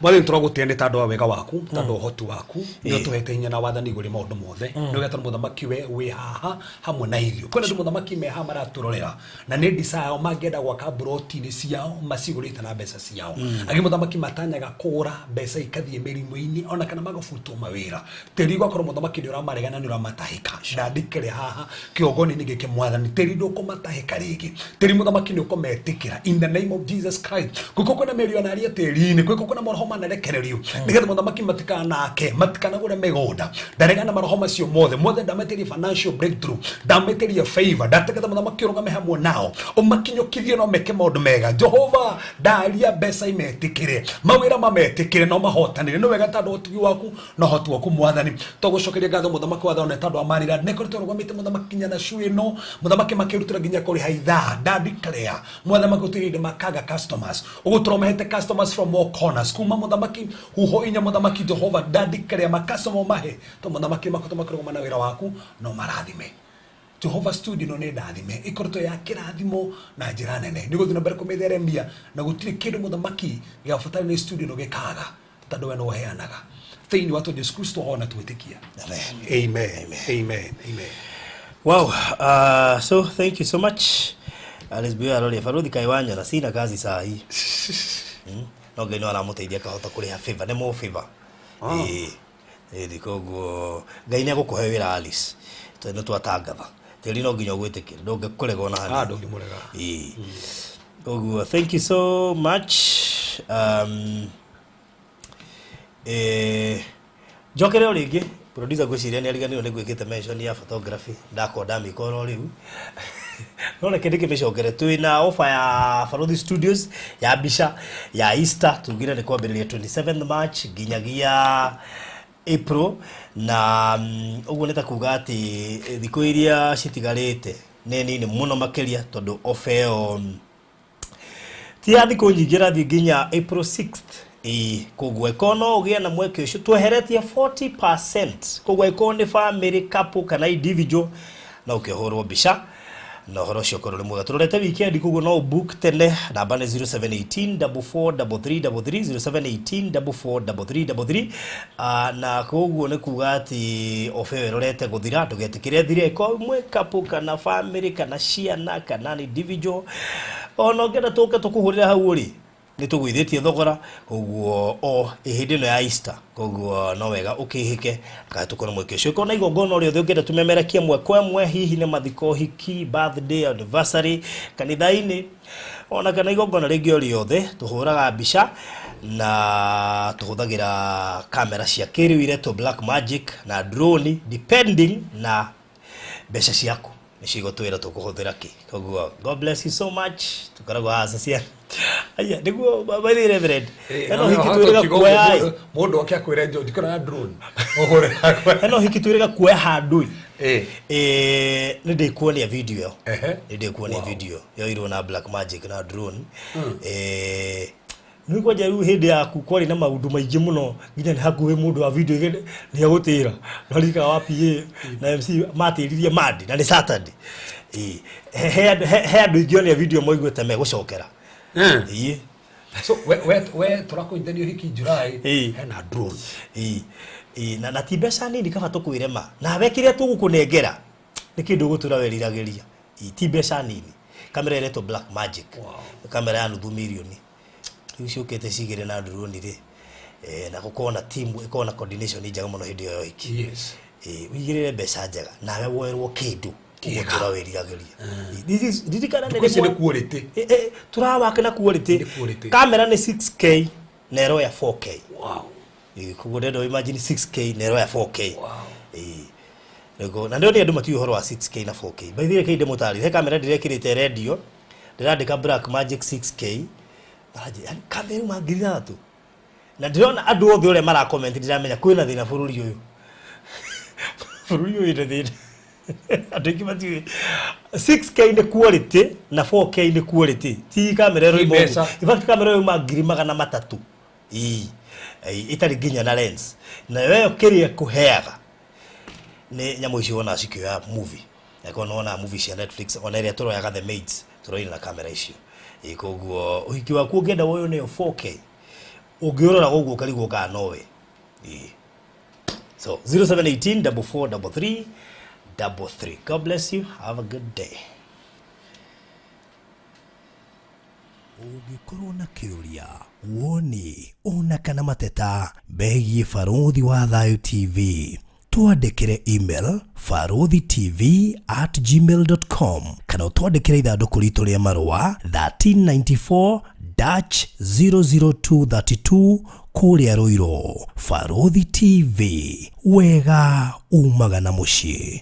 Mwathani tũragũtĩa nĩ tondũ wa wega waku, tondũ wa ũhoti waku, nĩ ũtũhete hinya na wathani igũrũ rĩa maũndũ mothe. Nĩ ũgetwo mũthamaki we wĩ haha hamwe na ithuĩ. Kwĩna andũ mũthamaki me haha maratũrorera na nĩ desire yao mangĩenda gwaka mburoti-inĩ ciao macigũrĩte na mbeca ciao. Angĩ mũthamaki matanyaga kũgũra mbeca ikathiĩ mĩrimũ-inĩ ona kana magabutwo mawĩra. Tĩri gwakorwo mũthamaki nĩ ũramaregana nĩ ũramatahĩka. Ndandĩkĩre haha kĩgongona-inĩ gĩkĩ mwathani, tĩri ndũkũmatahĩka rĩngĩ. Tĩri mũthamaki nĩ ũkũmetĩkĩra in the name of Jesus Christ. Gwĩko kwĩna mĩario na aria tĩri-inĩ, gwĩko kwĩna maroho manarekererio nĩgetha mũthamaki matikanake, matikanagũre mĩgũnda. Ndaregana maroho macio mothe. Mothe ndametĩria financial breakthrough, ndametĩria favor, ndategetha mũthamaki ũrũgame hamwe nao, ũmakinyũkithie no meke maũndũ mega. Jehova ndaria mbeca imetĩkĩre, mawĩra mametĩkĩre no mahotanĩre. Nĩ wega tondũ ũtugi waku na ũhoti waku mwathani. Tũgũcokeria ngatho mũthamaki wa thone tondũ wa marira nĩ koretwo rũgamĩte mũthamaki nginya na cui ĩno, mũthamaki makĩrutĩra nginya kũrĩha ithaa. Ndandeclare mwathani gũtirĩ hĩndĩ makaga customers, ũgũtũra mahete customers from all corners kuma mũthamaki huho inya mũthamaki Jehova ndandeclare makastoma mahe to mũthamaki makoretwo makĩrũgama na wĩra waku no marathime. Jehova studio no nĩ ndathime ikoretwo ya kĩrathimo na njĩra nene nĩ gũthiĩ na mbere kũmĩtheremia na gũtirĩ kĩndũ mũthamaki gĩabatara nĩ studio no gĩkaga tondũ we no ũheanaga thĩinĩ wa Jesu Kristo hona twĩtĩkia. Amen. Amen. Amen. Amen. Wow. So thank you so much. Alice Buya aroria baruthi kaĩ wanyona sina kazi saa hii. No Ngai no aramũteithia akahota kũrĩha favor, nĩ mũ favor. Ĩĩ koguo Ngai nĩ egũkũhe wĩra Alice. Tondũ nĩ twatangatha. Tĩri no nginya ũgwĩtĩkĩre, ndũngĩkũrega ona hanini. Ndũngĩmũrega. Ĩĩ. Koguo thank you so much. Eh, njokere o rĩngĩ producer ngwĩciria nĩ ariganĩirwo nĩ gwĩkĩte mention ya photography ndakorwo ndamĩka oro rĩu no reke ndĩkĩmĩcokere twĩ na ofa ya Barothi Studios ya mbica ya Easter tugire nĩ kwambĩrĩria 27 March nginyagia April na ũguo nĩ ta kuga atĩ thikũ iria citigarĩte nĩ nini mũno makĩria tondũ ofa ĩyo ti ya thikũ nyingĩ ĩrathiĩ nginya April 6th ĩĩ koguo ĩkorwo no ũgĩe na mweke ũcio tweheretie 40% koguo ĩkorwo nĩ family couple kana individual no ũkĩhũrwo mbica na ũhoro ũcio ũkorwo nĩ mwega tũrorete weekend koguo no book tene namba nĩ 0718 443333 0718 443333 na koguo nĩ kuga atĩ ofa ĩyo ĩrorete gũthira ndũgetĩkĩre thire ĩkorwo mwĩ couple kana family kana ciana kana nĩ individual ona ũngĩenda tũke tũkũhũrĩre hau rĩ nĩ tũgũithĩtie thogora koguo o hĩndĩ ĩno ya Easter koguo no wega ũkĩhĩke kana tũkorwo mweke ũcio ũkorwo na igongona o rĩothe ũngĩenda tũmemerekie mwe kwa ĩmwe hihi nĩ mathiko hiki birthday anniversary kanitha-inĩ ona kana igongona rĩngĩ o rĩothe tũhũraga mbica na tũhũthagĩra kamera cia kĩrĩu iretwo Black Magic na drone depending na mbeca ciaku nĩcio igũtwĩra tũkũhũthĩra kĩ koguo God bless you so much tũkoragwo haha ciana aya nĩguo by the way reverend hena ũhiki twĩrĩga kuoya ĩ Mundu oke akwire njo ndikora na drone ũhũre hena ũhiki twĩrĩga kuoya handũ ĩ Eh. Eh, nĩ ndĩkuonia video ĩyo Ehe. nĩ ndĩkuonia video yoirwo na Black Magic na drone eh nĩ kwanja rĩu hĩndĩ yaku kwarĩ na maũndũ maingĩ mũno nginya nĩ hakuhĩ mũndũ wa video nĩ agũtĩra narikaga wa PA na MC matĩririe Monday na nĩ Saturday ĩĩ he andũ he andũ ingĩonia video moiguĩte megũcokera ĩĩ So we tũrakũnyitithania ũhiki July Ĩĩ. hena drone ĩĩ ĩĩ na ti mbeca nini kaba tũkwĩre ma nawe kĩrĩa tũgũkũnengera nĩ kĩndũ ũgũtũra weriragĩria Ĩĩ, ti mbeca nini kamera ĩretwo Black Magic Wow. kamera ya nuthu mirioni rĩu ciũkĩte cigĩrĩ na drone rĩ eh, na gũkorwo na team ĩkorwo na coordination njega mũno hĩndĩ ĩyo ya ũhiki yes Ĩĩ, ũigĩrĩre mbeca njega nawe woerwo kĩndũ Kĩega. ũgũtũra wĩriragĩria Ĩĩ, this is- ririkana nĩ Thikũ ici nĩ rĩmwe- quality Ĩ, ĩ, tũrawaka na quality Nĩ quality. kamera nĩ 6K na ĩroya 4K wow Ĩĩ, koguo ndenda imagine 6K na ĩroya 4K Wow. Ĩĩ. Nĩguo, na ndio andũ matiũĩ ũhoro wa 6K na 4K by the way kĩndĩ mũtarĩ he kamera ndĩrekĩrĩte radio ndĩrandĩka Black Magic 6K maranjĩ yani kamera ma 6,000 na ndĩrona andũ othe ũrĩa mara comment ndiramenya kwĩna thĩna bũrũri ũyũ bũrũri ũyũ wĩna thĩna andũ aingĩ matiũĩ 6K nĩ quality na 4K nĩ quality ti kamera Ti ĩroima mbeca. ũguo. In fact kamera ĩyo 300,000 ĩĩ ĩtarĩ nginya na lens nayo ĩyo kĩrĩa ĩkũheaga nĩ nyamũ icio wonaga cikĩoya movie angĩkorwo nĩ wonaga movie cia Netflix ona ĩrĩa tũroyaga The Maids tũroire na kamera icio ĩĩ koguo ũhiki waku ũngĩenda woywo nĩyo 4K ũngĩũrora ũguo ũkarigwo kana nowe ĩĩ so 0718 4433 33 God bless you have a good day Ũngĩkorwo na kĩũria woni ona kana mateta megiĩ Barũthi wa Thayũ TV twandĩkĩre email baruthitv@gmail.com kana ũtwandĩkĩre ithandũkũ ritũ rĩa marũa 1394 dash 00232 kũrĩa Rũirũ. Barũthi TV, wega umaga na mũciĩ.